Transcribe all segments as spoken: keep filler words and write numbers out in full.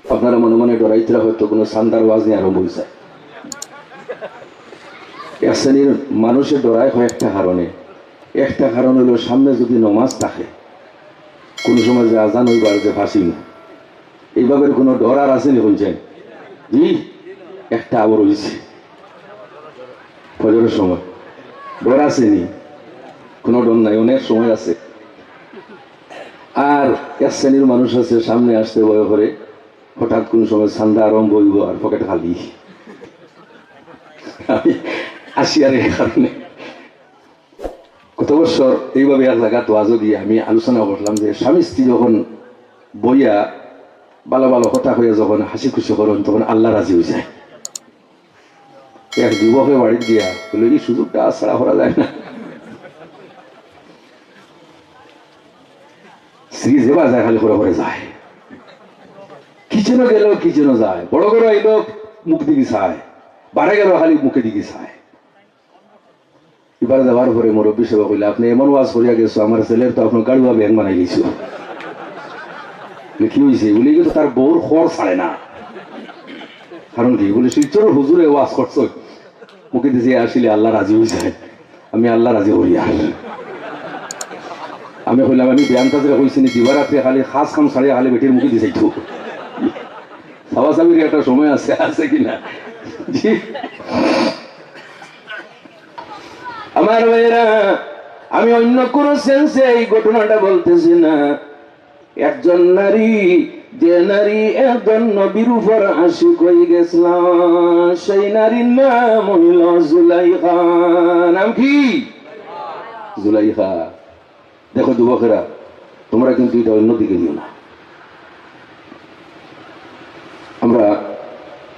আপনারা মনে মনে ডরাইতরা, হয়তো কুনু চান্দার ওয়াজ নিয়া আরম্ভ অইছে। এক শ্রেণীর মানুষে ডরায় কয়েকটা কারণে। একটা কারণ অইলো, সামনে যুদি নমাজ থাকে, কুনু সময় যে আজান অইবার যে ফাঁসিমু, এইভাবে কুনু ডর আর আছে নি? হুনছেন? জি, একটা আবার অইছে ফজরের সময়। ডর আছে নি? কুনু ডর নাই, অনেক সময় আছে। আর এক শ্রেণীর মানুষ আছে, সামনে আসতে ভয় করে, হঠাৎ কুনু সময় চান্দা আরম্ভ অইবো আর পকেট খালি। আমি আসি আর এই কারণে। গত বছর এইভাবে এক জাগাত ওয়াজো গিয়া আমি আলোচনা করলাম যে স্বামী স্ত্রী যখন বইয়া ভালা ভালা কথা কইয়া যখন হাসি খুশি করইন, তখন আল্লাহ রাজি অইযায়। এক যুবকে বাড়িত গিয়া কইলো, "এই সুযোগটা আর ছাড়া করা যায় না।" স্ত্রী যেবা যায়, খালি করে করে যায়। কিচেনো গেলো, কিচেনো যায়, বড় ঘরো আইলো, মুখদি চায়, বারে গেলো, খালি মুখেদি চায়। ইবার যাওয়ার পরে মুরব্বি সাবে কইলা, "আপনে এমন ওয়াজ করিয়া গেছো, আমার ছেলের তো আপনে গাড়ুয়া ব্যাঙ বানাই গেছো।" বলে, "কি অইছে?" বলে, "ইগু তো তার বউর খর ছাড়ে না।" "কারণ কি?" বলে, "শিলচরর হুজুরে ওয়াজ করছইন, মুখেদি চাইলে আল্লাহ রাজি অইযায়, আমি আল্লাহ রাজি করিয়ার।" আমি কইলাম, "আমি বেয়ান্তাজরে কইছি নি, দিবারাত্রে খালি কাজ কাম ছাড়িয়া খালি বেটির মুখেদি চাইতো।" চাওয়াচাওয়ির একটা সময় আছে, আছে কি না? জি। আমার ভাইরা, আমি অন্য কুনু সেন্সে এই ঘটনাটা বলতেছি না। একজন নারী, যে নারী একজন নবীর উপর আশিক অইগেছলা, সেই নারীর নাম অইলো জুলাইখা। নাম কি? জুলাইখা। দেখো যুবকেরা, তুমরা কিন্তু ইটা অন্যদিকে নিও না। আমরা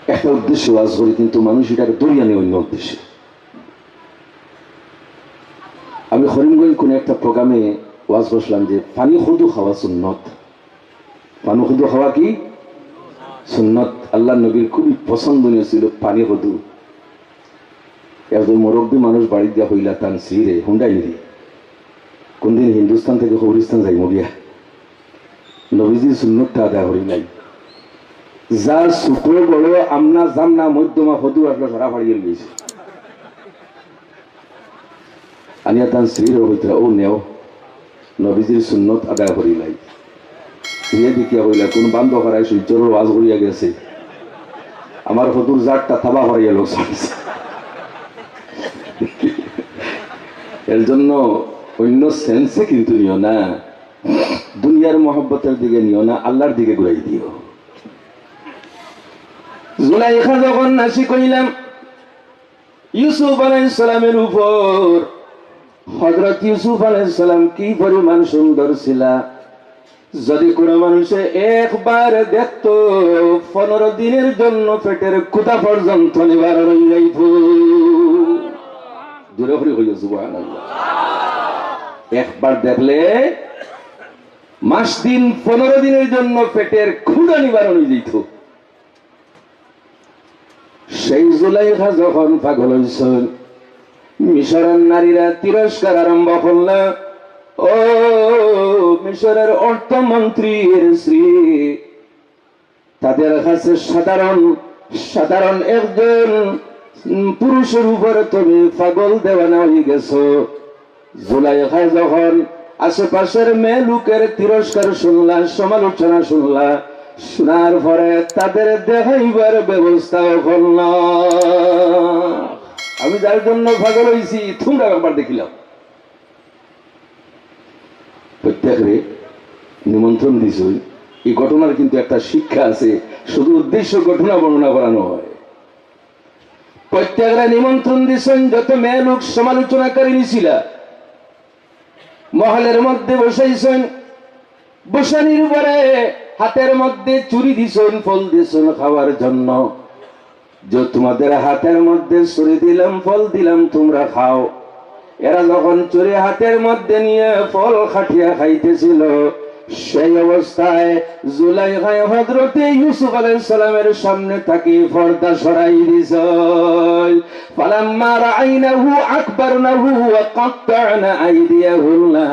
একটা উদ্দেশ্যে ওয়াজ করি, কিন্তু মানুষ ইটারে ধরিয়া নেয় অন্য উদ্দেশ্যে। আমি করিমগঞ্জ কুনু একটা প্রোগ্রামে ওয়াজ করছিলাম যে পানি কদু খাওয়া সুন্নত। পানি কদু খাওয়া কি? সুন্নত। আল্লাহর নবীর খুবই পছন্দনীয় ছিল পানি কদু। একজন মুরব্বী মানুষ বাড়িত গিয়া কইলা তান স্ত্রীরে, "হুনরায়নি, কুনদিন হিন্দুস্তান থাকি কবরিস্তান যাইমু গিয়া, নবীজির সুন্নতটা আদায় করিলাই। যা ছোট বড় আমনা জামনা মধ্যমা কদু আছলো সারা ফাড়িয়া লইছে।" আনিয়া তান স্ত্রীরে কইতরা, "অউ নেও, নবীজির সুন্নত আদায় করিলাই।" স্ত্রীয়ে দেখিয়া কইলা, "কুন বান্দর পাড়ায় শিলচরর ওয়াজ করিয়া গেছে, আমার কদুর জাতটা তাবা করিয়া লইছে।" এর জন্য অন্য সেন্সে কিন্তু নিও না, দুনিয়ার মহব্বতের দিকে নিও না, আল্লাহর দিকে ঘুরাই দিও। জুলাইখা যখন আশিক অইলা ইউসুফ আলাইহিস সালামের উপর, হযরত ইউসুফ আলাইহিস সালাম কি পরিমাণ সুন্দর ছিলা, যদি কুনু মানুষে একবার দেখতো, পনেরো দিনের জন্য পেটের ক্ষুধা পর্যন্ত নিবারণ অইযাইতো। জোরে করি কইও সুবহানাল্লাহ। একবার দেখলে মাস দিন পনেরো দিনের জন্য পেটের ক্ষুধা নিবারণ অইযাইতো। সেই জুলাইখা যখন পাগল অইছইন, মিশরের নারীরা তিরস্কার আরম্ভ করলা, "ও মিশরের অর্থমন্ত্রীর স্ত্রী, তাদের কাছে সাধারণ, সাধারণ একজন পুরুষের উপরে তুমি পাগল দেওয়ানা অইগেছো।" জুলাইখা যখন আশেপাশের মেয়ে লোকের তিরস্কার শুনলা, সমালোচনা শুনলা, শোনার পরে তাদের দেখাইবার ব্যবস্থাও করলা। "আমি যার জন্য পাগল অইছি, তুমরা একবার দেখিলাও।" প্রত্যেকরে নিমন্ত্রণ দিছইন। এই ঘটনার কিন্তু একটা শিক্ষা আছে, শুধু উদ্দেশ্য ঘটনা বর্ণনা করানো হয়। প্রত্যেকরে নিমন্ত্রণ দিছইন, যত মেয়ে লোক সমালোচনাকারী নিছিলা, মহলের মধ্যে বসাইছইন। বসানির পরে হাতের মধ্যে ছুরি দিছইন, ফল দিছইন খাওয়ার জন্য, যে, "তোমাদের হাতের মধ্যে ছুরি দিলাম, ফল দিলাম, তোমরা খাও।" এরা যখন ছুরি হাতের মধ্যে নিয়ে ফল কাটিয়া খাইতেছিল, সেই অবস্থায় জুলাইখায় হযরতে ইউসুফ আলাইহিস সালামের সামনে থাকি পর্দা সরাই দিছইন। ফালাম্মা রাআইনাহু আকবারনাহু ওয়া কাত্তা'না আইদিয়াহুন্না।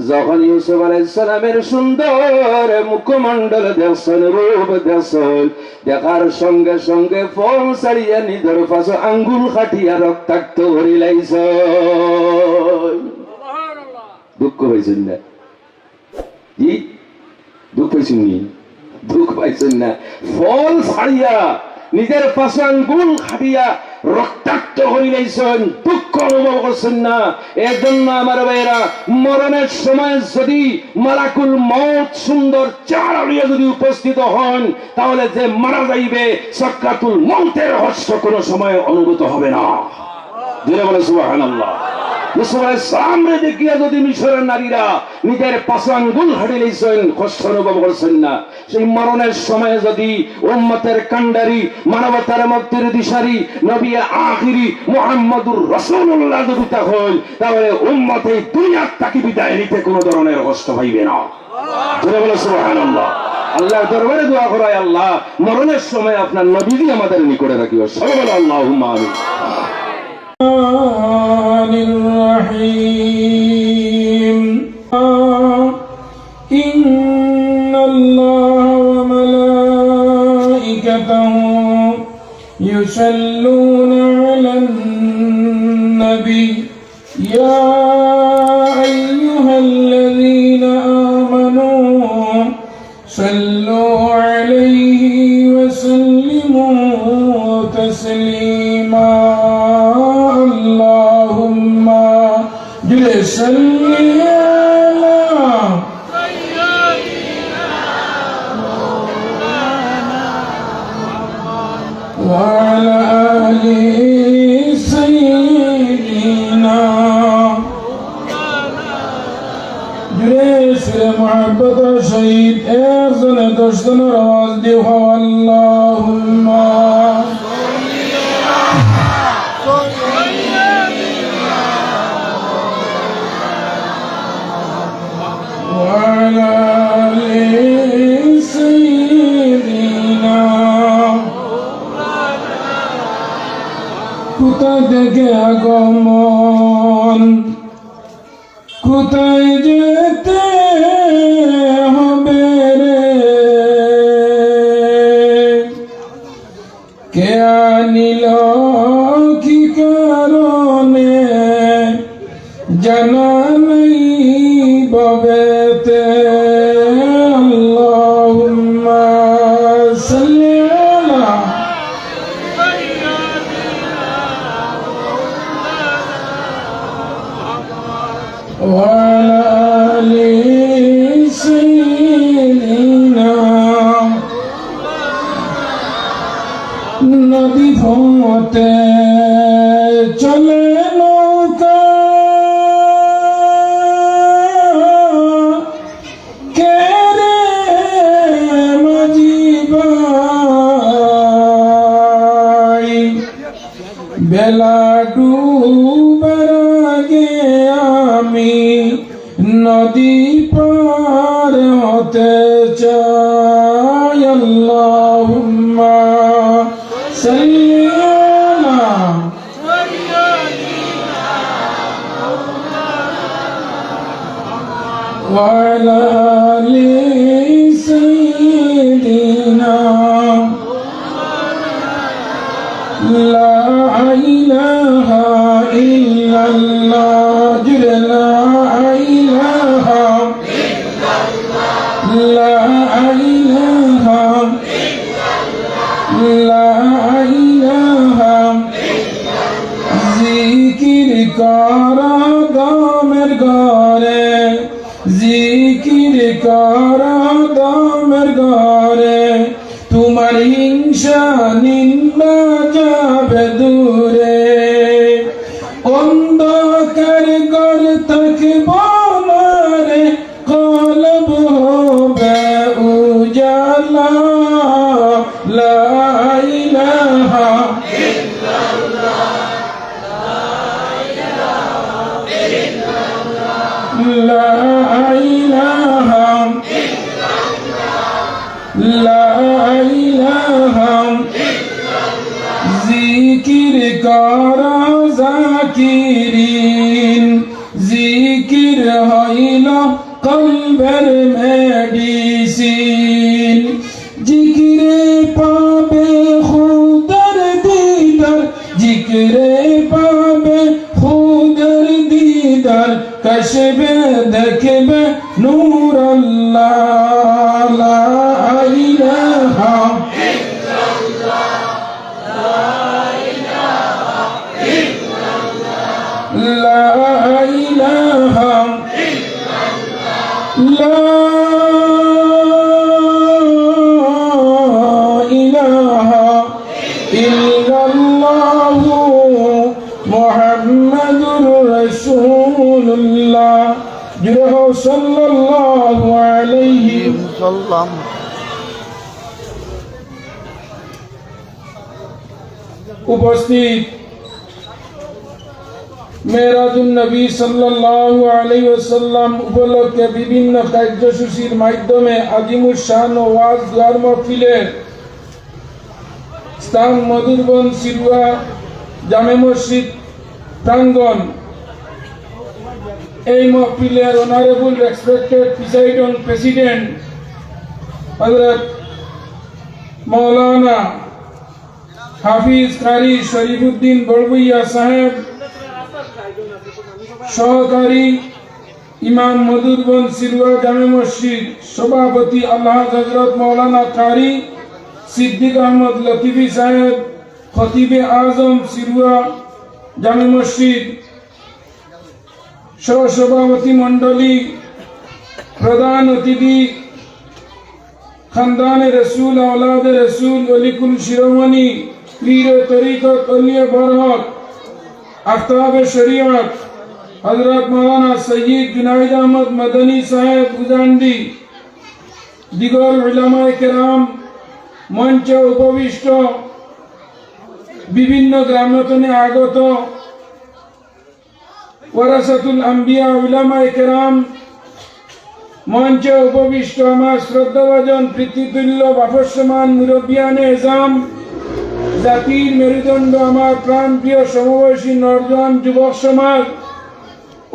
যখন ইউসুফ আলাইহিস সালামের সুন্দর মুখমণ্ডল দেখছইন, রূপ দেখছইন, দেখার সঙ্গে সঙ্গে ফল ছাড়িয়া নিজর পাঁচ আঙ্গুল কাটিয়া রক্তাক্ত করিলাইছইন। দুঃখ পাইছইন না? জি, দুঃখ পাইছইন নি? দুঃখ পাইছইন না। ফল ছাড়িয়া নিজর পাঁচ আঙ্গুল কাটিয়া রক্তাক্ত করিলাইছইন, দুঃখ অনুভব করছইন না। এর জন্য আমার ভাইরা, মরণের সময় যদি মালাকুল মউত সুন্দর চেহারা লইয়া যদি উপস্থিত হন, তাহলে যে মারা যাইবে সাকরাতুল মউতের কষ্ট কোনো সময় অনুভূত হবে না। জোরে বলো সুবহানাল্লাহ। ইউসুফ আলাইহিস সালামরে দেখিয়া যদি মিশরের নারীরা নিজর পাঁচ আঙ্গুল কাটিলাইছইন, কষ্ট অনুভব করছইন না, সেই মরণের সময় যদি উম্মতের কান্ডারি, মানবতার মুক্তির দিশারি, নবী আখিরি মুহাম্মদুর রাসূলুল্লাহ যদি তা হইন, তাহলে উম্মত এই দুনিয়ার থাকি বিদায় নিতে কোনো ধরনের কষ্ট পাইবে না। জোরে বলো সুবহানাল্লাহ। আল্লাহর দরবারে দোয়া করাই, আল্লাহ, মরণের সময় আপনার নবীজি আমাদের নিকটে রাখিও। সবাই বলো আল্লাহুম্মা আমিন। الرحمن الرحيم. إن الله وملائكته يصلون على النبي. يا أيها الذين آمنوا صلوا عليه وسلموا تسليما. اللهم صل على وعلى آل سيدنا. জোরে সুরে মুহাব্বত আর শহীদ একজনে দশ জনের আওয়াজ দিয়া কও, আল্লাহুম্মা وعلى آل سيدنا. কোথা থেকে আগমন, কোথায় যেতে হবে রে? কে আনিল কি কারণে জানা নেই ভবেতে। আল্লাহুম্মা সাল্লি আলা ওয়া আলা আলি সাইয়্যিদিনা। নদী পথে চলে নৌকা, কে রে মাঝি ভাই? বেলা ডুবার আগে আমি নদী পার হতে চাই। আল্লাহুম্মা সাল্লি আলা ওয়া আলা আলি সাইয়্যিদিনা। لا إله إلا الله. لا إله، لا إله، لا إله. জিকির কর দমের ঘরে, জিকির কর দমের ঘরে, তোমার হিংসা নিন্দা যাবে দূরে। অন্ধকার ঘর থাকব না রে, কলব হবে উজালা। লা ইলাহা ইল্লাল্লাহ। লা ইলাহা কারা জাকিরিন, জিকির হইল কলবের মেডিসিন। জিকিরে পাবে খুদার দিদার, জিকিরে পাবে খুদার দিদার, কশবে দেখবে নূর আল্লাহ। লা ইলাহা لا إله لا إله إلا الله محمد رسول الله। জোরে কও, সাল্লাল্লাহু আলাইহি ওয়াসাল্লাম। উপস্থিত মেরাজুন নবী সাল্লাল্লাহু আলাইহি ওয়াসাল্লাম উপলক্ষে বিভিন্ন কার্যসূচির মাধ্যমে আজিমুশ শান ওয়াজ দোয়ার মাহফিলের স্থান মধুরবন সিরুয়া জামে মসজিদ প্রাঙ্গণ। এই মাহফিলের honorable respected presiding president Hazrat মাওলানা হাফিজ কারি শরীফুদ্দিন বড়ভূঁইয়া সাহেব, সহকারী ইমাম মধুরবন সিরুয়া জামে মসজিদ, সভাপতি আলহাজ হযরত মাওলানা কারি সিদ্দিক আহমদ লতিফি সাহেব, খতিবে আজম সিরুয়া জামে মসজিদ, সহসভাপতি মণ্ডলী, প্রধান অতিথি, খানদানে রসুল, আওলাদে রসুল, অলিকুল শিরোমণি, পীরে তরিকত, অলিয়ে বরকত, আফতাবে শরীয়ত, হযরত মাওলানা সৈয়দ জুনাইদ আহমদ মদনী সাহেব উজান্ডি, দিগর উলামায়ে কেরাম, মঞ্চে উপবিষ্ট, বিভিন্ন গ্রাম তনে আগত, ওয়ারাসাতুল আম্বিয়া, উলামায়ে কেরাম, মঞ্চে উপবিষ্ট আমার শ্রদ্ধাভাজন, পিতৃতুল্য, বাপসমান মুরব্বিয়ানে এজাম, জাতির মেরুদণ্ড, আমার প্রাণপ্রিয় সমবয়সী নওজোয়ান যুবক সমাজ,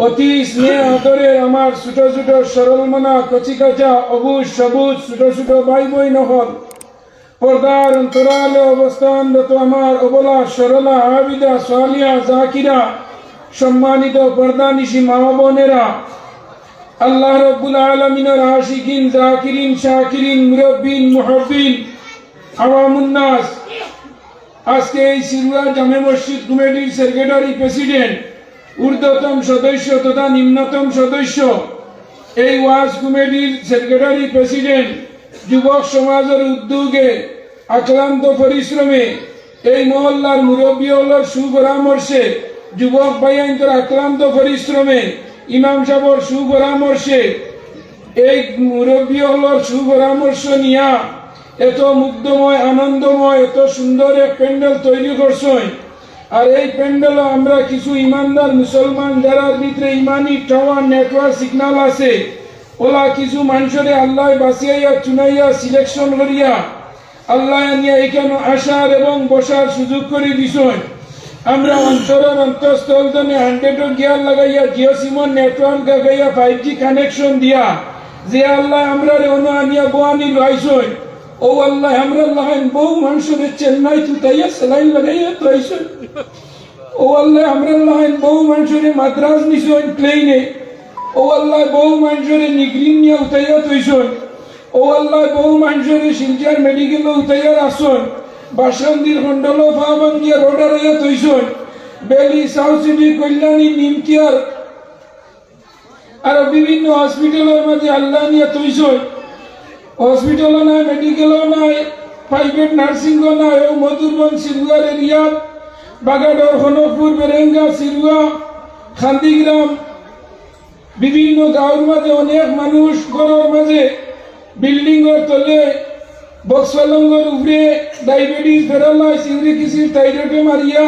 অতি স্নেহ আদরে আমার ছোট ছোট সরলমনা, কচিকাঁচা, অবুঝ সবুজ ছোট ছোট ভাই বইন অকল, পর্দার অন্তরালে অবস্থানরত আমার অবলা, সরলা, আবিদা, সালিহা, জাকিরা, সম্মানিত পর্দানিশি মা ও বোনেরা, আল্লাহ রব্বুল আলামিনের আশিকিন, জাকিরিন, শাকিরিন, মুরব্বিন, মুহব্বিন, আওয়ামুন নাস, আজকে এই সিরুয়া জামে মসজিদ কমিটির সেক্রেটারি প্রেসিডেন্ট, ঊর্ধ্বতম সদস্য তথা নিম্নতম সদস্য, এই ওয়াজ কমিটির সেক্রেটারি প্রেসিডেন্ট, যুবক সমাজর উদ্যোগে, আক্লান্ত পরিশ্রমে, এই মহল্লার মুরব্বি অকলর সুপরামর্শে, যুবক ভাইয়াইন্তর আক্লান্ত পরিশ্রমে, ইমাম সাবর সুপরামর্শে, এই মুরব্বি অকলর সুপরামর্শ নিয়া এত মুগ্ধময়, আনন্দময়, এত সুন্দর এক প্যান্ডেল তৈরি করছইন। আর এই প্যান্ডেলো আমরা কিছু ইমানদার মুসলমান, যারার ভিতরে ইমানি টাওয়ার, নেটওয়ার্ক, সিগন্যাল আছে, ওলা কিছু মানষরে আল্লায় বাছিয়া চুনাইয়া সিলেকশন করিয়া আল্লায় আনিয়া এখানো আসার এবং বসার সুযোগ করি দিছইন। আমরা অন্তরর অন্তঃস্থল তনে হান্ড্রেডর গিয়ার লাগাইয়া, জিও সিমর নেটওয়ার্ক লাগাইয়া, ফাইভ জি কানেকশন দিয়া, যে আল্লায় আমরারে অনো আনিয়া বওয়ানি লইছইন, অউ আল্লায় আমরার লাখান বহু মানষরে চেন্নাইত উঠাইয়া স্যালাইন লাগাইয়া থইছইন। অউ আল্লায় আমরার লাখান বহু মানষরে মাদ্রাজ নিছইন প্লেইনে। অউ আল্লায় বহু মানষরে নিগরিন নিয়া উঠাইয়া থইছইন। অউ আল্লায় বহু মানষরে শিলচর মেডিকেলো উঠাইয়া রাখছইন। বাসন্তীর খন্ডলো পা ভাঙ্গিয়া রোড হারাইয়া থইছইন। বেলি, সাউথ সিটি, কল্যাণী, নিমতিয়ার, আরো বিভিন্ন হসপিটালর মাঝে আল্লায় নিয়া থইছইন। হসপিটালও নাই, মেডিকেলও নাই, প্রাইভেট নার্সিংও নাই। অউ মধুরবন সিরুয়ার এরিয়াত, বাগাডর, খনকপুর, বেরেঙ্গা, সিরুয়া, খান্দিগ্রাম, বিভিন্ন গাঁওর মাঝে অনেক মানুষ ঘরর মাঝে, বিল্ডিংর তলে, বক্স পালংর উপরে, ডায়াবেটিস, প্যারালাইস, ইউরিক অ্যাসিড, থাইরয়েডে মারিয়া,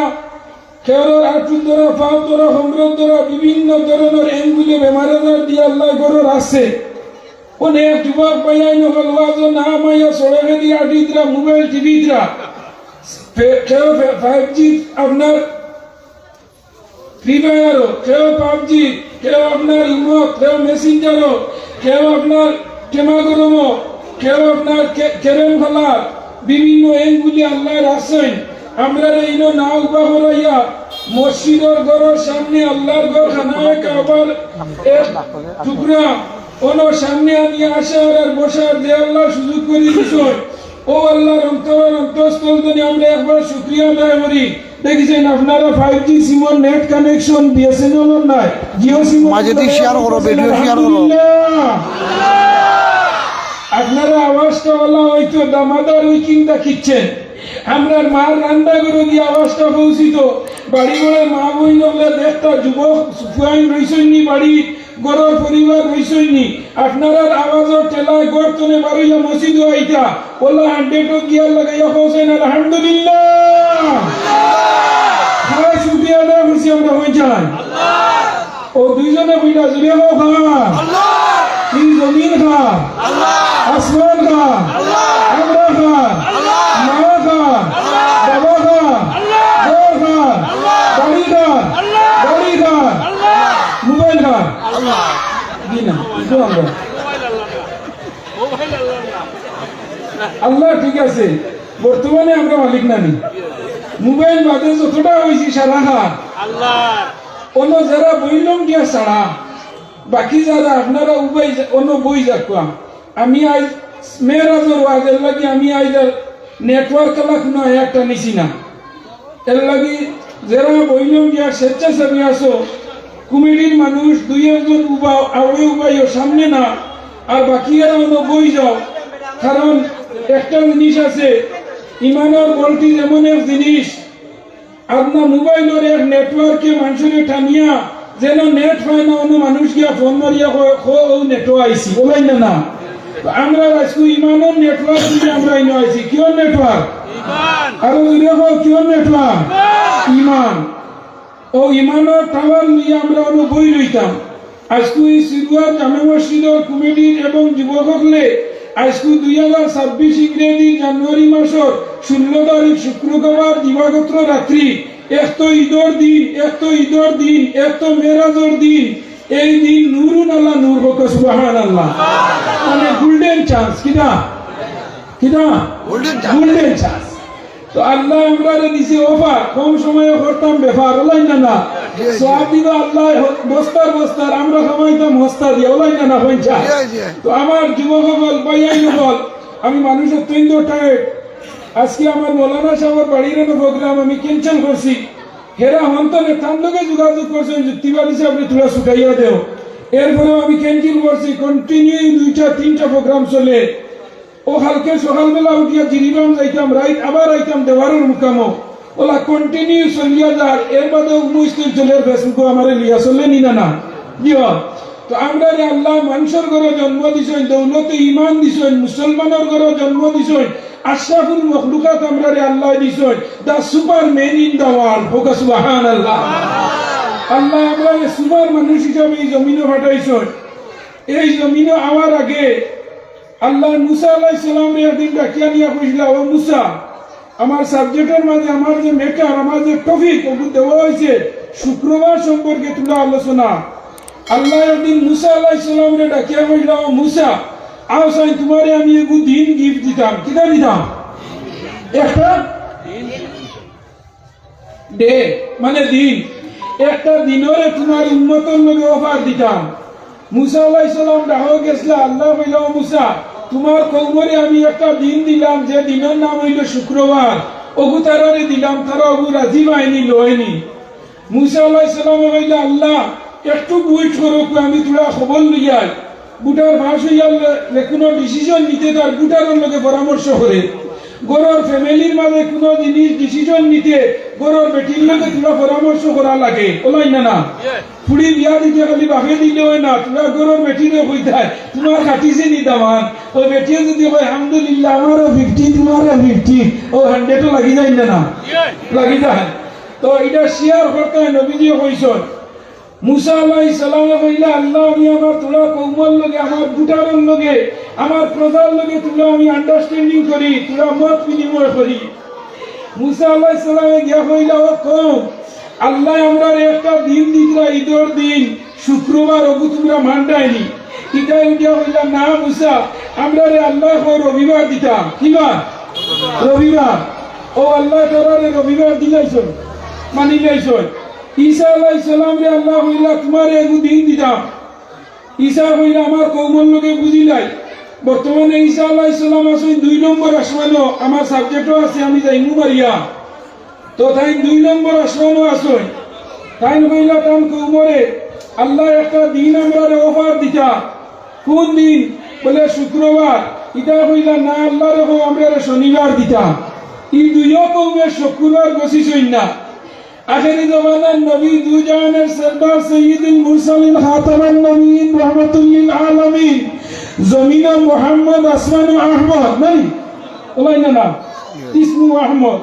কেউরর আঁটুর ধরা, পাও ধরা, কোমরর ধরা, বিভিন্ন ধরনর এঙ্গুলে বেমার আজার দিয়া আল্লায় ঘরর আছে। অনেক যুবক ভাইয়াইন অকল ওয়াজো না মাইয়া সড়কেদি আটিতরা, মোবাইল টিপিতরা। ফে- কেউ ফে- ফাইভ জি আপনার ফ্রি ফায়ারও, কেউ পাবজি, কেউ আপনার ইমো, কেউ মেসেঞ্জারও, কেউ আপনার টেমা গরমও, কেউ আপনার কে- ক্যারেম খেলা, বিভিন্ন এইগুলি আল্লায় রাখছইন। আমরারে ইনো না উবা করাইয়া মসজিদর ঘরর সামনে আল্লার ঘর খানায়ে কাবার এক টুকরা অনো সামনে আনিয়া আসার আর বসার যে আল্লায় সুযোগ করি দিছইন, ও আল্লার অন্তরর অন্তঃস্থল তনে আমরা একবার শুকরিয়া আদায় করি। দেখছইন আপনারা five G Simar net connection BSNL নাই, জিও সিম মাঝে দিয়ে শেয়ার করো, ভিডিও শেয়ার করো। আলহামদুলিল্লাহ। আপনারা আওয়াজটা ওলা হইতো দামাদার ওই কিংটা খিচ্ছেন। আমরার মার রান্না করে গিয়ে আওয়াজটা পৌঁছিত। বাড়ি ঘরে মা বইন হলে দেখতা যুবক ফুয়াইন রইছইননি বাড়ি, ঘরর পরিবার রইছইননি। আপনারার আওয়াজর ঠেলায় ঘর তনে বারইয়া মসজিদও আইতা। ওলা হান্ড্রেডও গিয়ার লাগাইয়া কইছেন আলহামদুলিল্লাহ। খায় শুকরিয়া আদায় করছি আমরা হয়ে যাই। ও দুইজনে কইলা জুড়ে হোক হা। আল্লাহ। এই জমিন খা। আল্লাহ। আসমান খা। আল্লাহ। আমরা খা। আল্লাহ। মা খা। আল্লাহ। বাবা খা। আল্লাহ। ঘর খা। আল্লাহ। বাড়ি খা। আল্লাহ। গাড়ি খা। আল্লাহ। মোবাইল খা। আল্লাহ। জি না, একটু আমরা। আল্লাহ ঠিক আছে, বর্তমানে আমরা মালিক নানি। মোবাইল বাদে যতটা হইছি সারা খা। আল্লাহ। অন্য যারা বইলম দিয়া ছাড়া, বাকি যারা আপনারা উবাই যা- অন্য বই যাকুয়া। আমি আজ মেয়েরাজর ওয়াজের লাগি আমি আজ আর নেটওয়ার্ক খেলা কোনো একটা নিছি না। এর লাগি যারা বইলম দিয়া স্বেচ্ছাসেবী আছো, কমিটির মানুষ দুই একজন উবাও, আওয়ে উবাইও সামনে না, আর বাকি এরা অন্য বই যাও। কারণ একটা জিনিস আছে, ইমানর ভোল্টেজ এমন এক জিনিস, আপনার মোবাইলর এক নেটওয়ার্কে মানুষরে টানিয়া যেন নেট পায় না, অন্য মানুষ গিয়া ফোন মারিয়া কয়, "কো, ও নেটও আইছি", বলাই না না। তো আমরা আজকে ইমানর নেটওয়ার্ক দিয়ে আমরা ইনো আইছি। কিয়র নেটওয়ার্ক? ইমান। আরো জোরে কও, কিয়র নেটওয়ার্ক? ইমান। ইমান। ও ইমানর টাওয়ার নিয়ে আমরা অন্য বই রইতাম। আজকে এই সিরুয়ার জামে মসজিদর কমিটির এবং যুবক হকলে আজকে দুই হাজার ছাব্বিশ ইংরেজি জানুয়ারি মাসর ষোলো তারিখ শুক্রবার দিবাগত রাত্রি, এক তো ঈদর দিন, এক তো ঈদর দিন, এক তো মেরাজর দিন, এই দিন নূরুন আলা নূর হোক, সুবহানাল্লাহ। মানে গোল্ডেন চান্স, কিনা? কিনা? Golden chance. Golden chance. তো আল্লাহ আমরারে দিছে অফার, কম সময়ে করতাম ব্যাপার, ওলাই না না। জি, জি। সওয়াব দিবা আল্লাহ বস্তার বস্তার, আমরা কামাইতাম হস্তা দিয়া, ওলাই না না, হইন চা। জি, জি। তো আমার যুবক হকল, ভাইয়াই হকল, আমি মানুষ অত্যন্ত টায়ার্ড। আজকে আমার মৌলানা সাহেবর বাড়ির এনে প্রোগ্রাম আমি ক্যান্সেল করছি। হেরা হন্তনে তার লগে যোগাযোগ করছেন, যুক্তিবাদী সাহেব, আপনি থোড়া ছুটাইয়া দেও। এরপরেও আমি ক্যান্সেল করছি, কন্টিনিউ দুইটা তিনটা প্রোগ্রাম চলে। ও কালকে সকালবেলা উঠিয়া জিরিবাম যাইতাম, রাইত আবার আইতাম দেওয়ারর মুকামো। ওলা কন্টিনিউ চলিয়া যার, এর বাদে উনিশ দিন চলের Facebook-ও আমারে লিয়া চলে নি না না। জি হ। তো আমরারে আল্লাহ মানুষর ঘরো জন্ম দিছইন, দৌলতে ইমান দিছইন, মুসলমানর ঘরো জন্ম দিছইন, আশরাফুল মখলুকাত আমরারে আল্লাহ দিছইন, the super man in the world। হোক সুবহানাল্লাহ। আল্লাহ আমরারে সুপার মানুষ হিসাবে এই জমিনো পাঠাইছইন। এই জমিনো আওয়ার আগে আল্লাহ মুসা আলাইহিস সালামরে একদিন ডাকিয়া নিয়া কইছিলা, "ও মুসা, আমার সাবজেক্টর মাঝে আমার যে ম্যাটার, আমার যে টপিক, ওগু দেওয়া হইছে শুক্রবার সম্পর্কে তুলা আলোচনা।" আল্লাহ একদিন মুসা আলাইহিস সালামরে ডাকিয়া কইলা, "ও মুসা, আও চাই তুমারে আমি এগু দিন গিফট দিতাম।" কিতা দিতাম? একটা ডে, মানে দিন, একটা দিনরে তুমার উম্মতর লগে অফার দিতাম। মুসা আলাইহিস সালাম ডাহো গেছলা, আল্লাহ কইলা, "ও মুসা, তুমার কওমরে আমি একটা দিন দিলাম, যে দিনর নাম অইলো শুক্রবার, ওগু তারারে দিলাম, তারা ওগু রাজি পায়নি, লয়নি।" মুসা আলাইহিস সালামে কইলা, "আল্লাহ, একটু ওয়েট করো, আমি থুড়া খবর লইয়াই।" ভোটার পাস হইয়া লে-, যে কোনো ডিসিশন নিতে তার ভোটারর লগে পরামর্শ করে। ঘরর ফ্যামিলির মাঝে কোনো জিনিস ডিসিশন নিতে ঘরর বেটির লগে থুড়া পরামর্শ করা লাগে। ওলাই না না? ফুড়ি বিয়া দিতে খালি বাপে দিলে হয় না, থুড়া ঘরর বেটিরে কইতায়, "তুমার কাটিছে নি দামান?" ওই বেটিয়ে যদি কয়, "আলহামদুলিল্লাহ, আমারও ফিফটি, তুমারও ফিফটি", ও হান্ড্রেডও লাগি যায় না না? লাগি যায়। তো এটা শেয়ার করতে হয়, নবীজি কইছইন। মুসা আলাইহিস সালামে কইলা, "আল্লাহ, আমি আমার থুড়া কওমর লগে, আমার ভোটারর লগে, আমার প্রজার লগে থুড়া আমি আন্ডারস্ট্যান্ডিং করি, থুড়া মত বিনিময় করি।" মুসা আলাইহিস সালামে গিয়া কইলা, "ও কওম, আল্লায় আমরারে একটা দিন দিতরা, ইদর দিন, শুক্রবার, অগু তুমরা মানরায়নি।" ইতায় উঠিয়া কইলা, "না মুসা, আমরারে আল্লায় কয় রবিবার দিতা।" কিবার? রবিবার। অউ আল্লায় তারারে রবিবার দিলাইছইন, মানিলাইছইন। ঈসা আলাইহিস সালামরে আল্লায় কইলা, "তুমারে এগু দিন দিতাম।" ঈসা কইলা, "আমার কওমর লগে বুঝিলাই।" বর্তমানে ঈসা আলাইহিস সালাম আছইন দুই নম্বর আসমানো, আমার subject-ও আছে, আমি যাইমু মারিয়া। তো তাইন দুই নম্বর আসমানো আছইন। তাইন কইলা তান কওমরে, "আল্লায় একটা দিন আমরারে offer দিতা।" "কুন দিন?" বলে, "শুক্রবার।" ইতায় কইলা, "না, আল্লারে কও আমরারে শনিবার দিতা।" ই দুইও কওমে শুক্রবার গছিছইন না। আখেরি জমানার নবী, দুজাহানের সরদার, সৈয়দুল মুরসালিন, খাতামান নবীন, রহমাতুল লিল আলামিন, জমিনো মুহাম্মদ, আসমানো আহমদ, নানি? ওলাই না না? ইসমু আহমদ।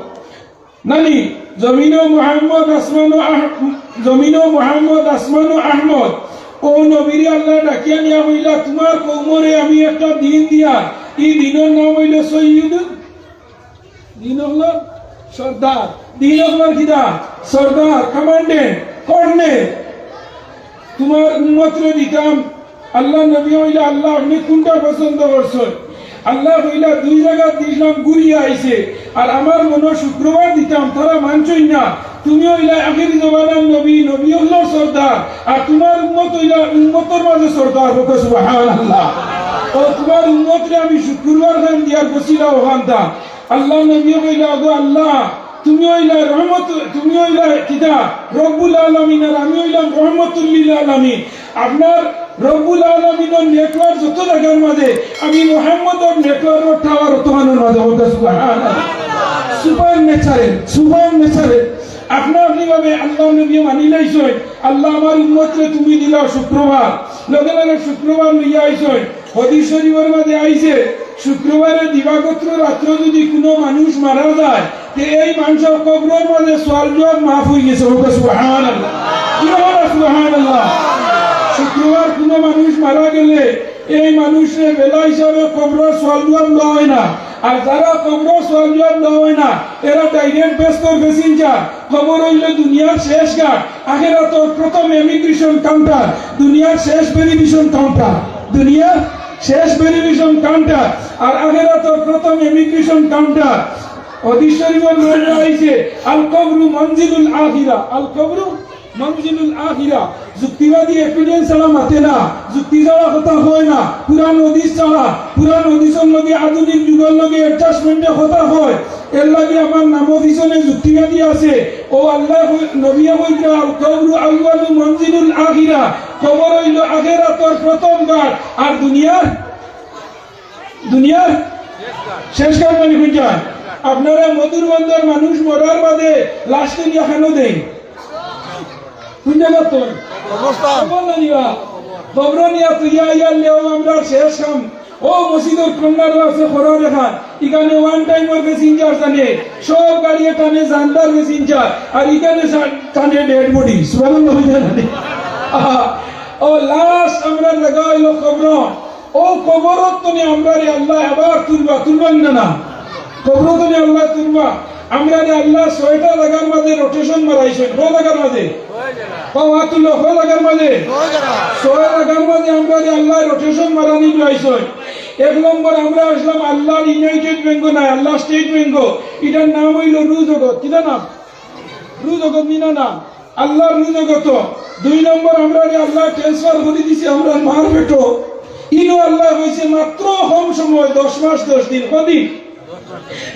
নানি? জমিনো মুহাম্মদ, আসমানো আহ-, জমিনো মুহাম্মদ, আসমানো আহমদ। অউ নবীরে আল্লায় ডাকিয়া নিয়া কইলা, "তুমার কওমরে আমি একটা দিন দিয়ার, ই দিনর নাম অইলো সৈয়দুল" দিন অকলর সর্দার। দিন অকলর কিতা? সর্দার, commandant, colonel। তুমার উম্মতরে দিতাম। আল্লার নবী কইলা, "আল্লা, আপনে কুনটা পছন্দ করছইন?" আল্লায় কইলা, "দুই জাগাত দিছলাম, ঘুরিয়া আইছে। আর আমার মনো শুক্রবার দিতাম, তারা মানছইন না। তুমি অইলা আখেরি জমানার নবী, নবী অকলর সর্দার, আর তুমার উম্মত অইলা উম্মতর মাঝে সর্দার।" কউক্কা সুবহানাল্লাহ। অউ তুমার উম্মতরে আমি শুক্রবার খান দিয়ার গছিলা অখানতা। আল্লার নবীয়ে কইলা, "ওগো আল্লা, তুমি অইলা রহমত, তুমি অইলা কিতা? রব্বুল আলামিন, আর আমি অইলাম রহমতুল লিল আলামিন। আপনার রব্বুল আলামিনর network যত জাগার মাঝে, আমি মুহাম্মদর network-র tower অতখানর মাঝে।" কউক্কা সুবহানাল্লাহ। Supernatural, supernatural। আপনা আপনি ভাবে আল্লার নবীয়ে মানিলাইছইন, "আল্লা, আমার উম্মতরে তুমি দিলাও শুক্রবার।" লগে লগে শুক্রবার লইয়া আইছইন। হাদিস শরীফর মাঝে আইছে, শুক্রবারে দিবাগত রাত্র যুদি কুনু মানুষ মারা যায়, তে এই মানষর কবরর মাঝে সওয়াল জওয়াব মাফ অইগেছে। কউক্কা সুবহানাল্লাহ। কিতা কইরা সুবহানাল্লাহ? শুক্রবার কুনু মানুষ মারা গেলে এই মানুষরে বেলা হিসাবে কবরর সওয়াল জওয়াব দেওয়া অয় না। আর যারা কবরর সওয়াল জওয়াব দেওয়া অয় না, এরা direct বেহেস্তর passenger। কবর অইলো দুনিয়ার শেষ ঘাট, আখেরাতর প্রথম immigration counter, দুনিয়ার শেষ verification counter, দুনিয়ার শেষ verification counter, আর আখেরাতর প্রথম immigration counter। হাদিস শরীফর মাঝে আইছে, "আল কবরু মনজিলুল আখিরা, আল কবরু মনজিলুল আখিরা।" যুক্তিবাদী evidence ছাড়া মাতে না, যুক্তি ছাড়া কথা কয় না, কুরআন হাদিস ছাড়া, কুরআন হাদিসর লগে আধুনিক যুগর লগে adjustment-এ কথা কয়। এরলাগি আমার নামর পিছনে যুক্তিবাদী আছে। অউ আল্লায় কই-, নবীয়ে কইতরা, "আল কবরু আউয়ালু মনজিলুল আখিরা।" কবর অইলো আখেরাতর প্রথম ঘাট, আর দুনিয়ার, দুনিয়ার শেষ ঘাট মানি কুনটা? আপনারা মধুর বন্দর মানুষ মরার বাদে লাশ তুলিয়া খানো দেইন। কুন জাগাত থইন? কবরস্থান। কবর না নিবা? কবর নিয়া তুলিয়া আইয়ার লেও আমরার শেষ কাম। অউ মসজিদর কর্নারো আছে খরার এখান। ইখানে one time-র passenger জানে। সব গাড়িয়ে টানে জানদার passenger। আর ইখানে সা-, টানে dead body। সুবহানাল্লাহ অইছে না নি? আহা। অউ লাশ আমরার লাগা অইলো কবর। অউ কবরর তনে আমরারে আল্লায় আবার তুলবা, তুলবা নি না না? কবরর তনে আল্লায় তুলবা। আমরারে আল্লায় ছয়টা জাগার মাঝে rotation মারাইছইন। কয় জাগার মাঝে? কও, আত তুলো, কয় জাগার মাঝে? ছয় জাগার মাঝে আমরারে আল্লায় rotation মারানি দিলাইছইন। এক নম্বর আমরা আছলাম আল্লার United Bank-ও নায়, আল্লার State Bank-ও। ইটার নাম অইলো রু জগত। কিতা নাম? রু জগত নি না না? আল্লার রু জগতো। দুই নম্বর, আমরারে আল্লায় transfer করি দিছে আমরার মার পেটো। ইনো আল্লায় কইছে মাত্র কম সময়, দশ মাস দশ দিন। কয়দিন?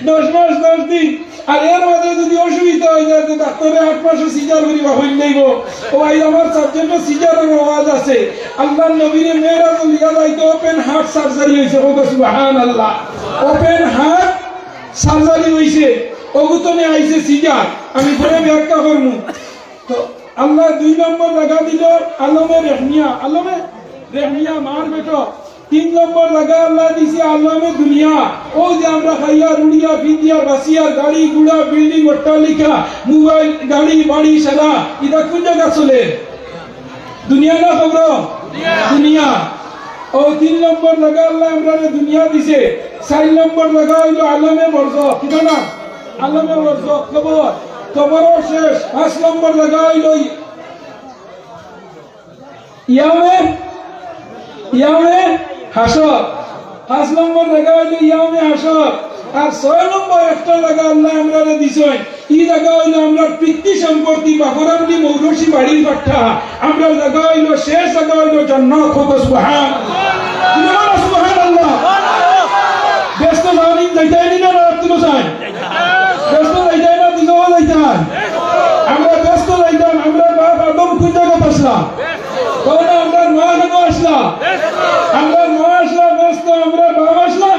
দশ মাস দশ দিন। আর এর মাঝে যুদি অসুবিধা অই যায়, তে ডাক্তরে আট মাসে সিজার করিবা অইল যাইবো। অউ ভাই, আমার subject-ও সিজারর আওয়াজ আছে। আল্লার নবীরে মেরাজো লইয়া যাইতে open heart surgery অইছে। কউক্কা সুবহানাল্লাহ। Open heart surgery অইছে। অগুতনে আইছে সিজার। আমি পরে ব্যাখ্যা করমু। তো আল্লায় দুই নম্বর জাগা দিলো আলমে রেহমিয়া, আলমে রেহমিয়া মার পেটো। তিন নম্বর জাগা আল্লায় দিছে আলমে দুনিয়া। অউ যে আমরা খাইয়ার, উড়িয়ার, ফিন্দিয়ার, বাচিয়ার, গাড়ি, ঘুড়া, building, অট্টালিকা, mobile, গাড়ি, বাড়ি, সারা, ইটা কুন জাগাত চলে? দুনিয়া না কবর? দুনিয়া। অউ তিন নম্বর জাগা আল্লায় আমরারে দুনিয়া দিছে। চাইর নম্বর জাগা অইলো আলমে বরজখ। কিতা নাম? আলামে বারজখ, কবর, কবরর শেষ, পাঁচ নম্বর জাগা অইলো ইয়ামে, ইয়ামে হাশর। পাঁচ নম্বর জাগা অইলো ইয়ামে হাশর। আর ছয় নম্বর একটা জাগা আল্লায় আমরারে দিছইন, ই জাগা অইলো আমরার পিতৃ সম্পত্তি, বাফর আমলি মৌরসি বাড়ির পাট্টা। আমরার জাগা অইলো, শেষ জাগা অইলো জান্নাত। কউক্কা সুবহান। সুবহানাল্লাহ। বেহেস্তো যাইতায় নি না, না রাখতে চাই? বেহেস্তো যাইতায় না, দুজখো যাইতায়? আমরা বেহেস্তো যাইতাম। আমরার বাপ আদম কুন জাগাত আছলা? কও না, আমরার মা কুন জাগাত আছলা? আমরার মা আছলা বেহেস্তো, আমরার বাপ আছলা?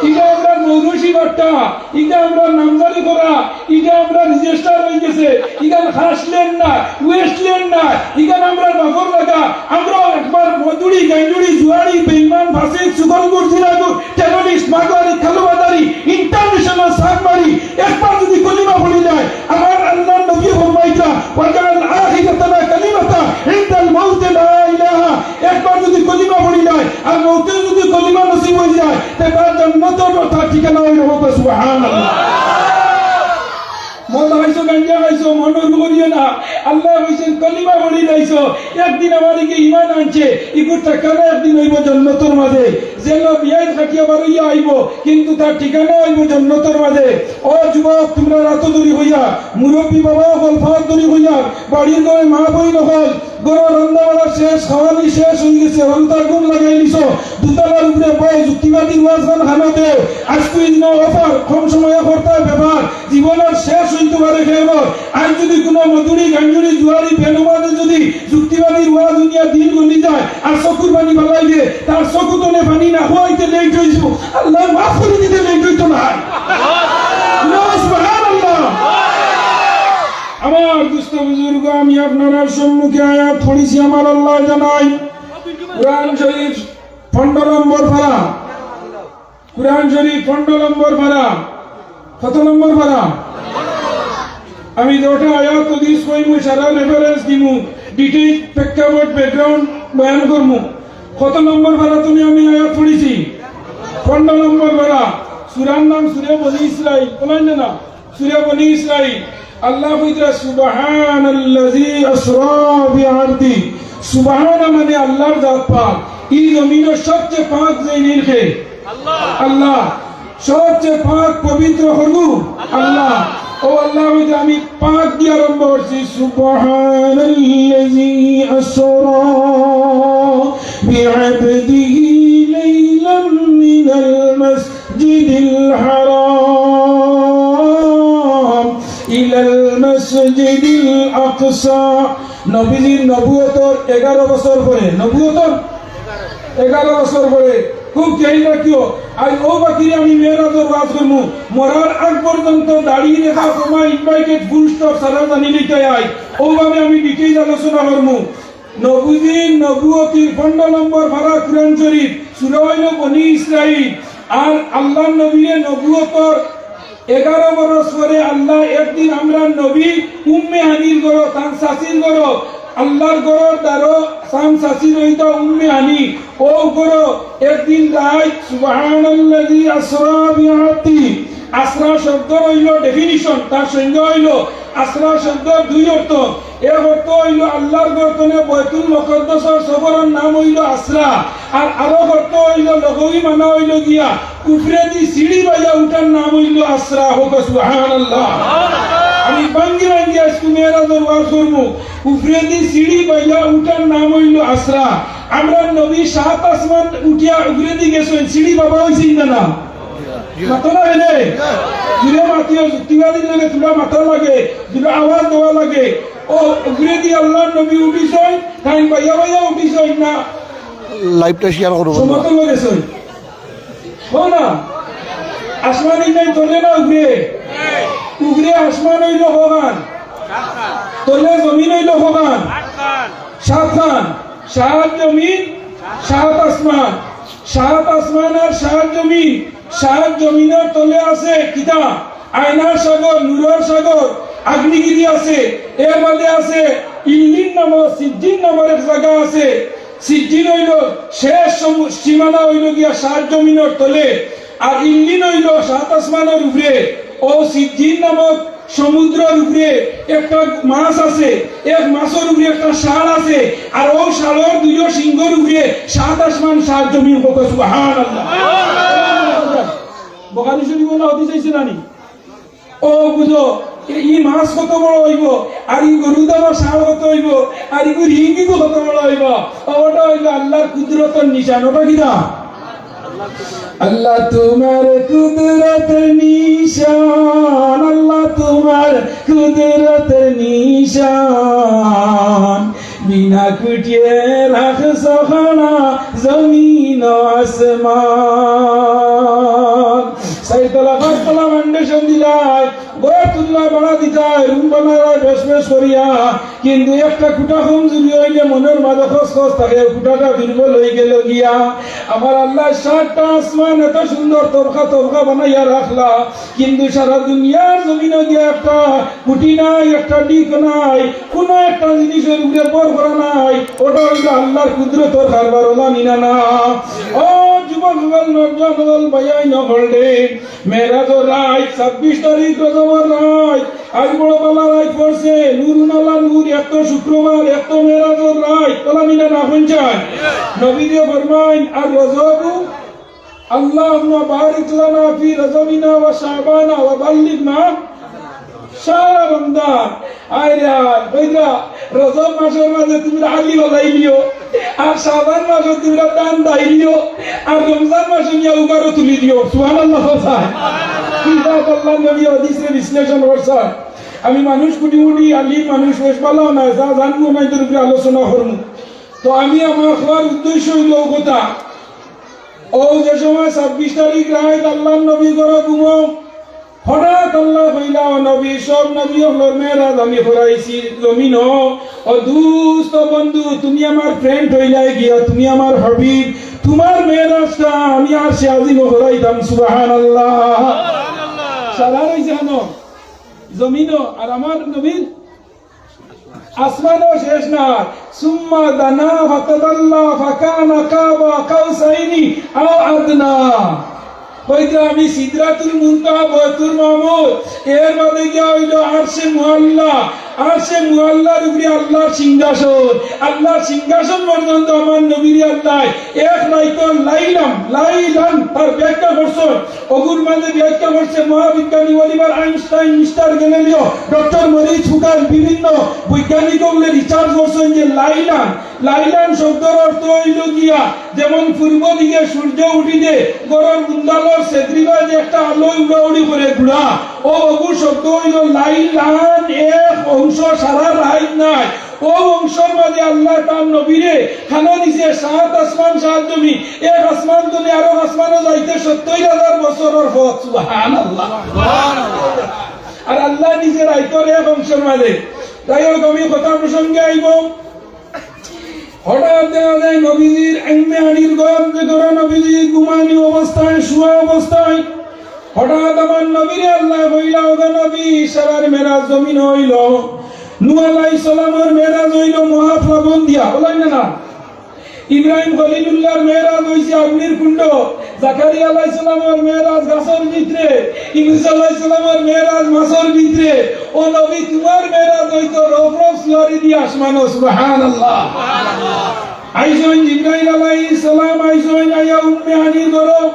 ইটা আমরার মৌরসি বাট্টা, ইটা আমরার নামজারি করা, ইটা আমরার register অইগেছে, ইখান খাস লেন না, ওয়েস্ট লেন না, ইখান আমরার বাফর জাগা। আমরাও একবার মদুড়ি, গাইজুড়ি, জুয়াড়ি, বেইমান, ফাসিক, চুগলখুর, জিনাখুর, terrorist, মাগুয়ারি, কালোবাজারি, international সাগমারি, একবার যুদি কলিমা পড়ি যায়, আমার আল্লার নবী ফরমাইতা, "ওয়াজাআল আখিরাতানা কালিমাতা ইনদাল মাউতি লা ইলাহা।" একবার যুদি কলিমা পড়ি যায় আর মউতে যুদি কলিমা নসিব অই যায়, তে তার জান্নাতর তার ঠিকানা অইলো। সুবহানাল্লাহ। মদ খাইছো, গাঞ্জা খাইছো, মনো রু করিও না। আল্লায় কইছইন, কলিমা পড়ি যাইছো, একদিন আমার ইগে ইমান আনছে, ইগুর ঠিকানা একদিন অইবো জান্নাতর মাঝে। জেলো বিয়াইন খাটিয়া বারইয়া আইবো, কিন্তু তার ঠিকানা অইবো জান্নাতর মাঝে। ও যুবক, তুমরা আতো ধরি কইয়ার, মুরব্বি বাবা অকল পাও ধরি কইয়ার, বাড়ির ঘরো মা বইন অকল, ঘরো রান্দা বাড়া শেষ, খাওয়ানি শেষ অইগেছে, হলতা ঘুম লাগাই দিছো, দুতলার উপরে বও, যুক্তিবাদীর ওয়াজ খান কানো দেও। আইজকু ইনো offer, কম সময়ে করতায় ব্যাপার, জীবনর শেষ অইতো পারে কেউর। আইজ যুদি কুনু মদুড়ি, গাঞ্জুড়ি, জুয়াড়ি, বেনমাজে যুদি যুক্তিবাদীর ওয়াজ হুনিয়া দিল গলি যায় আর চকুর পানি ফালাই দে, তার চকু তনে পানি না হুয়াইতে late অইযিবো, আল্লায় মাফ করি দিতে late অইতো নায়। না, সুবহানাল্লাহ। আমার দুস্ত বুজুর্গ, আমি আপনারার সম্মুখে আয়াত পড়ছি, আমার আল্লায় জানাইন, কুরআন শরীফ পনরো নম্বর পারা, কুরআন শরীফ পনরো নম্বর পারা। কত নম্বর পারা? আমি দুইটা আয়াত হাদিস কইমু, সারা reference দিমু, detail প্রেক্ষাপট, background বয়ান করমু। কত নম্বর পারা তুমি আমি আয়াত পড়ছি? পনরো নম্বর পারা। সূরার নাম সূরা বনি ইসরাইল, বলেন না? সূরা বনি ইসরাইল। আল্লায় কইরা, "সুবহানাল্লাযী আসরা বিআবদি।" সুবহানা মানে আল্লার জাত পাক। ই জমিনর সবচে পাক যেইন কে? আল্লাহ। সবচে পাক পবিত্র হকল আল্লাহ। ও আল্লায় কইরা, আমি পাক দিয়া আরম্ভ করছি, "সুবহানাল্লাযী আসরা বিআবদিহি লাইলাম মিনাল মাস-" المسجد الحرام إلى المسجد الأقصى। নবীজির নবুয়তর এগারো বছর পরে, নবুয়তর এগারো বছর পরে, খুব খেয়াল রাখিও। আইজ অউ বাকিরে আমি মেরাজর ওয়াজ করমু, মরার আগ পর্যন্ত দাড়ি রেখা, কমা, inverted, full stop ছাড়া জানি লিখাই আই। অউভাবে আমি detail আলোচনা করমু। নবীজির নবুয়তির পনরো নম্বর পারা কুরআন শরীফ, সূরা অইলো বনি ইসরাইল। আর আল্লার নবীরে নবুয়তর এগারো বরস পরে আল্লায় একদিন আমরার নবী উম্মে হানির ঘরো, তান চাচির ঘরো, আল্লার ঘরর দ্বারো তান চাচির অইতা উম্মে হানি, অউ ঘরো একদিন রাইত, সুবহানাল্লাযী আসরা বিআবদিহি। আসরা শব্দর অইলো definition, তার সংজ্ঞা অইলো, আসরা শব্দর দুই অর্থ। এক অর্থ অইলো আল্লার ঘর তনে বাইতুল মুকাদ্দাসর সফরর নাম অইলো আসরা, আর আরক অর্থ অইলো লুগাবি মানা অইলো গিয়া উপরেদি সিঁড়ি বাইয়া উঠার নাম অইলো আসরা। কউক্কা সুবহানাল্লাহ। আমি ভাঙ্গি ভাঙ্গি আইজকু মেরাজর ওয়াজ করমু, উপরেদি সিঁড়ি বাইয়া উঠার নাম অইলো আসরা। আমরার নবী সাত আসমান উঠিয়া উপরেদি গেছইন, সিঁড়ি বাবা অইছইন না, না? মাতো না এনে? জুরে মাতিও, যুক্তিবাদীর লগে তুলা মাতা লাগে, তুলা আওয়াজ দেওয়া লাগে। ও উপরেদি আল্লার নবী উঠিছইন, তাইন বাইয়া বাইয়া উঠিছইন না? Live টা share করো বন্ধুরা। সমতল গেছইন। কও না? আসমান ইখান তলে না উপরে? উপরে আসমান অইলো কয়খান? তলে জমিন অইলো কয়খান? সাতখান। সাত জমিন, সাত আসমান। সাত আসমান আর সাত জমিন। সাত জমিনর তলে আছে কিতা? আয়নার সাগর, নূরর সাগর, আগ্নেয়গিরি আছে। এর বাদে আছে ইল্লিন নামর, সিজ্জিন নামর এক জাগা আছে। সিজ্জিন অইলো শেষ সম-, সীমানা অইলো গিয়া সাত জমিনর তলে, আর ইল্লিন অইলো সাত আসমানর উপরে। অউ সিজ্জিন নামক সমুদ্রর উপরে একটা মাছ আছে, এক মাছর উপরে একটা ষাঁড় আছে, আর অউ ষাঁড়র দুইও সিংহর উপরে সাত আসমান সাত জমিন। কউক্কা সুবহানাল্লাহ। বুখারী শরীফো না হাদিস আইছে না নি? অউ বুঝো, ই মাছ কত বড় অইবো, আর ই গরুর দামর ষাঁড় কত অইবো, আর ইগুর হিং ইগু কত বড় অইবো। অউ ওটা অইলো আল্লার কুদরতর নিশান। ওটা কিতা? আল্লাহ তুমার কুদরতর নিশান, আল্লাহ তুমার কুদরতর নিশান, বিনা কুটিয়ে রাখছো খাড়া জমিন আসমান। চাইরতলা, পাঁচতলা foundation দিলায়, ঘর তুললায়, ভাড়া দিতায়, রুম বানাইলায় বেশ বেশ করিয়া, কিন্তু একটা খুঁটা কমজুরি অইলে মনর মাঝে খসখস থাকে, খুঁটাটা দুর্বল অইগেলো গিয়া। আমার আল্লায় সাতটা আসমান এত সুন্দর তবকা তবকা বানাইয়া রাখলা, কিন্তু সারা দুনিয়ার জমিনো গিয়া একটা খুঁটি নাই, একটা দিক নাই, কুনু একটা জিনিসর উপরে ভর করা নাই। ওটা অইলো আল্লার কুদরতর কারবার, অলা নি না? ও যুবক অকল, নওজোয়ান অকল, ভাইয়াইন অকল রে, মেরাজর রাইত, ছাব্বিশ তারিখ রজবর রাইত, আইজ বড় ভালা রাইত পড়ছে, নুরুন আলা নুর, এক তো শুক্রবার, এক তো মেরাজর রাইত, অলা নি না? না, কইন চাই? নবীয়ে ফরমাইন, আর রজবু, আল্লাহুম্মা বারিক লানা ফি রজবিনা ওয়া শাবানা ওয়া বাল্লিগনা শাহরা রমজান। আয় রে আয়, কইরা, রজব মাসর মাঝে তুমরা আলি বাজাইলিও, আর শাবান মাসো তুমরা ধান দাইলিও, আর রমজান মাসো নিয়া উবারো তুলি দিও। সুবহানাল্লাহ কইন চাই? কিতা আল্লার নবী হাদিসরে বিশ্লেষণ করছইন। আমি মানুষ কুটি কুটি, আলিম মানুষ বেশ ভালা নায়, যা জানমু না, ইতার উপরে আলোচনা করমু। তো আমি আমার কওয়ার উদ্দেশ্য অইলো অউ কথা, অউ যে সময় ছাব্বিশ তারিখ রাইত আল্লার নবী ঘরো ঘুমো, হঠাৎ আল্লায় কইলা, "ও নবী, সব নবী অকলর মেরাজ আমি করাইছি জমিনো। ও দুস্ত বন্ধু, তুমি আমার friend অইলায় গিয়া, তুমি আমার হাবিব, তুমার মেরাজটা আমি আরশে আজিমো করাইতাম।" সুবহানাল্লাহ। সারা রইছে কেন জমিনো, আর আমার নবীর আসমানো শেষ নাই। সুম্মা দানা ফাতাদাল্লা ফাকানা কাবা কাউসাইনি আও আদনা। কইরা আমি সিদরাতুল মুনতাহা বয়তুল মামুর, এর বাদে গিয়া অইলো আরশে মুআল্লা, আরশে মুআল্লার উপরে আল্লার সিংহাসন, আল্লার সিংহাসন পর্যন্ত আমার নবীরে আল্লায় এক রাইতো লাইলাম, লাইলান তার ব্যাখ্যা করছইন। অগুর মাঝে ব্যাখ্যা করছে মহাবিজ্ঞানী Oliver Einstein, mister Galileo, doctor Morris ফুকান, বিভিন্ন বৈজ্ঞানিক অকলে research করছইন যে লাইলান, লাইলান শব্দর অর্থ অইলো গিয়া যেমন পূর্ব দিকে সূর্য উঠিতে ঘরর উন্দালর ছেদরিবায় যে একটা আলো উড়াউড়ি করে ঘুরা, অউ অগু শব্দ অইলো লাইলান, এক অংশ সারা রাইত নাই। অউ অংশর মাঝে আল্লায় তান নবীরে খানো দিছে সাত আসমান সাত জমিন, এক আসমান তনে আরক আসমানো যাইতে সত্তইর হাজার বছরর পথ। সুবহানাল্লাহ। আর আল্লায় দিছে রাইতর এক অংশর মাঝে। যাই হোক, আমি কথা প্রসঙ্গে আইমু। হঠাৎ দেখা যায় নবীজির এমনে আনির গরম যে ধরো নবীজি ঘুমানি অবস্থায়, শুয়া অবস্থায়, হঠাৎ আমার নবীরে আল্লায় কইলা, "ওগো নবী, সারার মেরাজ জমিনো অইলো।" নূহ আলাইহিস সালামর মেরাজ অইলো মহাপ্লাবন দিয়া, বলেন না, না? ইব্রাহিম খলিলুল্লাহর মেরাজ অইছে আগ্নির কুণ্ড, জাকারিয়া আলাইহিস সালামর মেরাজ গাছর ভিতরে, ইউনুস আলাইহিস সালামর মেরাজ মাছর ভিতরে। ও নবী, তুমার মেরাজ অইতো রফরফ সুয়ারি দিয়া আসমানো। সুবহানাল্লাহ। আইছইন জিব্রাইল আলাইহিস সালাম, আইছইন আইয়া উম্মে হানির ঘরো।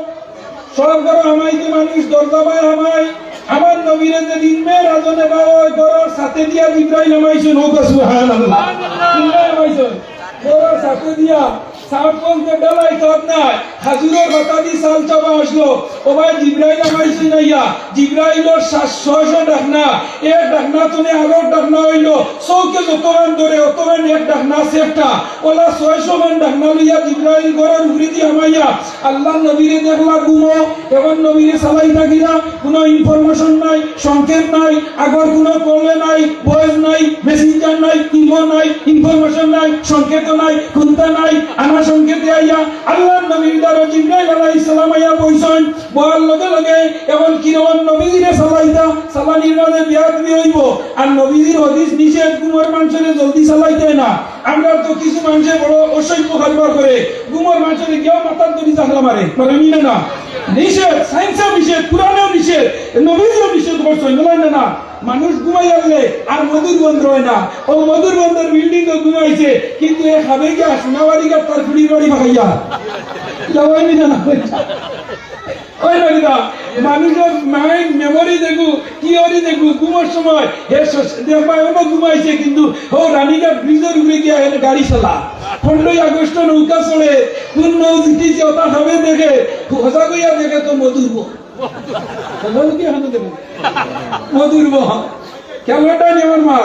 সব ঘরো হামাইতে মানুষ দরজা বায় হামায়। আমার নবীরে যেদিন মেরাজো নেওয়া অয়, ঘরর ছাতে দিয়া জিব্রাইল হামাইছইন, কউক্কা সুবহানাল্লাহ। জিব্রাইল হামাইছইন ঘরর ছাতে দিয়া, ছাদ বলতে ঢালাই ছাদ নায়, খাজুরর পাতা দি ছাদ চাপা আছলো। ও ভাই, জিব্রাইল হামাইছইন আইয়া, জিব্রাইলর সা-, ছয়শো ডাকনা, এক ডাকনা তনে আরক ডাকনা অইলো, চউখে যতখান ধরে, অতখান এক ডাকনা সেফটা। অলা ছয়শো খান ডাকনা লইয়া জিব্রাইল ঘরর উপরেদি হামাইয়া আল্লার নবীরে দেখলা ঘুমো, এখন নবীরে চালাইতা কিলা, কুনু information নাই, সংকেত নাই, আগর কুনু call নাই, voice নাই, messenger নাই, ইমো নাই, information নাই, সংকেত নাই, কুন্তা নাই, আনা সংকেতে আইয়া আল্লার নবীর দ্বারো জিব্রাইল আলাইহিস সালাম আইয়া বইছইন, বওয়ার লগে লগে এখন কিরকম নবীরে চালাইতা, পানির মাঝে বেয়াদবি অইবো। আর নবীজির হাদিস নিষেধ, ঘুমর মানষরে জলদি চালাইতে না। আমরা তো কিছু মানষে বড় অসভ্য কারবার করে, ঘুমর মানষরে গিয়াও মাথার ধরি জাগলা মারে, মারে নি না? নিষেধ, সায়েন্সেও নিষেধ, কোরআনেও নিষেধ, নবীজিও নিষেধ করছইন, বলেন না? না, মানুষ ঘুমাই আনলে আর মধুর বন্দর হয় না। ও মধুর বন্দর বিল্ডিং তো ঘুমাইছে, কিন্তু এ খাবে গিয়া সোনাবাড়ি গা তার ফুড়ির বাড়ি ভাগাইয়া। যাওয়াই নি না? ওই বাড়িটা মানুষর মাইন্ড মেমোরি দেখু, থিওরি দেখু, ঘুমর সময় হে স-, দেখবা এখনো ঘুমাইছে, কিন্তু ও রানীঘাট ব্রিজর উপরে গিয়া এর গাড়ি চালা, পনেরোই আগস্ট নৌকা চড়ে, কোন নৌ জিতিছে ওটা খাবে দেখে, হজা গইয়া দেখে তো মধুর বন। হজা কি এখানে দেখে? মধুর বন। কেমনটা নেওয়ার মা?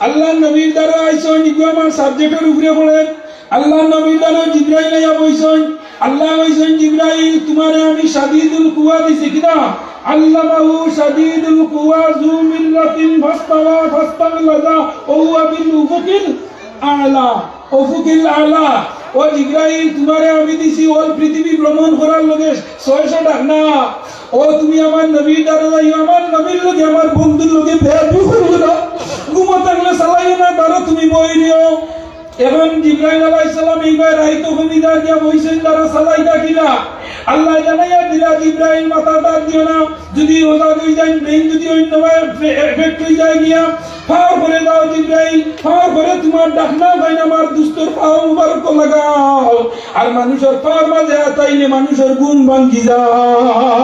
আল্লাহর নবীর দ্বারা আইসো, নিগু আমার সাবজেক্টর উপরে পড়ে। আল্লাহর নবীর দ্বারা জিব্রাইল আইয়া বইছইন। আল্লাহ কইছইন, "জিব্রাইল, তোমারে আমি শাদীদুল কুওয়া দিছি।" কিনা? আল্লামাহু শাদীদুল কুওয়া যু মিরাতিন ফাস্তাওয়া ফাস্তাগলাযা ওয়া হুয়া বিল উফুকিল আলা। উফুকিল আলা। ও জিব্রাইল, তোমারে আমি দিছি অল পৃথিবী ভ্রমণ করার লগে ছয়শো ডাকনা। ও তুমি আমার নবীর দ্বারা যাইও, আমার নবীর লগে, আমার বন্ধুর লগে বেয়াদবি করিও না। ঘুমো থাকলে চালাইও না, ধরো তুমি বই দিও। এখন জিব্রাইল আলাইহিস সালাম এইবার রাইতো কবিদার দিয়া বইছইন, তারা চালাইতা কিলা? আল্লাহ জানাইয়া দিলা, জিব্রাইল মাথা তার দিও না, যদি ওজা দুই যাইন, ব্রেইন যদি অন্যভাবে এফে-, এফেক্ট হয়ে যায় গিয়া, পাওর করে দাও জিব্রাইল, পাওর করে তোমার ডাকনা ভাই আমার দুস্তর পাও মুবারক লাগাও। আর মানুষের পাওর মাঝে আতাইলে মানুষের ঘুম ভাঙ্গি যায়।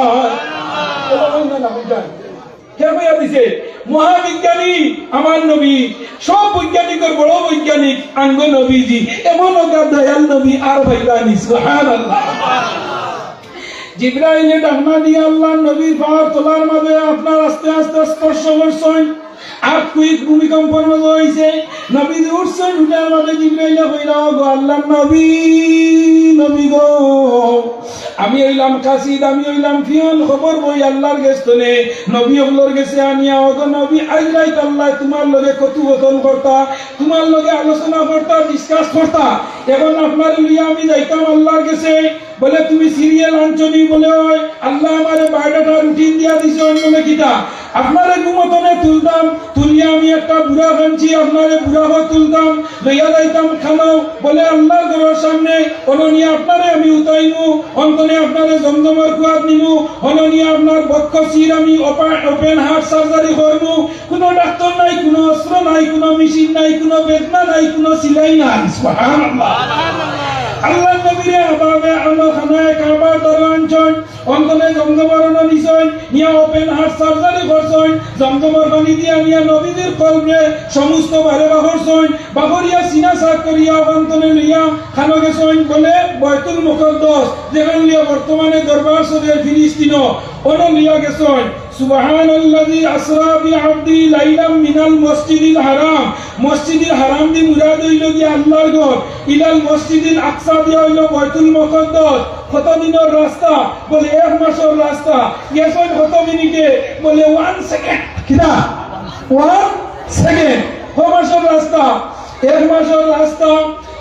কে কইয়া দিছে? মহাবিজ্ঞানী আমার নবী, সব বৈজ্ঞানিকের বড় বৈজ্ঞানিক আঙ্গ নবীজি, এমন ওগা দয়াল নবী আর ভাইবানি, সুবহানাল্লাহ। জিব্রাইলে ডাকনা দিয়া আল্লাহর নবীর পাওর তলার মাঝে আপনার আস্তে আস্তে স্পর্শ করছইন। আর কুইক ভূমিকম্পর মতো হইছে। নবীজি উঠছইন, উঠার মাঝে জিব্রাইলে কইলা, "ও গো আল্লাহর নবী, নবী গো, আমি অইলাম কাসিদ, আমি অইলাম পিয়ন, খবর বই আল্লাহর গেছ তনে, নবী অকলর গেছে আনিয়া, ও গো নবী, আইজ রাইত আল্লাহ তোমার লগে কথোপকথন করতা, তোমার লগে আলোচনা করতা, ডিসকাস করতা। এখন আপনারে লইয়া আমি যাইতাম আল্লাহর গেছে।" বলে, "তুমি সিরিয়াল আনছো নি?" বলে, "ওই আল্লাহ আমারে বায়োডাটা রুটিন দিয়া দিছে, অন্য কিতা? আপনারে ঘুমো তনে তুলতাম, তুলিয়া আমি একটা বুরাক আনছি, আপনারে বুরাকো তুলতাম, লইয়া যাইতাম খানো।" বলে, "আল্লাহর ঘরর সামনে, অনো নিয়া আপনারে আমি উঠাইমু, অন তনে আপনারে জমজমর কুয়াত নিমু, অনো নিয়া আপনার বক্ষ চির আমি ওপা-, ওপেন হার্ট সার্জারি করমু।" কোনো ডাক্তার নাই, কোনো অস্ত্র নাই, কোনো মেশিন নাই, কোনো বেদনা নাই, কোনো সিলাই নাই। সুবহানাল্লাহ। আল্লাহর নবীরে এভাবে আনো খানায় কাবার দ্বারা আনছইন, অন তনে জমজমর অনো নিছইন, নিয়া ওপেন হার্ট সার্জারি করছইন, জমজমর পানি দিয়া নিয়া নবীজির কলবে সমস্ত বারে বাহরছইন, বাহরিয়া সিনা সাফ করিয়া অন তনে লইয়া খানো গেছইন, বলে বয়তুল মুকাদ্দাস, যেখান লিয়া বর্তমানে দরবার শরীফ ফিলিস্তিনো, অনো লইয়া গেছইন। সুবহানাল্লাযী আসরা বিআবদিহি লাইলাম মিনাল মসজিদিল হারাম। মসজিদুল হারাম দি মুরাদ অইলো গিয়া আল্লাহর ঘর, ইলাল মসজিদিল আকসা দিয়া অইলো বয়তুল মুকাদ্দাস। কত দিনর রাস্তা? বলে এক মাসর রাস্তা। গেছইন কত মিনিটে? বলে ওয়ান সেকেন্ড। কিনা? One second. ক মাসর রাস্তা? এক মাসর রাস্তা।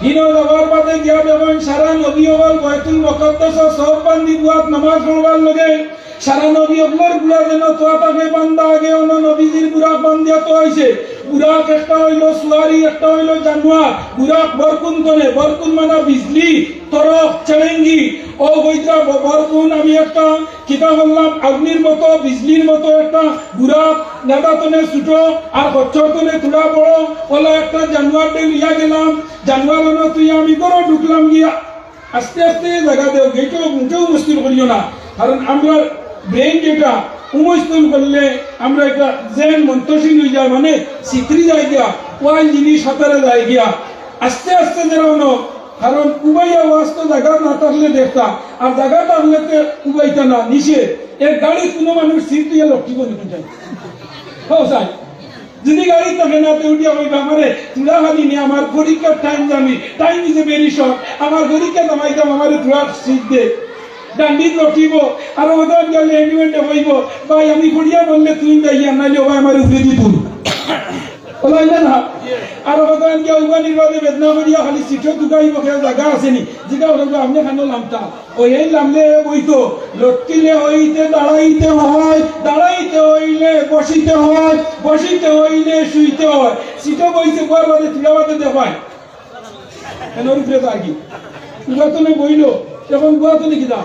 হিনো যাওয়ার বাদে গিয়া দেখইন সারা নবী অকল বয়তুল মুকাদ্দাসো সফ বান্ধি বুয়াত নামাজ পড়বার লগে। সারা নবী অকলর বুড়া যেন তোয়া থাকে বান্দা আগে, অনো নবীজির বুরাক বান্ধিয়া তো আইছে। বুরাক একটা অইলো সুয়ারি, একটা অইলো জানোয়ার। বুরাক বরকুন তনে, বরকুন মানে বিজলি, তরক, চেরেঙ্গি। ও বইতরা ব-, বরকুন আমি একটা কিতা করলাম, আগুনির মতো, বিজলির মতো একটা বুরাক, নেদা তনে ছোট, আর কচ্ছর তনে থুড়া বড়, অলা একটা জানোয়ার দে লইয়া গেলাম। জানোয়ার অনো তুই আমি ঘরো ঢুকলাম গিয়া। আস্তে আস্তে জাগা দেও, গেটো মুখেও মুশকিল করিও না, কারণ আমরা ব্রেইন যেটা উমস্থন করলে আমরা একটা জেন মন্তশীল হয়ে যায়, মানে সিকরি যায় গিয়া, ওয়াইল জিনিস হাতারে যায় গিয়া। আস্তে আস্তে যেন অনো, কারণ উবাইয়া ওয়াজ তো জাগা না থাকলে দেখতা, আর জাগা থাকলে তো উবাইতা না, নিষেধ। এক গাড়ি কোনো মানুষ সিট দিয়া লটকিব নিতে চায়। হ্যাঁ, স্যার। যদি গাড়ি থাকে না, তে উঠিয়া কইবা, "আমারে থুড়া খালি নে, আমার পরীক্ষার টাইম জানি, time is a very short, আমার পরীক্ষা নামাইতাম, আমারে থুড়া সিট দে।" ডান্ডিত লটিব, আর ওখান গেলে এন্ডুমেন্টে কইব, "ভাই, আমি পড়িয়া বললে তুই যাইয়া, নাইলে ও ভাই আমার উপরে দি তুল।" বলা হয় না? আর ওখান গিয়া উবানির বাদে বেদনা করিয়া খালি সিটে দুগাইব, কেউ জায়গা আছে নি? জিগা ওখান আপনি খানো লামতা। ওই এই লামলে বইতো, লটকিলে হইতে দাঁড়াইতে হয়, দাঁড়াইতে হইলে বসিতে হয়, বসিতে হইলে শুইতে হয়। সিটো বইছে, বওয়ার বাদে তুলা বাদে দেখায়। এনর উপরে তো আর কি। উবাতনে বইল, এখন উবাতনে কিতা?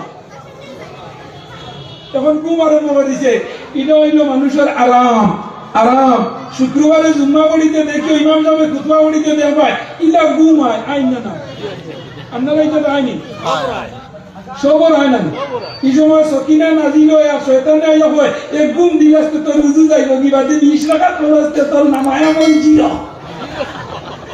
এখন ঘুম আরম্ভ করিছে। ইটা অইল মানুষর আরাম, আরাম। শুক্রবারে জুম্মা পড়িতে দেখিও, ইমাম সাবে খুতবা পড়িতে দেখবায়, ইলা ঘুম আয়, আইন না, না। আপনারা ইটা আইনি? সবর আয় না। ই সময় সকিনা নাজিল অয় আর শয়তানে আইয়া কয়, "এ ঘুম দিলাস তো তোর উজু যাইব কি বাদে বিশ রাকাত পড়াস তো তোর নামায় আমল জিরো।"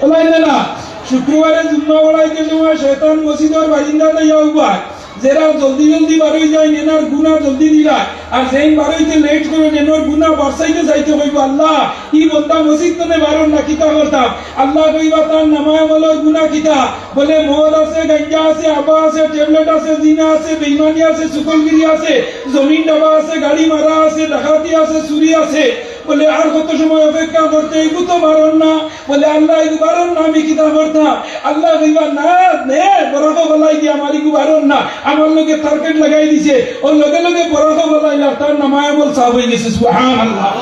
অলাইন না, না। শুক্রবারে জুম্মা পড়াইতে সময় শয়তান মসজিদর বারিন্দাত আইয়া উবায়। যেরা জলদি জলদি বারই যায়, এনার গুনা জলদি দিলায়। আর যেইন বারইতে লেট করে, এনর গুনা বারসাইতে যাইতে কইব, "আল্লাহ, ই বন্দা মসজিদ তনে বারর না, কিতা করতাম?" আল্লাহ কইবা, "তার নামায় আমলর গুনা কিতা?" বলে, "মদ আছে, গাঞ্জা আছে, আবা আছে, ট্যাবলেট আছে, জিনা আছে, বেইমানি আছে, চুগলগিরি আছে, জমিন ডাবা আছে, গাড়ি মারা আছে, ডাকাতি আছে, চুরি আছে।" বলে, "আর কত সময় অপেক্ষা করতে? এগু তো বারর না।" বলে, "আল্লাহ, এগু বারর না, আমি কিতা করতাম?" আল্লাহ কইবা, "না, নে, বরাকো গলাই দিয়া আমার এগু বারর না, আমার লগে টার্গেট লাগাই দিছে।" ও লগে লগে বরাকো গলাইলা, তার নামায় আমল সাফ অই গেছে। সুবহানাল্লাহ।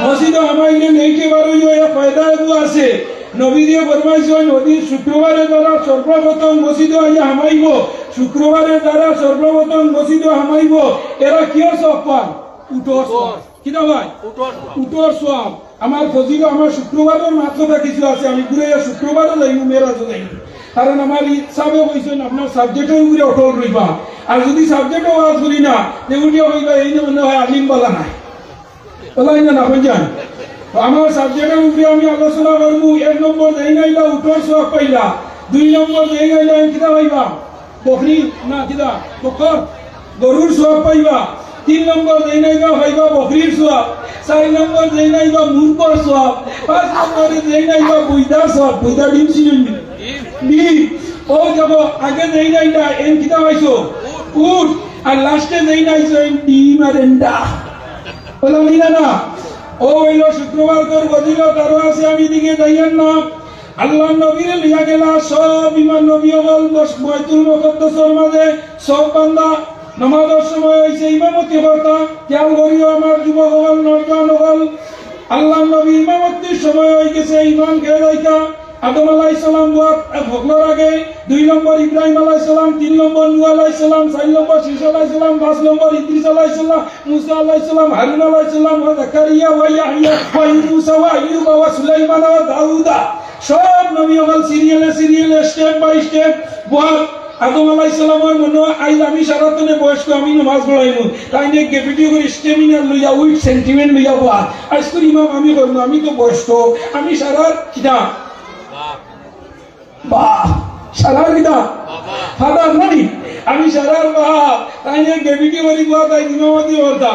মসজিদো হামাইলে লেটে বারই অইয়া ফায়দা এগু আছে। নবীজিয়ে ফরমাইছইন, ওদিন শুক্রবারে যারা সর্বপ্রথম মসজিদো আইয়া হামাইব, শুক্রবারে যারা সর্বপ্রথম মসজিদো হামাইব, এরা কিওর সওয়াব পান? উটর সওয়াব। কিতা ভাই? উটর সওয়াব। উটর সওয়াব। আমার ফজিলত, আমার শুক্রবারর মাত কথা কিছু আছে, আমি ঘুরাইয়া শুক্রবারও যাইমু, মেরাজও যাইমু। কারণ আমার ই সাবে কইছইন, আপনার সাবজেক্টর উপরে অটল রইবা। আর যদি সাবজেক্টও ওয়াজ করি না, তে উঠিয়া কইবা, "এইন মনে হয় আলিম বালা নাই।" অলাইন না, না, কই যান? তো আমার সাবজেক্টর উপরে আমি আলোচনা করমু। এক নম্বর যেইন আইলা উটর সওয়াব পাইলা, দুই নম্বর যেইন আইলা কিতা পাইবা? বকরি না কিতা? বকর, গরুর সওয়াব পাইবা। তিন নম্বর যেইন আইবা পাইবা বকরির সওয়াব। চাইর নম্বর যেইন আইবা মুরগর সওয়াব। পাঁচ নম্বরে যেইন আইবা বইদার সওয়াব। বইদা ডিম ছিল নি? ডিম। ও দেখো, আগে যেইন আইলা, এইন কিতা পাইছো? উট। আর লাস্টে যেইন আইছো, এইন ডিম আর এন্ডা। অলাইন না, না। ও অইল শুক্রবারর ফজিলত, আরো আছে, আমি দিকে যাইয়ার না। আল্লাহর নবীরে লইয়া গেলা সব ইমাম নবী অকল বস-, বাইতুল মুকাদ্দাসর মাঝে, সব বান্দা। নামাজর সময় অইছে, ইমামতি করতা। খেয়াল করিও আমার যুবক অকল, নওজোয়ান অকল, আল্লাহর নবী ইমামতির সময় অই গেছে, ইমাম কে যাইতা? আদম আলাইহিস সালাম বওয়াত, এ, হকলর আগে, দুই নম্বর ইব্রাহিম আলাইহিস সালাম, তিন নম্বর নূহ আলাইহিস সালাম, চাইর নম্বর শীষ আলাইহিস সালাম, পাঁচ নম্বর ইদ্রিস আলাইহিস সালাম, মুসা আলাইহিস সালাম, হারুন আলাইহিস সালাম, ওয়া জাকারিয়া, ওয়া ইয়াহইয়া, ওয়া ইউনুস, ওয়া আইয়ুব, ওয়া সুলাইমান, ওয়া দাউদা। সব নবী অকল সিরিয়ালে সিরিয়ালে, step by step বওয়াত। আদম আলাইহিস সালামর মনো অয়, "আইজ আমি সারার তনে বয়স্ক, আমি নমাজ পড়াইমু।" তাইন এক গ্র্যাভিটি করি স্টেমিনা লইয়া, উইট সেন্টিমেন্ট লইয়া বওয়াত। আইজ করি ইমাম আমি করমু, আমি তো বয়স্ক, আমি সারার কিতা? বাহ, সারার কিতা? ফাদার নানি? আমি সারার বাপ। তাইন এক গ্র্যাভিটি করি বওয়াত, তাইন ইমামতি করতা।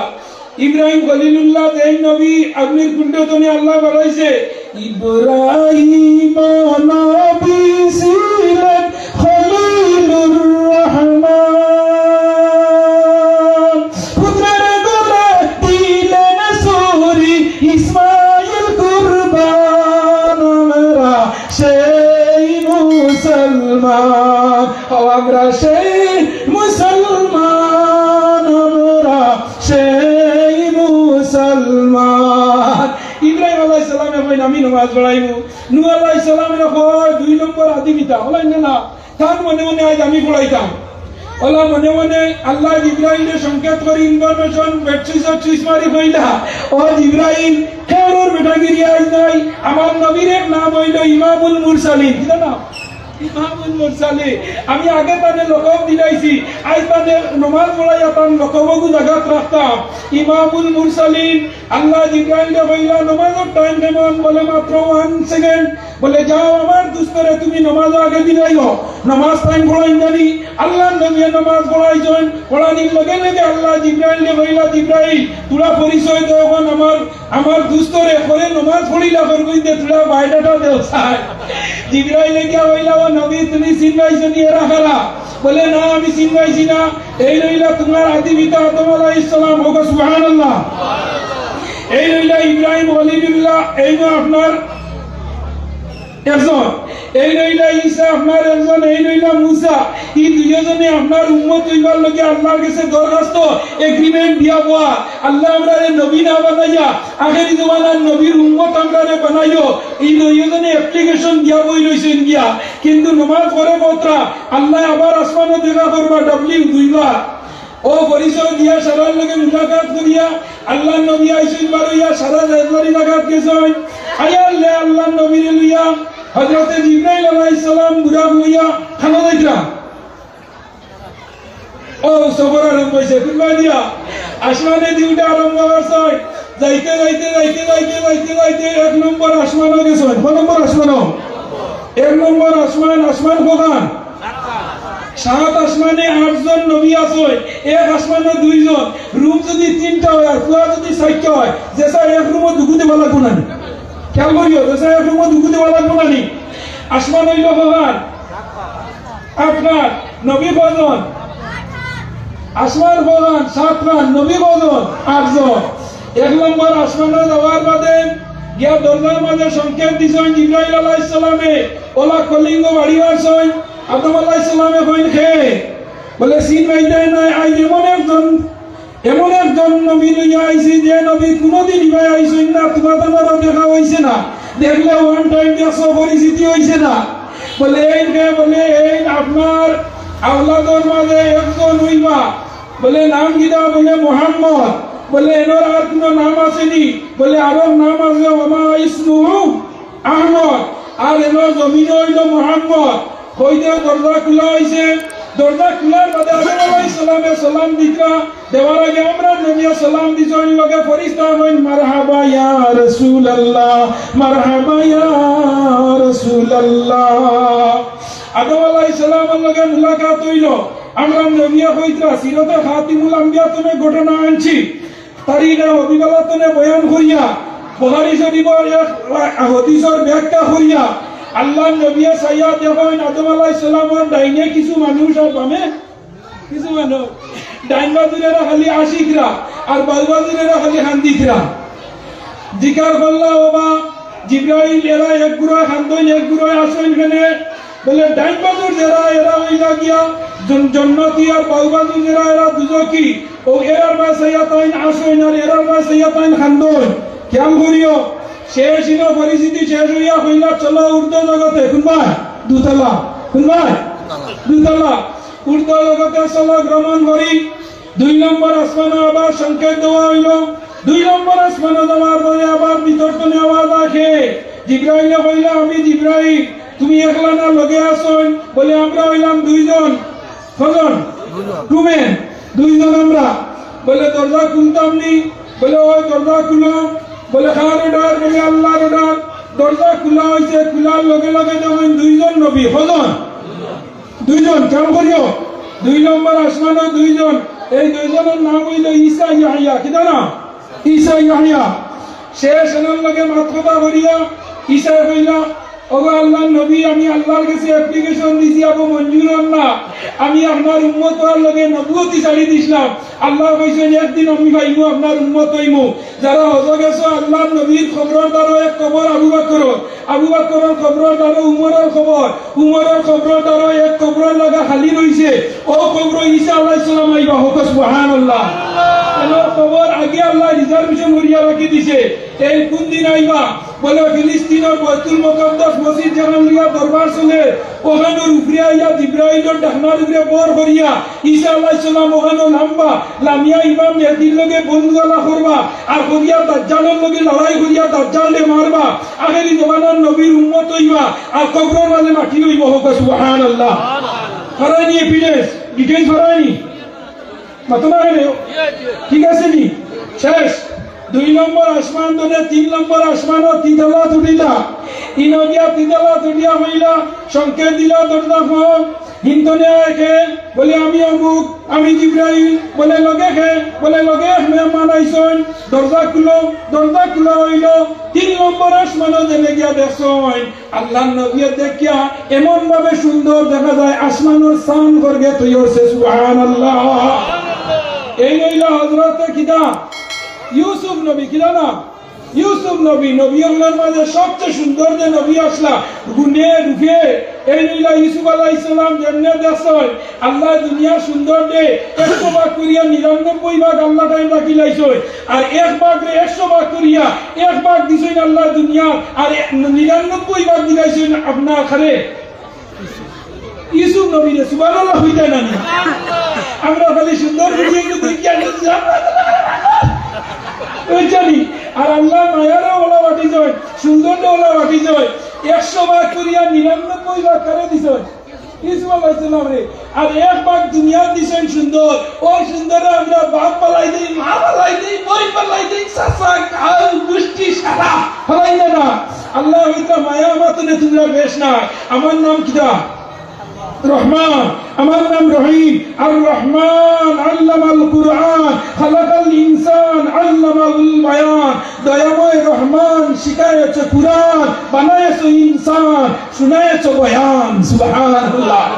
ইব্রাহিম খলিলুল্লাহ যেইন নবী, অগ্নির কুণ্ড তনে আল্লায় বারইছে। ইব্রাহিম নবী ছিলেন খলিলুর রহমান। পুত্রের গলায় দিলেন ছুরি, ইসমাইল কুরবান। আমরা সেই মুসলমান, ও আমরা সেই মুসলমান, আমরা সেই মুসলমান। ইব্রাহিম আলাইহিস সালামে কইন, "আমি নমাজ পড়াইমু।" নূহ আলাইহিস সালামে কয়, "দুই নম্বর আদিবিতা।" অলাইন না, না। তান মনে মনে আইজ আমি পড়াইতাম। অলা মনে মনে আল্লায় জিব্রাইলরে সংকেত করি, ইনফরমেশন, বেটসুইচ অটসুইচ মারি কইলা, "ও জিব্রাইল, কেউরর বেটাগিরি আইজ নাই। আমার নবীর এক নাম অইল ইমামুল মুরসালিন।" কিতা নাম? ইমামুল মুরসালিন। আমি আগে তানে লকব দিলাইছি, আইজ তানে নমাজ পড়াইয়া তান লকবগু জাগাত রাখতাম। ইমামুল মুরসালিন। আল্লায় জিব্রাইলরে কইলা, "নমাজর টাইম কেমন?" বলে, "মাত্র ওয়ান সেকেন্ড।" বলে, "যাও, আমার দুস্তরে তুমি নমাজ আগে দিলাইও, নমাজ টাইম পড়াইন জানি।" আল্লাহর নবীয়ে নমাজ পড়াইছইন, পড়ানির লগে লগে আল্লায় জিব্রাইলরে কইলা, "জিব্রাইল, তোরা পরিচয় দে অখন আমার, আমার দুস্তরে করে নমাজ পড়িলা করবইন দে, তোরা বায়োডাটা দেও চাই।" জিব্রাইলে গিয়া কইলা, "ও নবী, তুমি চিনবাইছো নি এরা কারা?" বলে, "না, আমি চিনবাইছি না।" এই রইলা তোমার আদি পিতা আদম আলাইহিস সালাম, হোক সুবহানাল্লাহ। এই রইলা ইব্রাহিম খলিলুল্লাহ, এই না আপনার একজন, এইন অইলা ঈসা আপনার একজন, এইন অইলা মুসা। ই দুইওজনে আপনার উম্মত অইবার লাগি আল্লার গেছে দরখাস্ত, agreement দিয়া বওয়া। আল্লা আমরারে নবী না বানাইয়া আখেরি জমানার নবীর উম্মত আমরারে বানাইও। ই দুইওজনে application দিয়া বই রইছইন গিয়া। কিন্তু নমাজ পড়ে কতরা, আল্লায় আবার আসমানো দেখা করবা, ডাবলিউ দুইবার। অউ পরিচয় দিয়া সারার লগে মুলাকাত করিয়া আল্লার নবী আইছইন বারইয়া, সারা রাজবাড়ি লাগাত গেছইন। আইয়ার লে আল্লার নবীরে লইয়া হযরতে জিব্রাইল আলাইহিস সালাম বুরাক লইয়া খানো যাইতরা। অউ সফর আরম্ভ অইছে, কুনবা দিয়া? আসমানে দিউটা আরম্ভ করছইন। যাইতে যাইতে যাইতে যাইতে যাইতে যাইতে এক নম্বর আসমানো গেছইন। কয় নম্বর আসমানো? এক নম্বর আসমান, আসমান কয়খান? সাত আসমানে আটজন নবী আছইন, এক আসমানো দুইজন। রুম যুদি তিনটা অয় আর কুয়া যুদি চাইরটা অয়, যেছা এক রুমো দুগু দেওয়া লাগবো না নি? খেয়াল করিও, যেছা এক রুমো দুগু দেওয়া লাগবো না নি? আসমান অইলো কয়খান? আটখান। নবী কয়জন? আসমান কয়খান? সাতখান। নবী কয়জন? আটজন। এক নম্বর আসমানো যাওয়ার বাদে গিয়া দরজার মাঝে সংকেত দিছইন জিব্রাইল আলাইহিস সালামে, অলা কলিংগ বাড়ি মারছইন। আদম আলাইহিস সালামে কইন, "কে?" বলে, "চিন পাইতায় নায়, আইজ এমন একজন, এমন একজন নবী লইয়া আইছি, যে নবী কুনুদিন ইবায় আইছইন না, তুমার তানরও দেখা অইছে না। দেখলে one time দেখছো, পরিচিতি অইছে না।" বলে, "এইন কে?" বলে, "এইন আপনার আওলাদর মাঝে একজন অইবা।" বলে, "নাম কিতা?" বলে, "মোহাম্মদ।" বলে, "এনর আর কুনু নাম আছে নি?" বলে, "আরক নাম আছে, ওমা ইসমুহু আহমদ, আর এনর জমিনো অইলো মোহাম্মদ।" কইতে দরজা খুলা অইছে। দরজা খুলার বাদে আদম আলাইহিস সালামে সালাম দিতরা, দেওয়ার আগে আমরার নবীয়ে সালাম দিছইন, লগে ফিরিস্তা কইন, "মারহাবা ইয়া রাসূলুল্লাহ, মারহাবা ইয়া রাসূলুল্লাহ।" আদম আলাইহিস সালামর লগে মুলাকাত অইলো। আমরার নবীয়ে কইতরা, সিরতে খাতিমুল আম্বিয়াত অনেক ঘটনা আনছি। তারিখে হবিবালাতনে বয়ান করিয়া, বুখারী শরীফর এক হাদিসর ব্যাখ্যা করিয়া, আল্লার নবীয়ে চাইয়া দেখইন আদম আলাইহিস সালামর ডাইনে কিছু মানুষ আর বামে কিছু মানুষ। ডাইন বাজুর এরা খালি আশিকরা, আর বাউ বাজুর এরা খালি কান্দিতরা। জিকার করলা, "ওবা জিব্রাইল, এরা এক গুড়ায় কান্দইন, এক গুড়ায় আসইন কেনে?" বলে, "ডাইন বাজুর যেরা, এরা অইলা গিয়া জন-, জন্নতি, আর বাউ বাজুর যেরা, এরা দুজখি। অউ এরার বায় চাইয়া তাইন আসইন, আর এরার বায় চাইয়া তাইন কান্দইন।" খেয়াল করিও, শেষ ইনো পরিস্থিতি শেষ অইয়া কইলা, "চলো ঊর্ধ্ব জগতে।" কুনবায়? দুতলা। কুনবায়? দুতলা। ঊর্ধ্ব জগতে চলো, গমন করি। দুই নম্বর আসমানো আবার সংকেত দেওয়া অইলো। দুই নম্বর আসমানো যাওয়ার পরে আবার ভিতর তনে আওয়াজ আয়, "কে?" জিব্রাইলে কইলা, "আমি জিব্রাইল, তুমি একলা না, লগে আছইন?" বলে, "আমরা অইলাম দুইজন।" কয়জন? Two man। দুইজন আমরা। বলে, "দরজা খুলতাম নি?" বলে, "অয় দরজা খুলো।" বলে, "কার order?" বলে, "আল্লার order।" দরজা খুলা অইছে, খুলার লগে লগে দেখইন দুইজন নবী। কয়জন? দুইজন, খেয়াল করিও। দুই নম্বর আসমানো দুইজন। এই দুইজনর নাম অইলো ঈসা ইয়াহইয়া। কিতা নাম? ঈসা ইয়াহইয়া। শেষ এনার লগে মাত কথা করিয়া ঈসায় কইলা, "ওগো আল্লার নবী, আমি আল্লার গেছে application দিছি, আবু মঞ্জুর অর না। আমি আপনার উম্মত অওয়ার লগে নবুয়তি ছাড়ি দিছলাম। আল্লায় কইছইন একদিন আমি পাইমু, আপনার উম্মত অইমু।" যারা হজো গেছো, আল্লার নবীর কবরর দ্বারো এক কবর আবু বকরর, আবু বকরর কবরর দ্বারো উমরর কবর, উমরর কবরর দ্বারো এক কবরর লাগা খালি রইছে, অউ কবরো ঈসা আলাইহিস সালাম আইবা। হকো সুবহানাল্লাহ। এনর কবর আগে আল্লায় reservation করিয়া রাখি দিছে। এইন কুনদিন আইবা? বলে, "ফিলিস্তিনর বাইতুল মুকাদ্দাস মসজিদ যেখান লইয়া দরবার চলে, অখানর উপরে আইয়া জিব্রাইলর ডাকনার উপরে ভর করিয়া ঈসা আলাইহিস সালাম অখানো লামবা, লামিয়া ইমাম মেহদির লগে বন্দুক আলা করবা, আর করিয়া দাজ্জালর লগে লড়াই করিয়া দাজ্জালরে মারবা, আখেরি জমানার নবীর উম্মত অইবা, আর কবরর মাঝে মাটি অইবো।" হকো সুবহানাল্লাহ। ফারাইনি evidence, details ফারাইনি। মাতো না কেনে? ঠিক আছে নি? শেষ। দুই নম্বর আসমান তনে তিন নম্বর আসমানো তিতালা তুটিলা। ইনো গিয়া তিতালা তুটিয়া কইলা, সংকেত দিলা, "দরজা খোল।" হিনতনে আয় কে? বলে, "আমি অমুক, আমি জিব্রাইল।" বলে, "লগে কে?" বলে, "লগে এক মেহমান আইছইন।" দরজা খুলো, দরজা খুলা অইলো। তিন নম্বর আসমানো যেনে গিয়া দেখছইন, আল্লার নবীয়ে দেখিয়া এমন ভাবে সুন্দর দেখা যায়, আসমানর চান গর্গে তৈরি অইছে। সুবহানাল্লাহ। এইন অইলা হজরতে কিতা? ইউসুফ নবী, কিতা নাম? ইউসুফ নবী, নবী অকলর মাঝে সবচেয়ে সুন্দর যে নবী আছলা, গুণে রূপে, এইন অইলা ইউসুফ আলাইহিস সালাম। যেমনে দেখছইন, আল্লায় দুনিয়ার সৌন্দর্যে একশো ভাগ করিয়া নিরানব্বই ভাগ আল্লায় তাইন রাখিলাইছইন, আর এক ভাগরে একশো ভাগ করিয়া এক ভাগ দিছইন আল্লায় দুনিয়ার, আর এ-, নিরানব্বই ভাগ দিলাইছইন আপনার কারে। ইউসুফ নবীরে। সুবহানাল্লাহ কইতা না নি? আমরা খালি সুন্দর video একটু দেখিয়া বুঝলাম। বুঝছনি? আর আল্লায় মায়ারে অলা বাটি যায়, সৌন্দর্য অলা বাটি যায়। একশো ভাগ করিয়া নিরানব্বই ভাগ কারে দিছইন? ইউসুফ আলাইহিস সালামরে। আর এক ভাগ দুনিয়ার দিছইন সুন্দর, অউ সুন্দরে আমরা বাপ ফালাই দেই, মা ফালাই দেই, বইন ফালাই দেই, চাচা, গাঁও, গুষ্টি সারা ফালাই দেই না। আল্লায় কইতা, মায়া আমার তনে তুমরার বেশ না, আমার নাম কিতা? রহমান। আমার নাম রহিম। আর রহমান আল্লামাল কুরআন, খালাকাল ইনসান, আল্লামাহুল বায়ান। দয়াময় রহমান শিখায়েছে কুরআন, বানায়েছে ইনসান, শুনায়েছে বয়ান। সুবহানাল্লাহ।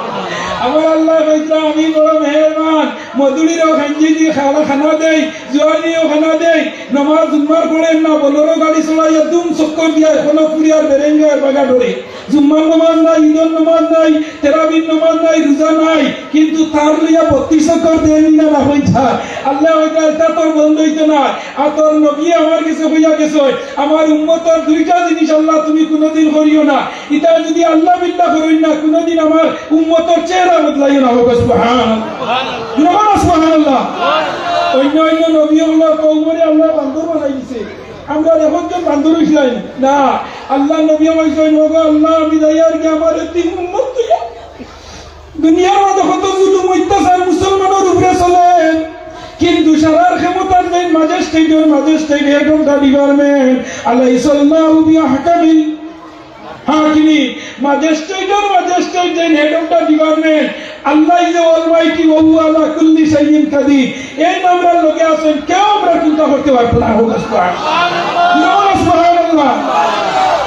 আমার আল্লায় কইতা, আমি বড় মেহেরবান, মদুড়িরেও খাইঞ্জি দি খানা, খানা দেই, জুয়ানিরেও খানা দেই, নমাজ জুম্মার পড়ের না, বলরো গাড়ি চড়াইয়া দুম চক্কর দিয়া এখনো পুরিয়ার বেরেঙ্গার বাগা ধরে। জুম্মার নমাজ নাই, ইদর নমাজ নাই, তেরাবির নমাজ নাই, রুজা নাই, কিন্তু তার লইয়া বত্রিশ চক্কর দেন না, না অইতা। আল্লায় কইতা, ইতা তোর বন্ধ অইতো না। আর তোর নবী আমার গেছে কইয়া গেছইন, আমার উম্মতর দুইটা জিনিস আল্লাহ তুমি কুনুদিন করিও না। ইতা যুদি আল্লাহ বিল্লাহ করইন না, কুনুদিন আমার উম্মতর চেহারা বদলাইও না। হোক সুবহান। জোরে কও সুবহানাল্লাহ। অইন্য অইন্য নবী অকলর কওমরে আল্লায় বান্দর বানাই দিছে। আমরা এখন জন বান্দর অইছিলাম না। আল্লাহর নবী কইছইন, "ওগো আল্লাহ, আমি যাইয়ার গি আমার এতিম উম্মত তুইয়া।" দুনিয়ার মাঝে কত জুলুম অত্যাচার মুসলমানর উপরে চলে, কিন্তু সারার ক্ষমতার যেইন ম্যাজিস্ট্রেটর magistrate, head of the department, আলাইসাল্লাহু বিআহকামিল হাকিমিন, ম্যাজিস্ট্রেটর ম্যাজিস্ট্রেট যেইন head of the department, Allah is the Almighty, ওয়া হুয়া আলা কুল্লি শাইইন কাদির। এইন আমরার লগে আছইন, কেউ আমরার কুন্তা করতে পারতো না। হোক সুবহান। জোরে বলো সুবহানাল্লাহ।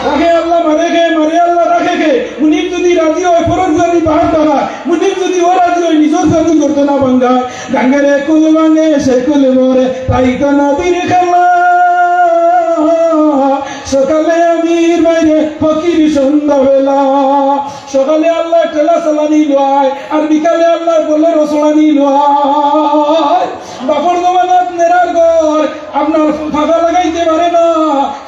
রাখে আল্লাহ, মারে কে, মারে আল্লাহ, রাখে কে? মুনিব যুদি রাজি অয়, পরর ফুয়াদি বাহার তারা। মুনিব যুদি অরাজি অয়, নিজর ফুয়াদি করতো না ভাঙ্গা। গাঙ্গেরে কুল ভাঙ্গে, সে কুল ভরে, তাই তো নদীর খেলা। সকালে আমির বাইরে, ফকির সন্ধ্যাবেলা। সকালে আল্লায় ঠেলা চালানি লয়, আর বিকালে আল্লায় বলেরো চালানি লয়। বাপর জমানাত নেড়ার ঘর, আপনার ফাঁকা লাগাইতে পারে না।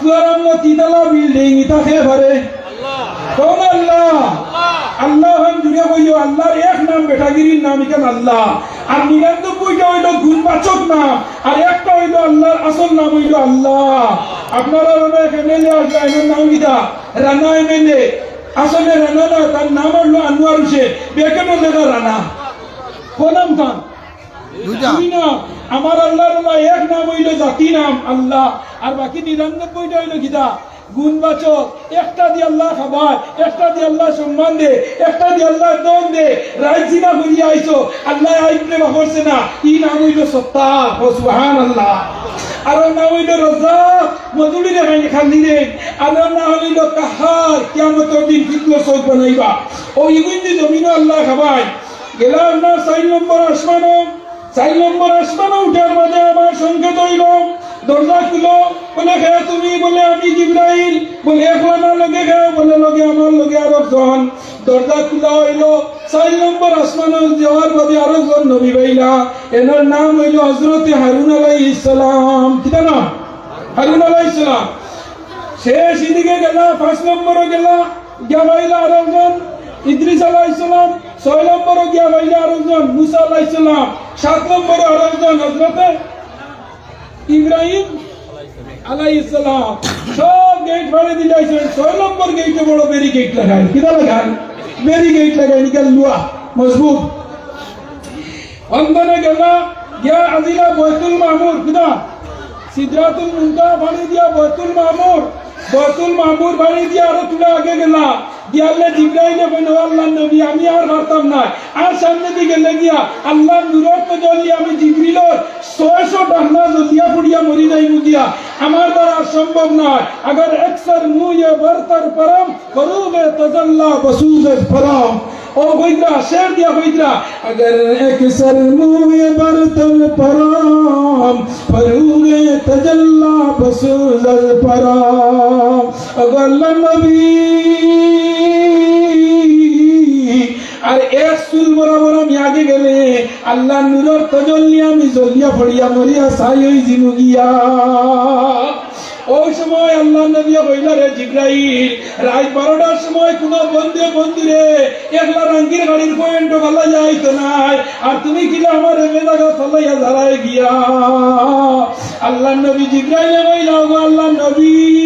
ফুয়ার আম্মা তিনতলা বিল্ডিং, ইতা কে পারে? কোন আল্লাহ? আল্লাহ। অখন জুরে কইও, আল্লাহর এক নাম বেটাগিরির নাম, ইখান আল্লাহ। আর নিরানব্বইটা অইলো গুণবাচক নাম, আর একটা অইলো আল্লাহর আসল নাম অইলো আল্লাহ। আপনারার অনেক এমএলএ আছলা, এনর নাম কিতা? রানা এমএলএ। আসলে রানা না, তার নাম অইলো আনোয়ার হোসেন, বেকেটর লেখা রানা। কোন নাম তান? দুইটা। দুই নাম। আমার আল্লাহর অলা এক নাম অইলো জাতি নাম আল্লাহ, আর বাকি নিরানব্বইটা অইলো কিতা? গুণবাচক। একটা দি আল্লাহ খাবায়, একটা দি আল্লাহ সম্মান দে, একটা দি আল্লাহ ধন দে। রাইত জিনা করিয়া আইছো, আল্লায় আইবরে বাফরছে না, ই নাম অইলো সত্তার। ও সুবহানাল্লাহ। আরো নাম অইলো রাজ্জাক, মজুরি দেখাইনি খান্দি দে। আরো নাম অইলো কাহার, কিয়ামতর দিন ফিতনা চউখ বানাইবা। অউ ইগুইন দি জমিনো আল্লাহ খাবায়। গেলা আপনার চাইর নম্বর আসমানো, চাইর নম্বর আসমানো উঠার মাঝে আমার সংকেত অইলো, দরজা খুলো। বলে, "কে তুমি?" বলে, "আমি জিব্রাইল।" বলে, "একলা না, লগে কে?" বলে, "লগে আমার লগে আরক জন।" দরজা খুলা অইলো, চাইর নম্বর আসমানো যাওয়ার বাদে আরক জন নবী পাইলা, এনর নাম অইলো হযরতে হারুন আলাইহিস সালাম। কিতা নাম? হারুন আলাইহিস সালাম। শেষ ইদিকে গেলা, পাঁচ নম্বরো গেলা, গিয়া পাইলা আরক জন ইদ্রিস আলাইহিস সালাম, ছয় নম্বরো গিয়া পাইলা আরক জন মুসা আলাইহিস সালাম, সাত নম্বরো আরক জন হযরতে ইব্রাহিম আলাইহিস সালাম। সব গেট ফাড়ি দিলাইছইন, ছয় নম্বর গেইটো বড় ব্যারিকেড লাগাইল। কিতা লাগাইল? ব্যারিকেড লাগাইল, ইখান লুয়া মজবুত। অন্তরে গেলা, গিয়া আজিলা বয়তুল মামুর, কিতা? সিদরাতুল মুনতাহা ফাড়ি দিয়া বয়তুল মামুর, বয়তুল মামুর ফাড়ি দিয়া আরো থুড়া আগে গেলা, গিয়ালে জিব্রাইলে কইন, "ও আল্লাহর নবী, আমি আর পারতাম না।" আর সামনেদি গেলে গিয়া আল্লাহর নূরর তজল্লি আমি জিব্রাইলর ছয়শো ডান্না জ্বলিয়া পুড়িয়া মরি যাইমু গিয়া, আমার দ্বারা আর সম্ভব নায়। "اگر اکثر موی برتر پرم، فروغ تجلی بسوزد پرم۔" ও কইতরা, শের দিয়া কইতরা, "اگر اکثر موی برتر پرم، فروغ تجلی بسوزد پرم।" ও আল্লাহর নবী, আর এক চুল বরাবর আমি আগে গেলে আল্লাহর নূরর তজল্লি আমি জ্বলিয়া পুড়িয়া মরিয়া ছাই অইযিমু গিয়া। ওই সময় আল্লাহর নবীয়ে কইলা, "রে জিব্রাইল, রাইত বারোটার সময় কুনু বন্দে বন্দুরে একলা রাঙ্গির গাড়ির পয়েন্টো ফালাইয়া আইতো নায়, আর তুমি কিলা আমারে বেজাগা ফালাইয়া যারায় গিয়া?" আল্লাহর নবী জিব্রাইলে কইলা, "ওগো আল্লাহর নবী,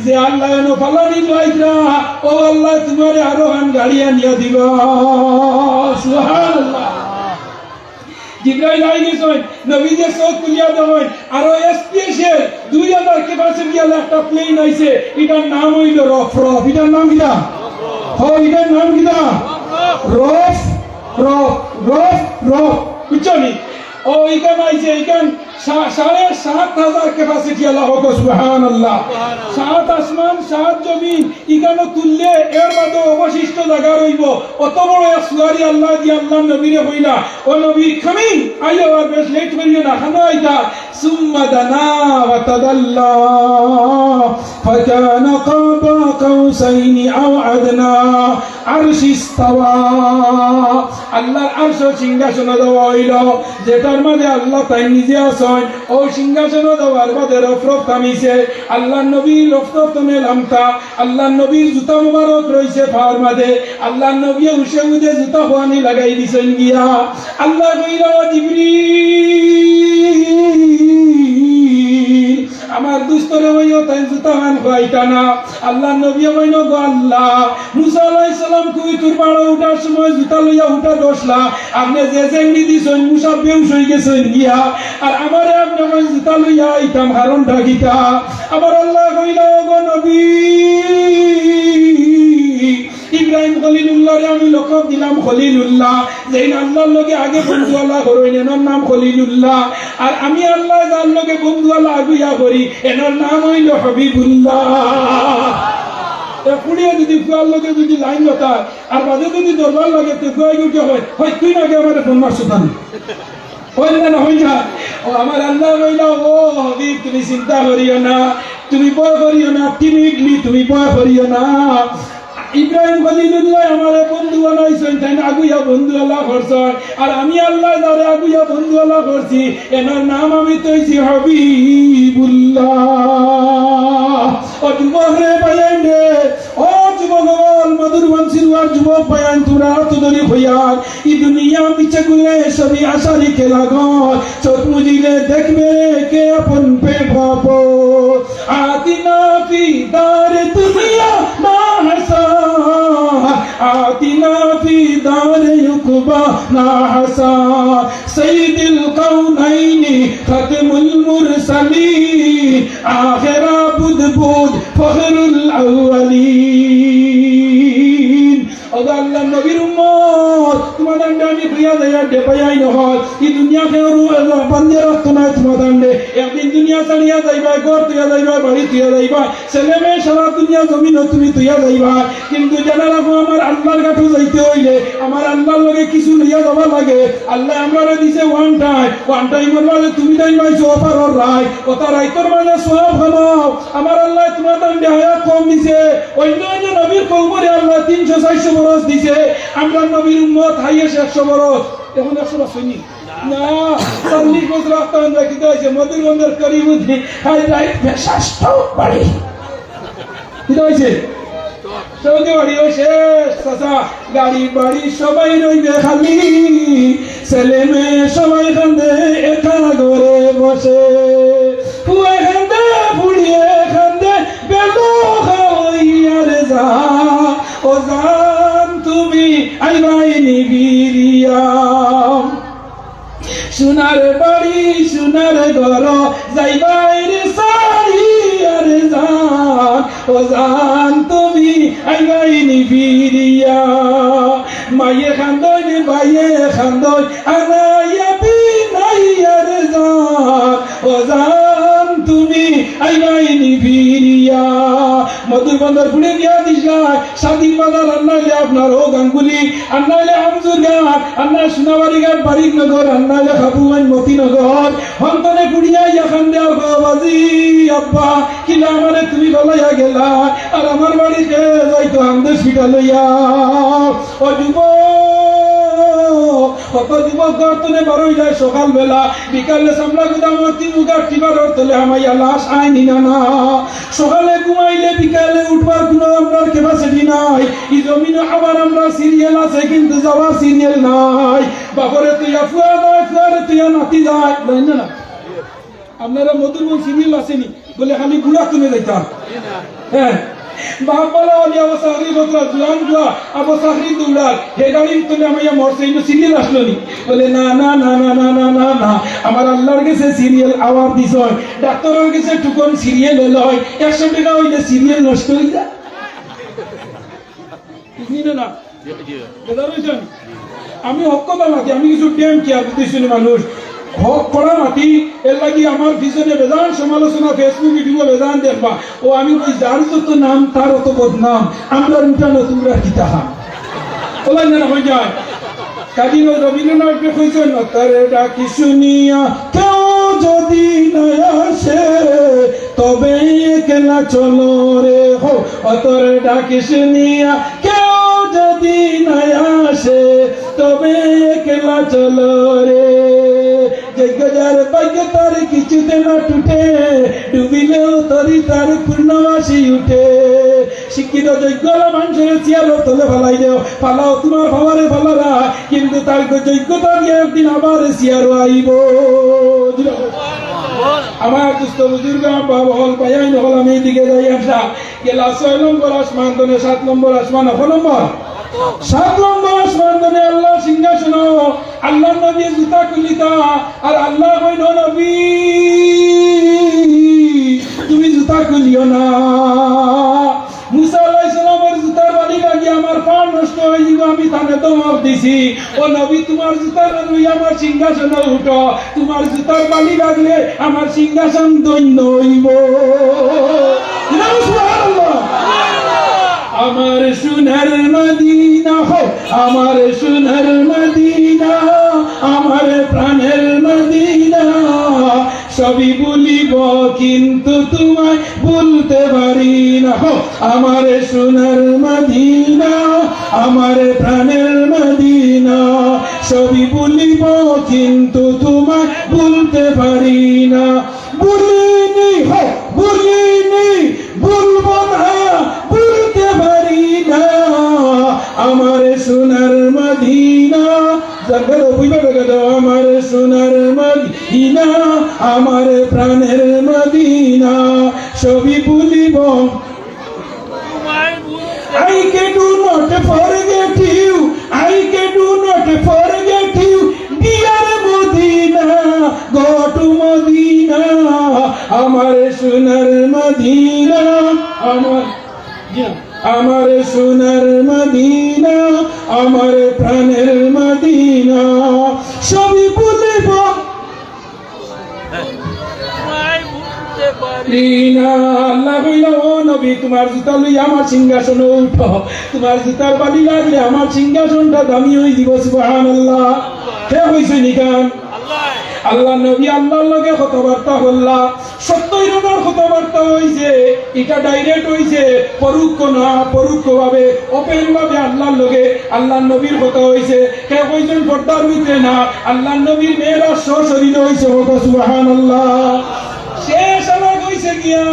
যে আল্লায় অনো ফালানি লাইতরা, ও আল্লায় তুমারে আরোখান গাড়ি আনিয়া দিবা।" সুবহানাল্লাহ। জিব্রাইল আইগেছইন, নবীজিয়ে চউখ খুলিয়া দেখইন, আরো special দুই হাজার capacity আলা একটা plane আইছে, ইটার নাম অইলো রফরফ। ইটার নাম কিতা? হ, ইটার নাম কিতা? রফ, রফ, রফ, রফ। বুঝছো নি? ও, ইখান আইছে, ইখান সা-, সাড়ে সাত হাজার capacity আলা, কউক্কা সুবহানাল্লাহ। সাত আসমান, সাত জমিন, ইখানো তুললে এর বাদে অবশিষ্ট জাগা রইবো। অত বড় এক সুয়ারি আল্লায় দিয়া আল্লাহর নবীরে কইলা, "ও নবী, coming, আইও, আর বেশ late করিও না, খানো আইতা।" ثم دنا فتدلى فكان قاب قوسين أو أدنى। আরশ ইস্তাওয়া। আল্লাহর আরশর সিংহাসনো যাওয়া অইলো, যেটার মাঝে আল্লাহ তাইন নিজে আছইন। ও সিংহাসনো যাওয়ার বাদে রফরফ থামিছে। আল্লাহর নবী রফরফ তনে লামতা, আল্লাহর নবীর জুতা মুবারক রইছে পাওর মাঝে। আল্লাহর নবীয়ে উশে উদে জুতা খোয়ানি লাগাই দিছইন গিয়া। আল্লায় কইলা, "ও জিবরিল, আমার দুস্তরে কইও তাইন জুতা খান খোয়াইতা না।" আল্লাহর নবীয়ে কইন, "গো আল্লাহ, মুসা আলাইহিস সালাম কুফ তুর পাহাড়ো উঠার সময় জুতা লইয়া উঠা ধরছলা, আপনে যে চেংড়ি দিছইন, মুসা বেহুশ অইগেছইন গিয়া, আর আমারে আপনে কইন জুতা লইয়া আইতাম, কারণটা কিতা?" আমার আল্লায় কইলা, "ও গো নবী, ইব্রাহিম খলিলুল্লাহরে আমি লকব দিলাম খলিলুল্লাহ। যেইন আল্লাহর লগে আগে বন্ধুয়ালা করইন, এনর নাম খলিলুল্লাহ। আর আমি আল্লায় যার লগে বন্ধুয়ালা আগুয়া করি, এনর নাম অইলো হাবিবুল্লাহ।" এ ফুড়িয়ে যুদি ফুয়ার লগে যুদি লাইন লতায়, আর বাদে যুদি দরবার লাগে, তে ফুয়ায় উঠে কয়, "হয় তুই নাকি আমারে ফোন মারছো তান?" অইল না, অইল না? ও আমার আল্লায় কইলা, "ও হাবিব, তুমি চিন্তা করিও না, তুমি ভয় করিও না, timidly তুমি ভয় করিও না। ইব্রাহিম খলিলুল্লাহ আমারে বন্ধু বানাইছইন, তাইন আগুয়া বন্ধুয়ালা করছইন, আর আমি আল্লায় যারে আগুয়া বন্ধুয়ালা করছি, এনর নাম আমি থইছি হাবিবুল্লাহ।" ও যুবক রে, ভাইয়াইন রে, ও যুবক অকল, মধুর বংশীর যুবক ভাইয়াইন, তুমরা আত ধরি কইয়ার, ই দুনিয়া মিছে গুলে সবই আশারি খেলাঘর। চোখ মুজিলে দেখবে কে আপন কে পর। آتنا في دار دنیا ناحساب، آتنا في دار عقبی ناحساب۔ سید الکونین ختم المرسلین، آخر بود بود فخر الاولین۔ ও গো আল্লাহর নবীর উম্মত, তুমাদানরে আমি থইয়া যাইয়ার দে, ভাইয়াইন অকল। ই দুনিয়া কেউর বান্দিয়া রাখতো নায় তুমাদানরে। একদিন দুনিয়া ছাড়িয়া যাইবায়, ঘর থইয়া যাইবায়, বাড়ি থইয়া যাইবায়। ছেলে মেয়ে সারা দুনিয়া জমিনো তুমি থইয়া যাইবায়। কিন্তু জানা রাখো, আমার আল্লাহর কাছে যাইতে অইলে আমার আল্লাহর লগে কিছু লইয়া যাওয়া লাগে। আল্লায় আমরারে দিছে one time, one time-র মাঝে তুমি তাইন পাইছো অফারর রাইত, অতা রাইতর মাঝে সওয়াব কামাও। আমার আল্লায় তুমাদানরে হায়াত কম দিছে, অইন্য অইন্য নবীর কওমরে আল্লায় তিনশো চাইরশো বরস দিছে, আমরার নবীর উম্মত highest একশো বরস। অখন একশো বরস অয়নি? না, চল্লিশ বছর আগে আমরা কিতা অইছে, মধুরগঞ্জর করিমুদ্দিন, হাই রাইত বেশাস্ত বাড়ি। কিতা অইছে? সৌদি বাড়ি অউ শেষ, চাচা, গাড়ি বাড়ি সবাই রইবে খালি, ছেলে মেয়ে সবাই কান্দে একা ঘরে বসে। পুয়ায় কান্দে, ফুড়িয়ে কান্দে, বেলো খাওয়াইয়ার যা, ও জান তুমি আইবায়নি ফিরিয়া। সোনার বাড়ি, সোনার ঘর, যাইবায় রে ছাড়িয়ার জান, ও জান তুমি আইবায়নি ফিরিয়া। মায়ে কান্দইন, ভাইয়ে কান্দইন, আনাইয়া বিনাইয়ার জান, ও জান তুমি আইবায়নি ফিরিয়া। মধুর বন্দর ফুড়ে বিয়া দিছলা, স্বাধীন বাজার আর নাইলে আপনার ও গাঙ্গুলি, আর নাইলে আমজুর গান, আর নাইলে সোনাবাড়ি ঘাট, বারিকনগর, আর নাইলে খাবুয়ান মতিনগর। হন্তনে কুড়িয়া ইয়া কান্দে, ও বাজি আব্বা, কিলা আমারে তুমি ফালাইয়া গেলা, আর আমার বাড়িতে যাইতো আন্দে ছুটা লইয়া। ও যুবক, কত যুবক ঘর তনে বারই যায় সকালবেলা, বিকালে সামলা গুদামর তিন উগার টিবারর তলে হামাইয়া লাশ আইনি না না। সকালে ঘুমাইলে বিকালে উঠবার কুনু আমরার capacity নাই। ই জমিনো আবার আমরার serial আছে, কিন্তু যাওয়ার serial নাই। বাপরে তুইয়া ফুয়া যায়, ফুয়ারে তুইয়া নাতি যায়, যায় না না? আপনারা মধুর বন serial আছেনি? বলে খালি বুড়া তুলে যাইতাম। হ্যাঁ, বাপ বলা অলি আবু চাকরি বদলা জুয়ান জুয়া, আবু চাকরি দৌড়ার, হে গাড়ির তলে আমাইয়া মরছে, ইনো serial আসলো নি? বলে, "না, না, না।" আমার আল্লাহর গেছে serial আওয়ার দিছইন, ডাক্তারর গেছে টুকন serial এলো হয়, একশো টাকা অইলে serial নষ্ট অই যায়। বুঝলি না? না। বেজার অইছইন? আমি হক কথা মাতি, আমি কিছু টেম কি আর বুঝতেছি না মানুষ। হক করা মাতি, এর লাগি আমার পিছনে বেজান সমালোচনা, Facebook, YouTube বেজান দেখবা। ও আমি কই, যার যত নাম, তার অত বদনাম। আমরা উঠানো, তোমরা কিতা হাম? ওলাই না হয়ে যায়। কাজী নজ-, রবীন্দ্রনাথ কইছইন, "অতর ডাকি শুনিয়া কেউ যদি না আসে, তবে একলা চলো রে।" হো, "অতর ডাকি শুনিয়া কেউ যদি না আসে, তবে একলা চলো রে।" যোগ্য যার ভাগ্য তার কিছুতে না টুটে, ডুবিলেও তরি তার পূর্ণমাসি উঠে। শিক্ষিত যোগ্য মানুষের চেয়ারর তলে ফালাই দেও, ফালাও তোমার বাবারে ফালারা, কিন্তু তার যোগ্যতা দিয়া একদিন আবার চেয়ারো আইবো। আমার দুস্ত বুজুর্গ আব্বা বহল পাইয়াই নহল আমি দিকে যাই আসা। গেলা ছয় নম্বর আসমান তনে সাত নম্বর আসমান, কত নম্বর? সাত নম্বর আসমান তনে আল্লাহ সিংহাসন, আল্লাহর নবী জুতা খুলিতা, আর আল্লাহ কইন, "নবী, তুমি জুতা খুলিও না।" মুসা আলাইহিস সালামের জুতার বালি লাগি আমার পাও নষ্ট অই যিবো, আমি তানে ধমক দিছি, "ও নবী, তোমার জুতার লইয়া আমার সিংহাসনে উঠো, তোমার জুতার বালি লাগলে আমার সিংহাসন ধন্য অইবো।" সুবহানাল্লাহ। আমার সোনার মদিনা হো, আমার সোনার মদিনা, আমার প্রাণের মদিনা, সবই ভুলিব কিন্তু তোমায় ভুলতে পারি না। হো, আমার সোনার মদিনা, আমার প্রাণের মদিনা, সবই ভুলিব কিন্তু তোমায় ভুলতে পারি না। ভুলিনি, হো, ভুলিনি, ভুলব না, ভুলতে পারি না। আমার সোনার মদিনা, জানবে তো, বুঝবে তো, আমার সোনার মদিনা, আমার প্রাণের মদিনা, সবই ভুলিব। I can do not forget you, I can do not forget you, dear Medina, go to Medina, আমার সোনার মদিনা, আমার, আমার সোনার মদিনা, আমার প্রাণের মদিনা, সবই ভুলিব। রি না, আল্লাহ কইলা, "ও নবী, তোমার জুতা লইয়া আমার সিংহাসনে উঠো, তোমার জুতার বালি লাগলে আমার সিংহাসনটা দামি অই যিবো।" সুবহানাল্লাহ। কে কইছে নিকান? আল্লাহর নবী আল্লাহর লগে কথাবার্তা করলা, সত্য ইরাদার কথাবার্তা অইছে, ইটা direct অইছে, পরোক্ষ না, পরোক্ষভাবে, open ভাবে আল্লাহর লগে আল্লাহর নবীর কথা অইছে। কে কইছইন পর্দার ভিতরে না, আল্লাহর নবীর মেরাজ সশরীরে অইছে, বলো সুবহানাল্লাহ। শেষ আলাপ অইছে গিয়া,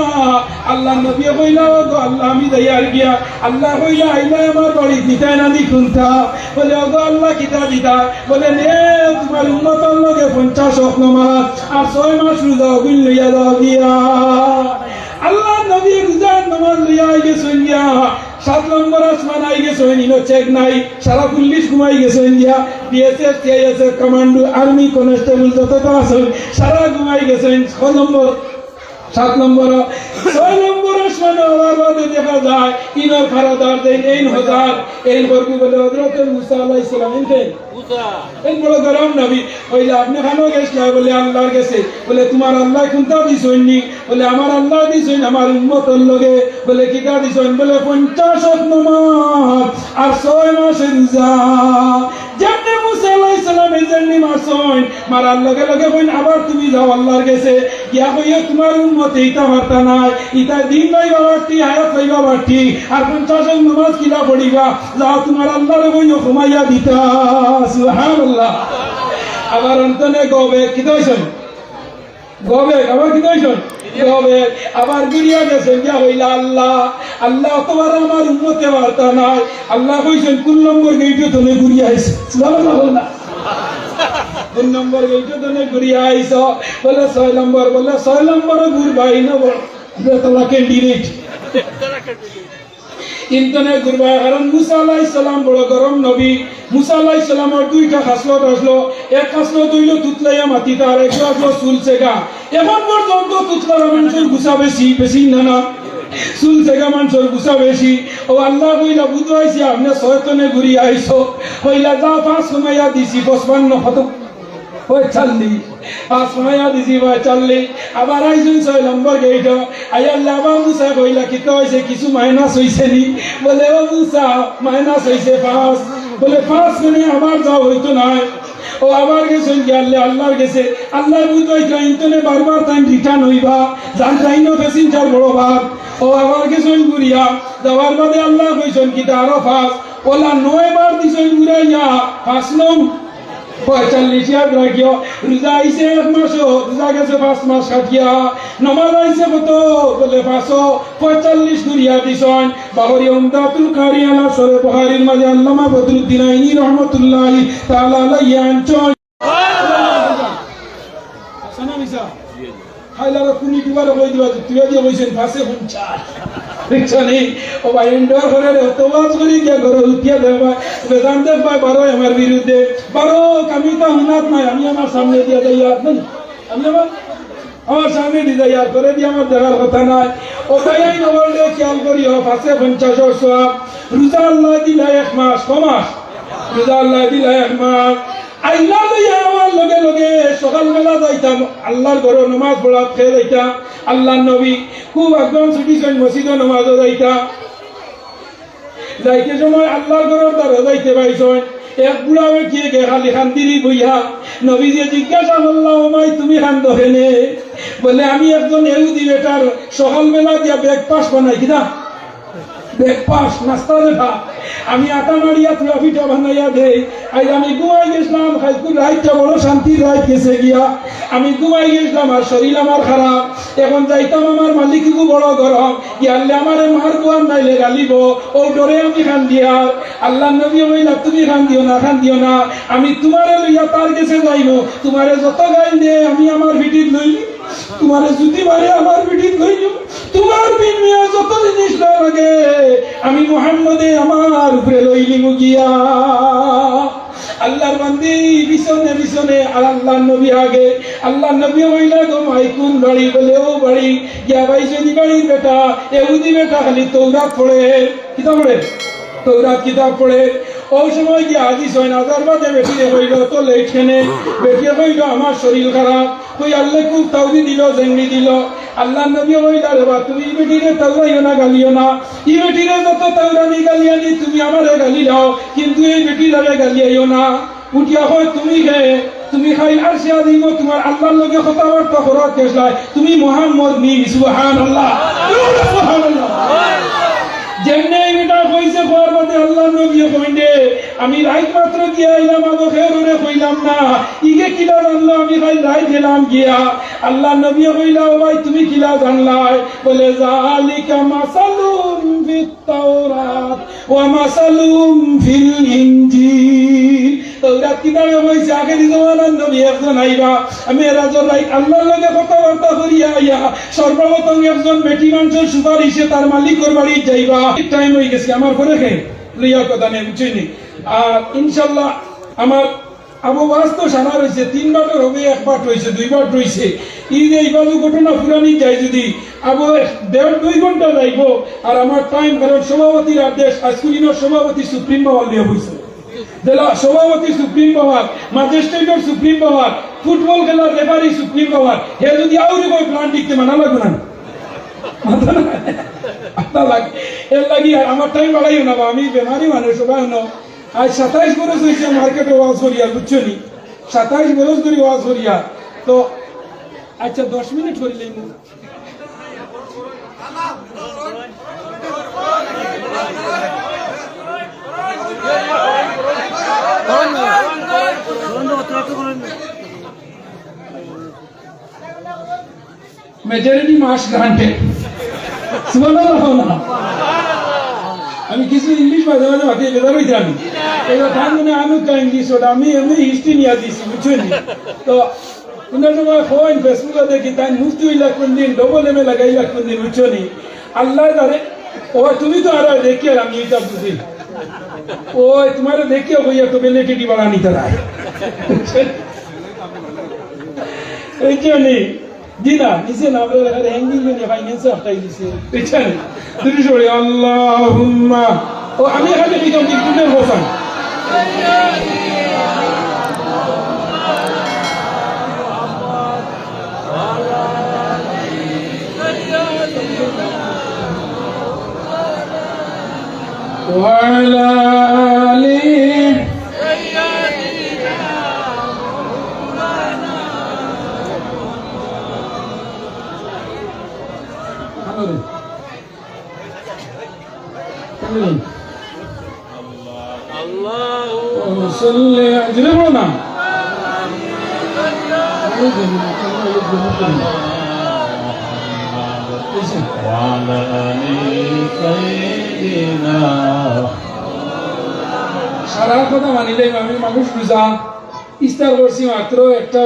আল্লাহর নবী কইলা, "ও গো আল্লাহ, আমি যাইয়ার গিয়া।" আল্লাহ কইলা, "আইলায় আমার বাড়িত, নিতায় না নি কুন্তা?" বলে, "ও গো আল্লাহ, কিতা দিতায়?" বলে, "নে, তোমার উম্মতর লগে পঞ্চাশ অক্ত নামাজ আর ছয় মাস রোজা, অগুইন লইয়া যাও গিয়া।" আল্লাহর নবী রোজা নামাজ লইয়া আইগেছইন গিয়া। সাত নম্বর আসমান আইগেছইন, ইনো check নাই, সারা পুলিশ ঘুমাই গেছইন গিয়া, BSF, CISF, commando, army, constable যত আছইন, সারা ঘুমাই গেছইন। ছ নম্বর, সাত নম্বর, ছয় নম্বর মানে, আবার বাদে দেখা যায়, ইনর খারাদার দেন, এইন হজার, এইন করবি বলে হজরতে মুসা আলাইহিস সালাম, এইন দেন। এইন বড় গরম নবী, কইলা, "আপনে খানো গেছলা?" বলে, "আল্লার গেছে।" বলে, "তুমার আল্লায় কুনটা দিছইন নি?" বলে, "আমার আল্লায় দিছইন আমার উম্মতর লগে।" বলে, "কিতা দিছইন?" বলে, "পঞ্চাশ ওয়াক্ত নমাজ আর ছয় মাসের রোজা।" যেমনে মুসা আলাইহিস সালামে যেমনে মারছইন, মারার লগে লগে কইন, "আবার তুমি যাও আল্লার গেছে, গিয়া কইও তুমার উম্মতে ইতা পারতা নায়, ইতা দিন পাইবা বাট্টি, হায়াত পাইবা বাট্টি, আর পঞ্চাশ ওয়াক্ত নমাজ কিলা পড়িবা, যাও তুমার আল্লারে কইও কমাইয়া দিতা।" সুবহানাল্লাহ। আবার অন্তনে গবে কিতা অইছইন? গবে, আবার কিতা অইছইন? গবে, আবার ঘুরিয়া গেছইন, গিয়া কইলা, "আল্লাহ, আল্লাহ, তুমার আমার উম্মতে পারতা নায়।" আল্লায় কইছইন, "কুন নম্বর গেইটো তনে ঘুরিয়া আইছো?" সুবহানাল্লাহ বল না। "কুন নম্বর গেইটো তনে ঘুরিয়া আইছো?" বলে, "ছয় নম্বর।" বলে, "ছয় নম্বরও ঘুরবায় না বড়, বেতলা ক্যান্ডিডেট।" ইন্তনে ঘুরবায়, কারণ মুসা আলাইহিস সালাম বড় গরম নবী। মুসা আলাইহিস সালামর দুইটা খাসলত আছলো। এক খাসলত অইলো তুতলাইয়া মাতিতা, আর একটা আছলো চুল চেগা। এখন পর্যন্ত তুতলারা মানষর গুছা বেশি, বেশি না, না? চুল চেগা মানষর গুছা বেশি। অউ আল্লায় কইলা, "বুঝাইছি, আপনে ছয় তনে ঘুরিয়া আইছো।" কইলা, "যা, পাঁচ কমাইয়া দিছি, পঁচপান্ন, কত?" পঁয়তাল্লিশ। পাঁচ কমাইয়া দিছি পঁয়তাল্লিশ। আবার আইছইন ছয় নম্বর গেইটো। আইয়ার আবার মুসায় কইলা, "কিতা অইছে? কিছু মাইনাস অইছে নি?" বলে, "ও মুসা, মাইনাস অইছে পাঁচ।" বলে, "পাঁচ মানে আমার যা অইতো নায়।" অউ আবার গেছইন গিয়া আল্লার গেছে। আল্লায় বুঝাইতা, ইন্তনে বারবার তাইন রিটার্ন অইবা, যান তাইনও প্যাসেঞ্জার বড় ভাগ। অউ আবার গেছইন ঘুরিয়া, যাওয়ার বাদে আল্লায় কইছইন, "কিতা আরো পাঁচ?" অলা নয় বার দিছইন ঘুরাইয়া, পাঁচ নং পঁয়তাল্লিশ ইয়াদ রাখিও। রোজা আইছে এক মাসও, রোজা গেছে পাঁচ মাস কাটিয়া। নমাজ আইছে কত? বলে, "পাঁচও।" পঁয়তাল্লিশ ঘুরিয়া দিছইন। বাহরি উমদাতুল কারি আলা শরহ বুখারীর মাঝে আল্লামা বদরুদ্দিন আইনি রহমতুল্লাহি তাআলা আলাইহি আনছইন। হাছা না মিছা? খাইলার কুনি দিবার কই দিবা, তুই দিয়া কইছেন, পাঁচে পঞ্চাশ। বুঝছো নি? ও ভাই, ইনডোর করে রে, তো ওয়াজ করি গিয়া ঘরে উঠিয়া দেবা। বেদান্ত ভাই বারো আমার বিরুদ্ধে। বারো, আমি তো হুনাত নাই, আমি আমার সামনে দিয়া যাই আর নাই। আমি আমার, আমার সামনে দিয়া যাই আর করে দিয়া আমার দেখার কথা নাই। ও ভাই, এই নবলরে খেয়াল করিও, পাঁচে পঞ্চাশর সওয়াব। রোজা আল্লায় দিলা এক মাস, ক মাস? রোজা আল্লায় দিলা এক মাস। আইলা লইয়া আমার লগে লগে সকালবেলা যাইতাম, আল্লার ঘরো নমাজ পড়াত খেয়ে যাইতাম। আল্লার নবী খুব আগ্রহ ছুটিছইন মসজিদো নমাজো যাইতা। যাইতে সময় আল্লার ঘরর দ্বারো যাইতে পাইছইন, এক বুড়া বেটিয়ে গে খালি কান্দিরি বইয়া। নবীজিয়ে জিজ্ঞাসা করলা, "ও মাই, তুমি কান্দো কেনে?" বলে, "আমি একজন এহুদি বেটার সকালবেলা দিয়া ব্রেকফাস্ট বানাই।" কিতা? ব্রেকফাস্ট, নাস্তা যেটা, আমি আটা মারিয়া তুলা পিঠা বানাইয়া দেই। আইজ আমি ঘুমাই গেছলাম, কাইলকুর রাইতটা বড় শান্তির রাইত গেছে গিয়া। আমি ঘুমাই গেছলাম, আর শরীর আমার খারাপ। এখন যাইতাম, আমার মালিক ইগু বড় গরম, ইয়ারলে আমারে মারবো আর নাইলে গালিবো, অউ ডরে আমি কান্দিয়ার। আল্লার নবী কইলা, "তুমি কান্দিও না, কান্দিও না, আমি তুমারে লইয়া তার গেছে যাইমু, তুমারে যত গাইল দে আমি আমার পিঠিত লইমু।" তুমারে যুদি মারে আমার পিঠিত লইও, তুমার বিনিময়ে যত জিনিস লাগে, আমি মুহাম্মদে আমার উপরে লইলিমু গিয়া। আল্লার বান্দি পিছনে পিছনে, আর আল্লার নবী আগে। আল্লার নবী কইলা, "গো মাই, কুন বাড়ি?" বলে, "অউ বাড়ি।" গিয়া পাইছইন ই বাড়ির বেটা, এহুদি বেটা, খালি তৌরাত পড়ে। কিতা পড়ে? তৌরাত কিতাব পড়ে। অউ সময় গিয়া হাজির ছয় হাজার বাদে বেটিরে কইলো, "তো লেট কেনে?" বেটিয়ে কইলো, "আমার শরীর খারাপ।" কই আল্লায় খুব তাওরি দিলো, জেংড়ি দিলো। আল্লার নবী কইলা, "রে বা, তুমি ই বেটিরে তাওরাইও না, গালিও না। ই বেটিরে যত তাওরানি গালিয়ানি তুমি আমারে গালিলাও, কিন্তু এই বেটিরে গালিয়াইও না।" উঠিয়া কয়, "তুমি কে? তুমি কাইল আরশে আজিমো তুমার আল্লার লগে কথাবার্তা করাত গেছলায়, তুমি মুহাম্মদ নি।" সুবহানাল্লাহ। সুবহানাল্লাহ। যেমনে ই বেটা কইছে, কওয়ার বাদে আল্লার নবী কইন দে, "আমি রাইত মাত্র গিয়া আইলাম, আবু খেররে কইলাম না, ইগে কিলা জানলো আমি কাইল রাইত গেলাম গিয়া?" আল্লার নবী কইলা, "ও ভাই, তুমি কিলা জানলায়?" বলে, "জালিকা মাসালুহুম ফিত তাওরাত ওয়া মাসালুহুম ফিল ইনজিল।" তৌরাত কিতাবে কইছে, আখেরি জমানার নবী একজন আইবা, মেরাজর রাইত আল্লার লগে কথাবার্তা করিয়া আইয়া সর্বপ্রথম একজন বেটি মানষর সুপারিশে তার মালিকর বাড়িত যাইবা। টাইম অই গেছে, আমার পরে কে লইয়া কথা নেই, বুঝছইন নি? আর ইনশাআল্লাহ আমার আবু ওয়াজ তো সারা রইছে, তিন বাটর হবে, এক বাট রইছে, দুই বাট রইছে। এই যে এইভাবে ঘটনা ফুরানি যায় যদি, আবো দেড় দুই ঘন্টা যাইবো। আর আমার টাইম, কারণ সভাপতির আদেশ, আইজকুর দিনর সভাপতি সুপ্রিম পাওয়ার লইয়া বইছে। জেলা সভাপতি সুপ্রিম পাওয়ার, ম্যাজিস্ট্রেটর সুপ্রিম পাওয়ার, ফুটবল খেলার রেফারি সুপ্রিম পাওয়ার, হে যদি আউরি কয় প্ল্যান দিতে মানা লাগবো না। মাথা না, মাথা লাগ-, এর লাগি আর আমার টাইম বাড়াইও না বা, আমি বেমারি মানুষ, সবাই হনো। আজ সাতাইশ বরস হইছে মার্কেটে ওয়াজ করিয়া, বুঝছো নি? সাতাইশ বরস ধরি ওয়াজ করিয়া। তো আচ্ছা, দশ মিনিট করিলেই মু-, মেজরিটি মাস গ্রান্টেড। সুবহানাল্লাহ না? আমি কিছু ইংলিশ মাঝে মাঝে মাতি বেজার হইছি আমি। এটা তার মানে আমি তো ইংলিশ, ওটা আমি এমনি হিস্ট্রি নিয়ে দিছি, বুঝছেন নি? তো কোনো সময় ফোন ফেসবুকে দেখি, তাই মুফতি হইলা কোন দিন, ডবল এম এ লাগাইলা কোন দিন, বুঝছো নি? আল্লাহ জানে। ও তুমি তো আর দেখি আর আমি এটা বুঝি। ও তোমার দেখিয়া বইয়া তো বেলেটিটি বাড়ানি তারা। এই জন্যই জি না, নিচে না, আমরা এখানে হ্যাঙ্গিং করে ফাইন্যান্সে আটকাই দিছে। বুঝছেন? দুটি সরে আল্লাহুম্মা। ও, আমি এখানে বিজন বিদ্যুতের বসান। وعلى آل اللهم صل على وعلى آل سيدنا। সারা কথা মানিলে আমি মানুষ রোজা ইফতার করছি মাত্র একটা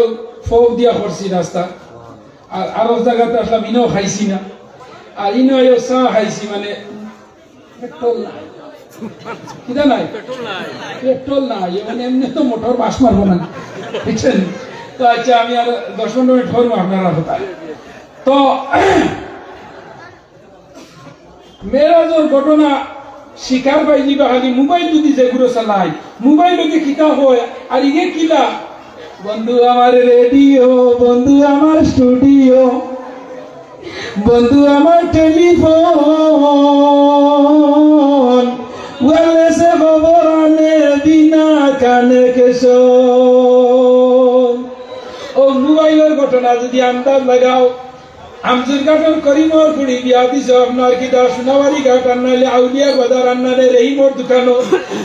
ফোক দিয়া করছি নাস্তা। আর আরো জাগাত আসলাম, ইনো খাইছি না। আর ইনো আইও চা খাইছি, মানে, পেট্রোল নাই। কিতা নাই? পেট্রোল নাই। পেট্রোল নাই, এ মানে এমনি তো মোটর বাস মারবো না, বুঝছেন? তো আচ্ছা, আমি আর দশ পনেরো মিনিট করবো আপনারা কথা। তো মেরাজর ঘটনা শিকার পাইলি বা খালি মোবাইল যদি যেগুলো চালায়, মোবাইল যদি কিতা হয়, আর ইগে কিলা, বন্ধু আমার রেডিও, বন্ধু আমার স্টুডিও, বন্ধু আমার টেলিফোন, ওয়্যারলেসে খবর আনে বিনা কানেকশন। ও মোবাইলর ঘটনা যদি আন্দাজ লাগাও, আমজুরঘাটর করিমর ফুড়ি বিয়া দিছে আপনার কিতা সোনাবাড়ি ঘাট, আর নাইলে আউলিয়ার বাজার, আর নাইলে রহিমর দোকানো,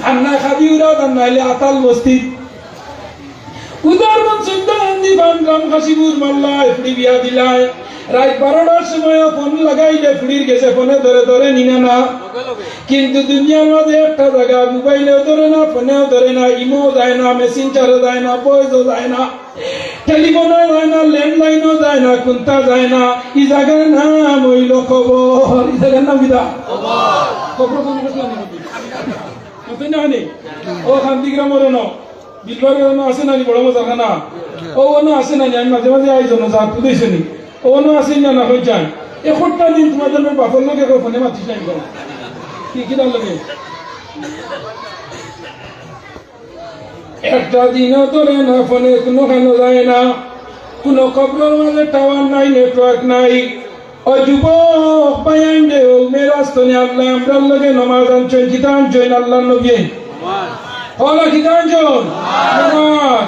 আর না খাদিউরাত, আর নাইলে আতাল বস্তিত। উদারবন সুলতান দিবান রাম খাসিবুর মাল্লায় ফুড়ি বিয়া দিলায়। রাইত বারোটার সময় ফোন লাগাইলে ফুড়ির গেছে, ফোনে ধরে ধরে নিনা না। কিন্তু দুনিয়ার মাঝে একটা জাগা, মোবাইলেও ধরে না, ফোনেও ধরে না, ইমো যায় না, মেসেঞ্জারও যায় না, ভয়েসও যায় না। টেলিফোনও যায় না, ল্যান্ডলাইনও যায় না, কুন্তা যায় না। ই জাগার নাম অইলো কবর। ই জাগার নাম কিতা? কবর। কবর কোন কবর? মাতইন না নি? ও খান্দি গ্রামর অনো, বিলবার অনো আছে না নি বড় মজার খানা? ও অনো আছে না নি? আমি মাঝে মাঝে আই জন্য যা তুলেছে নি। ও অনো আছে না, না হয়ে যায়। একটা দিন তোমার জন্য বাপর লগে কেউ ফোনে মাতিস নাই বল। কি, কিতার লগে? একটা দিনও ধরে না, ফোনে কুনুখানো যায় না, কুনু কবরর মাঝে টাওয়ার নাই, নেটওয়ার্ক নাই। ও যুবক ভাইয়াইন রে, ও মেরাজ তনে আল্লায় আমরার লগে নমাজ আনছইন, কিতা আনছইন আল্লার নবীয়ে? অলা কিতা আনছইন? নমাজ।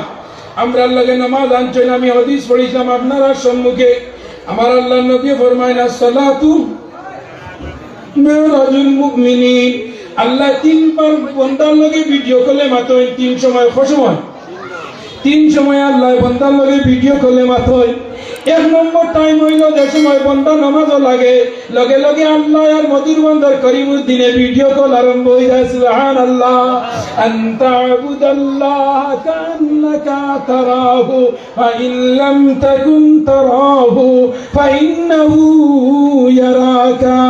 আমরার লগে নমাজ আনছইন। আমি হাদিস পড়ছিলাম আপনারার সম্মুখে, আমার আল্লার নবীয়ে ফরমাইন, "আসসালাতু মেরাজুল মুমিনিন।" আল্লায় তিনবার বন্দার লগে ভিডিও কলে মাতইন, তিন সময়, ক সময়? তিন সময় আল্লায় বন্দার লগে ভিডিও কলে মাতইন। এক নম্বর টাইম অইলো যে সময় বন্দা নমাজও লাগে, লগে লগে আল্লায় আর মধুর বন্দর করিমুদ্দিনে ভিডিও কল আরম্ভ অই যায়। সুবহানাল্লাহ। আন তা'বুদাল্লাহা কাআন্নাকা তারাহু ফাইন লাম তাকুন তারাহু ফাইন্নাহু ইয়ারাকা।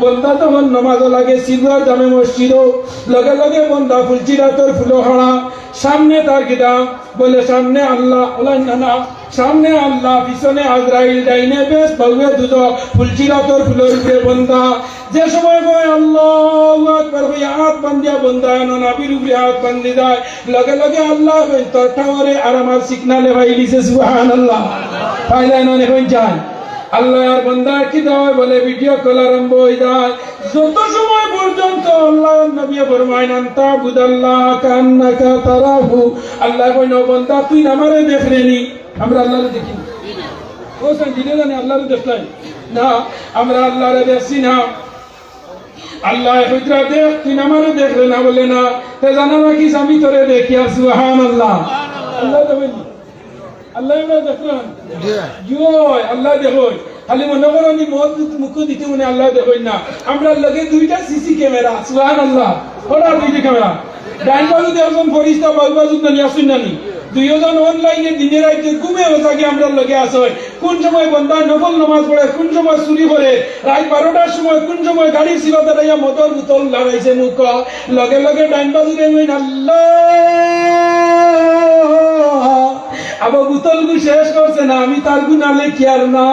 বন্দা তখন নমাজও লাগে, সিলুয়ার জামে মসজিদও, লগে লগে বন্দা ফুলসিরাতর ফুলো খাড়া, সামনে তার কিতা, বলে সামনে আল্লাহ, বলে না, না, সামনে আল্লাহ, পিছনে আজরাইল, ডাইনে বেহেস্ত, বাউয়ে দুজখ, ফুলসিরাতর ফুলোর উপরে বন্দা। যে সময় কয় আল্লাহু আকবার, কইয়া আত বান্দিয়া বন্দা এনো নাভির উপরে আত বান্দি যায়, লগে লগে আল্লায় কইন, "তোর টাওয়ারে আর আমার সিগনালে পাইলিছে।" সুবহানাল্লাহ। পাইলে এনো নি কইন যায়। আল্লায় আর বন্দা কিতা অয় বলে ভিডিও কল আরম্ভ অই যায়। যত সময় পর্যন্ত আল্লার নবী ফরমাইন, "আন তা'বুদাল্লাহা কাআন্নাকা তারাহু।" আল্লায় কইন, "ও বন্দা, তুই আমারে দেখরে নি।" আমরা আল্লারে দেখি না। ও স্যার, দিলে জানি আল্লারে দেখলাই না, আমরা আল্লারে দেখছি না। আল্লায় কইতরা, "দেখ, তুই আমারে দেখরে না বলে না, তে জানা রাখিস আমি তোরে দেখি।" আর সুবহানাল্লাহ। আল্লায় দেখইন নি? আল্লায় আমরা দেখইন না? জি। জি অয়, আল্লায় দেখইন। খালি মনো করো নি মদ মুখো দিতে মনে আল্লায় দেখইন না। আমরার লগে দুইটা সিসি ক্যামেরা, সুবহানাল্লাহ। ওরা দুইটা ক্যামেরা। ডাইন বাজুত একজন ফিরিস্তা, বাউ বাজুত নানি, আছইন নানি? দুইওজন অনলাইনে দিনে রাইতে ঘুমে অজাগে আমরার লগে আছইন। কুন সময় বন্দায় নফল নমাজ পড়ে, কুন সময় চুরি করে, রাইত বারোটার সময় কুন সময় গাড়ির সিবা দাঁড়াইয়া মদর বোতল লাড়াইছে মুখ, লগে লগে ডাইন বাজুরে কইন, "আল্লাহ, আবো বোতলগু শেষ করছে না, আমি তার গুনা লেখিয়ার না।"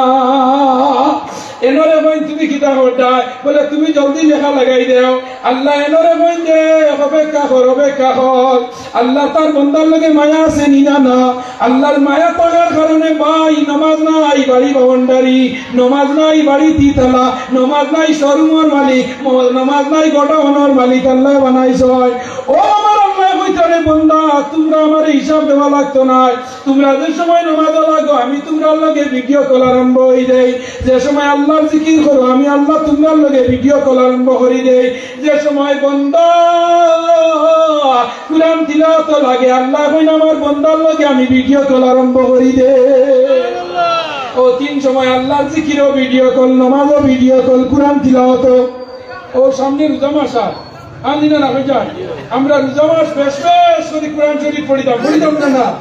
এনরে কইন, "তুমি কিতা করতায়?" বলে, "তুমি জলদি লেখা লাগাই দেও।" আল্লায় এনরে কইন যে, "অপেক্ষা কর, অপেক্ষা কর।" আল্লার তার বন্দার লগে মায়া আছে নি না? না। আল্লার মায়া থাকার কারণে ভাই, নমাজ নাই বাড়ি বাউন্ডারি, নমাজ নাই বাড়ি তিতালা, নমাজ নাই শোরুমর মালিক, ম-, নমাজ নাই গোডাউনর মালিক, আল্লায় বানাইছইন। ও আমার আল্লায় কইতরা, "বন্দা, তুমরা আমারে হিসাব দেওয়া লাগতো নায়।" তুমরা যে সময় নমাজো লাগো, আমি তুমরার লগে ভিডিও কল আরম্ভ অই দেই। যে সময় আল্লার জিকির করো, আমি আল্লাহ তুমরার লগে ভিডিও কল আরম্ভ করি দেই। যে সময় বন্দা কুরআন তিলাওয়াতো লাগে, আল্লায় কইন, "আমার বন্দার লগে আমি ভিডিও কল আরম্ভ করি দেই।" ও তিন সময় আল্লার জিকিরও ভিডিও কল, নমাজও ভিডিও কল, কুরআন তিলাওয়াতো। ও সামনে রোজা মাস আর, আর নি না না অই যায়। আমরা রোজা মাস বেশ বেশ করি কুরআন শরীফ পড়িতাম, পড়িতাম না না?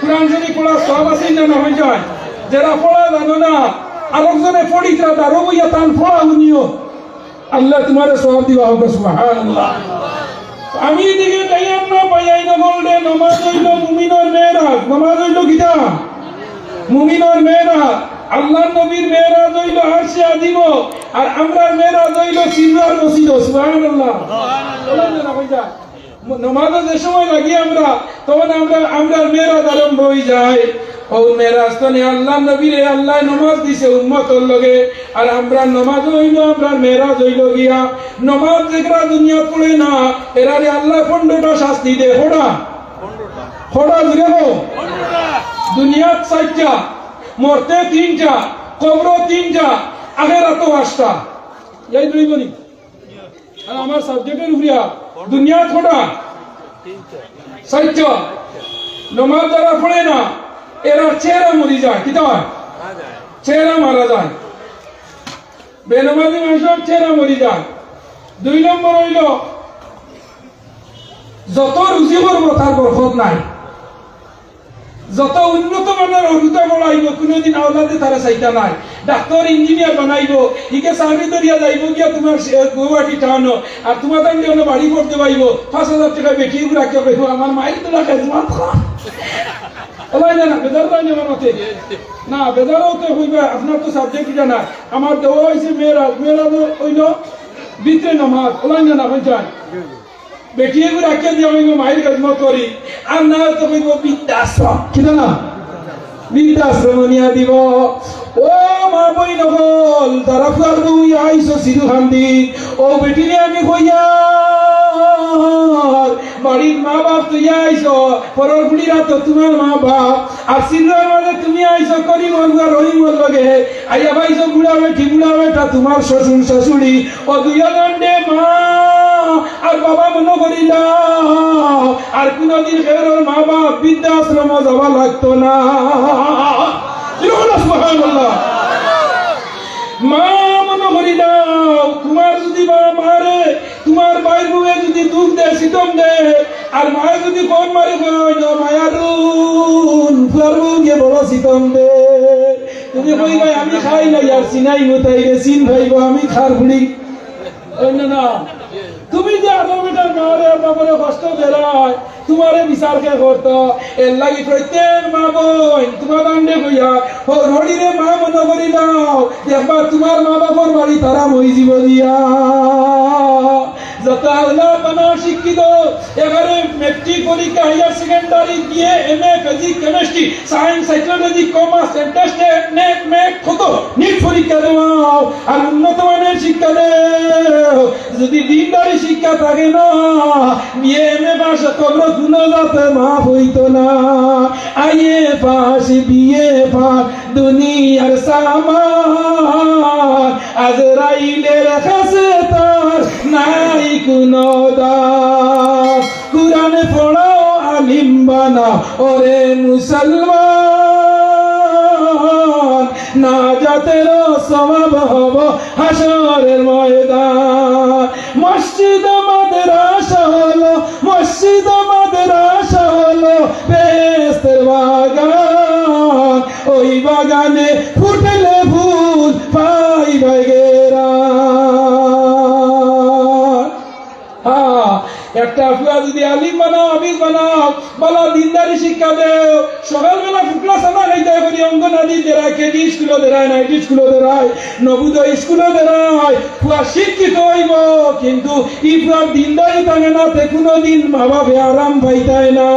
কুরআন শরীফ পড়ার সওয়াব আছে না না অই যায়? যেরা পড়া জানো না, আরকজনে পড়িতরা, দারো বইয়া তান পড়া হুনিও। আল্লায় তুমারে সওয়াব দিবা, সুবহানাল্লাহ। আমি এদিকে যাইয়ার না পাইয়াই না বললে, নমাজ অইলো মুমিনর মেরাজ, নমাজ অইলো কিতা? মুমিনর মেরাজ, আল্লার নবীর মেরাজ অইলো আরশে আজিমো, আর আমরার মেরাজ অইলো সিলুয়ার মসজিদো। সুবহানাল্লাহ। সুবহানাল্লাহ। নমাজো যে সময় লাগি আমরা, তখন আমরা, আমরার মেরাজ আরম্ভ অই যায়। ও মেরাজ তনে আল্লার নবীরে আল্লায় নমাজ দিছে উম্মতর লগে, আর আমরার নমাজ অইলো, আমরার মেরাজ অইলো গিয়া। নমাজ যেগরা দুনিয়াত পড়ে না, এরারে আল্লায় পনরোটা শাস্তি দে। কয়টা? কয়টা জুরে কও? দুনিয়াত চাইরটা, মরতে তিনটা, কবরো তিনটা, আখেরাতো পাঁচটা। এই দুই বলি। আর আমার সাবজেক্টর উপরে দুনিয়াত কয়টা? চাইরটা। নমাজ যারা পড়ে না, এরার চেহারা মরি যায়। কিতা অয়? চেহারা মারা যায়। বেনমাজি মানুষর চেহারা মরি যায়। দুই নম্বর অইলো, যত রুজি করবো তার বরকত নাই। যত উন্নত মানর অরুতা পড়াইবো, কুনুদিন আওলাদে তারা চাইতা নায়। ডাক্তার, ইঞ্জিনিয়ার বানাইবো, ইগে চাকরি ধরিয়া যাইবো গিয়া তুমার সে-, গুয়াহাটি টাউনো, আর তুমার তাইন অনো বাড়ি পড়তে পাইবো, পাঁচ হাজার টেকা বেটি এগু রাখিয়া কইবো, "আমার মাইর তোলা খেজমত কর।" ওলাই না, না, বেজার অইন নি আমার মাতে? না, বেজার অইতে অইবো, আপনার তো সাবজেক্ট ইটা না। আমার দেওয়া অইছে মেরাজ, মেরাজ অইলো ভিতরে নমাজ, ওলাই না, না, অই যায়। বেটি এগু রাখিয়া দিয়া কইবো, "মাইর খেজমত করি।" আর না তো কইবো, "বৃদ্ধাশ্রম।" কিতা না? বৃদ্ধাশ্রম নিয়া দিবো। ও মা বইন অকল, যারা ফুয়ার বউ অইয়া আইছো সিধুকান্দি, ও বেটিরে আমি কইয়ার, বাড়ির মা বাপ থইয়া আইছো, পরর ফুড়িরা তো তুমার মা বাপ, আর সিধুকান্দির মাঝে তুমি আইছো করিমর ফুয়া রহিমর লগে, আইয়া পাইছো বুড়া বেটি, বুড়া বেটা, তুমার শ্বশুর শাশুড়ি, ও দুইওজনরে মা আর বাবা মনো করিলাও, আর কুনুদিন কেউরর মা বাপ বৃদ্ধাশ্রমো যাওয়া লাগতো না। এরকম না, সুবহানাল্লাহ। মা মনো করিলাও, তুমার যুদি বা মারে, তুমার ভাইর বউয়ে যুদি দুখ দে, সিতম দে, আর মায়ে যুদি ফোন মারি কয়, "ও মায়ারুন, ফুয়ার বউয়ে বড় সিতম দে।" তুমি কইবায়, "আমি খাই না, ইয়ার সিনাই মুতাইলে সিন ভাইবো, আমি খার ফুড়ি।" অইন্য না, তুমি যে আদর বেটার মারে আর বাবারে কষ্ট দেরায়, তুমারে বিচার কে করতো? এর লাগি প্রত্যেক মা বইন, তুমার বান্ডে কইয়া, হ-, হরিরে মা মনো করি নাও, দেখবা তুমার মা বাবার বাড়ি তারা মই জীব দিয়া। যত আল্লাহ বানা শিক্ষিত, এবারে মেট্রিক পরীক্ষা, higher secondary, BA, MA, physics, chemistry, science, psychology, commerce, interested, NET, MAT, কত নিট পরীক্ষা দেওয়াও, আর উন্নত মানের শিক্ষা দেও। যদি দিনদারি শিক্ষা থাকে না, বিএ, এমএ পাস কবর কোনো যাতে মাফ হইতো না। আইএ পাস, বিএ পাস, দুনিয়ার সামান, আজরাইলের কাছে তার নাই কোনো দাম। কোরআন পড়াও, আলিম বানাও, ওরে মুসলমান, নাজাতের সওয়াব হব হাশরের ময়দান। মসজিদ মাদ্রাসা হলো, মসজিদ মাদ্রাসা হলো বেহেশতের বাগান। ওই বাগানে ফুটলে ফুল পাই বাগেরা। হ্যাঁ, একটা ফুয়া যদি আলিম বানাও, হাফিজ বানাও, বালা দিনদারি শিক্ষা দেও, সকালবেলা ফুকলা সানা খাইতে করি অঙ্গনাদি দেরায়, কেজি স্কুলো দেরায়, নাইটি স্কুলো দেরায়, নবোদয় স্কুলো দেরায়, ফুয়া শিক্ষিত হইব, কিন্তু ই ফুয়ার দিনদারি থাকে না, তে কোনোদিন মা বাপে আরাম পাইতায় না।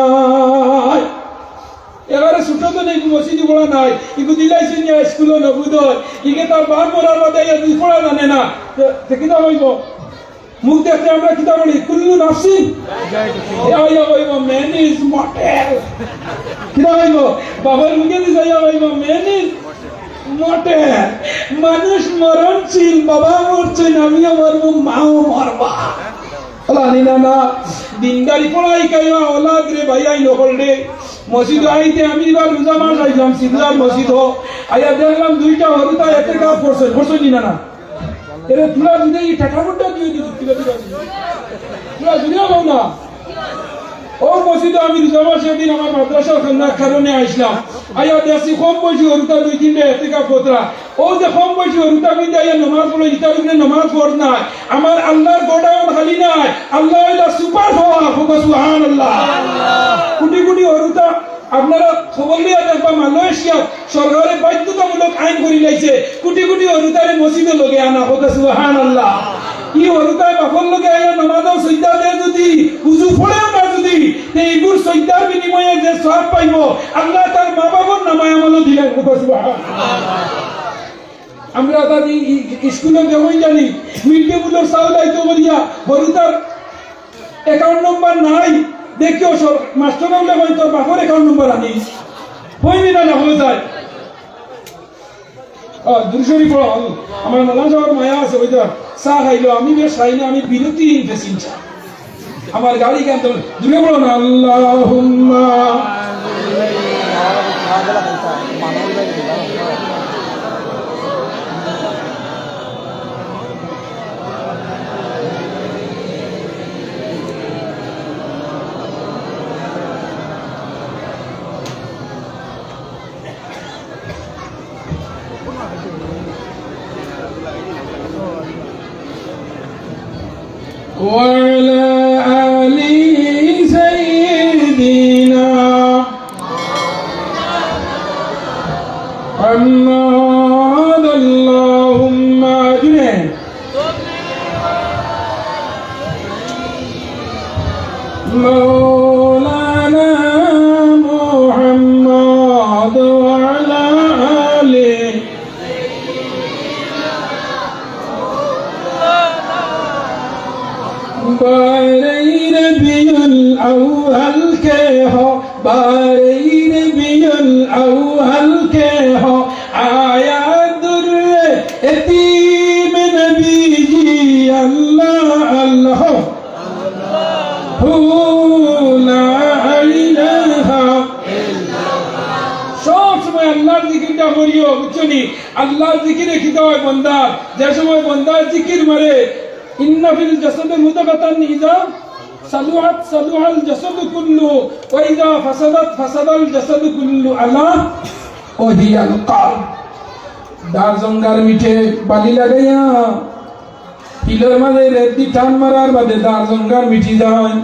এবারে ছোট তো নেই, মসজিদে পড়া নাই, ইগু দিলাইছে নিয়া স্কুলো নবোদয়, ইগে তার বাপ মরার বাদে ইয়া দুই পড়া জানে না, তে, তে কিতা হইব? মুখ দেখতে আমরা কিতা বলি? কুল্লু নাফসিন। এ আইয়া কইব, "Man is mortal।" কিতা কইব? বাবার মুখে দি যাইয়া কইব, "Man is mortal।" মানুষ মরণশীল, বাবা মরছইন, আমিও মরমু, মাও মরবা। ওলা নি না না, দিনদারি পড়াই কাইয়া ওলাদ রে ভাই আই নকল রে। মসজিদ আইতে আমি এবার রোজা মাস আইলাম, সিদ্ধার মসজিদ। আইয়া দেখলাম দুইটা হরুতা এতেকাফ করছে, করছে নি না না? এরে তুলা যদি এই টাকা মুন্ডা দিয়ে দিবি, তুলা দিবি। তুলা দিলেও পাও না। ও মসজিদে আমি রোজা মাসের দিন আমার মাদ্রাসার কারণে আইসলাম। আইয়া দেখছি কম বয়সী হরুতা দুই তিনটা এতেকাফ করতরা। ও যে কম বয়সী হরুতা কিন্তু আইয়া নমাজ পড়ে, ইতার উপরে নমাজ ফরজ নাই। আমার আল্লাহর গোডাউন খালি নাই। আল্লাহ হইলা সুপার পাওয়ার। হোক সুবহানাল্লাহ। কোটি কোটি হরুতা আপনারা খবর লইয়া দেখবা, মালয়েশিয়া সরকারে বাধ্যতামূলক আইন করি লাইছে, কোটি কোটি হরুতারে মসজিদর লগে আনা। হোক সুবহানাল্লাহ। ই হরুতায় বাপর লগে আইয়া নমাজও সইদা দেয় যদি, উজু পড়েও না যদি, তে ইগুর সইদার বিনিময়ে যে সওয়াব পাইব, আল্লাহ তার মা বাবার নামায় আমলও দিলেন। হোক সুবহানাল্লাহ। আমরা তার ই, ই, স্কুলো যেমন জানি, মিড ডে মিলর চাউল আইতো করিয়া, হরুতার অ্যাকাউন্ট নম্বর নাই, দেখিও সব মাস্টার বলে কই, "তোর বাপর অ্যাকাউন্ট নম্বর আনিস।" হইনি না, না হয়ে যায়। আহ, দুরুদ শরীফ পড়ো, আল-, আমার মৌলানা সাহেব মায়া আছে, ওই তো চা খাইলো, আমি বেশ খাই না, আমি বিরতিহীন প্যাসেঞ্জার। আমার গাড়ি কেন তো দূরে পড়ো না, আল্লাহুম্মা। وعلى آل سيدنا محمد اللهم أجمعين. مولانا محمد وعلى آله. بارے ربیع الاول کے ہو، بارے ربیع الاول کے ہو، آیا در یتیم نبی جی اللہ اللہ۔ لا إله إلا الله। সব সময় আল্লাহর জিকিরটা করিও, বুঝছো নি? আল্লাহর জিকিরে কিতা হয় বন্দার? যে সময় বন্দার জিকির মারে, إن في الجسد مضغة إذا صلحت صلح الجسد كله وإذا فسدت فسد الجسد كله ألا وهي القلب। দার জঙ্গার মিঠে বালি লাগাইয়া শিলর মাঝে রেত দি টান মারার বাদে তার জঙ্গার মিটি যায়।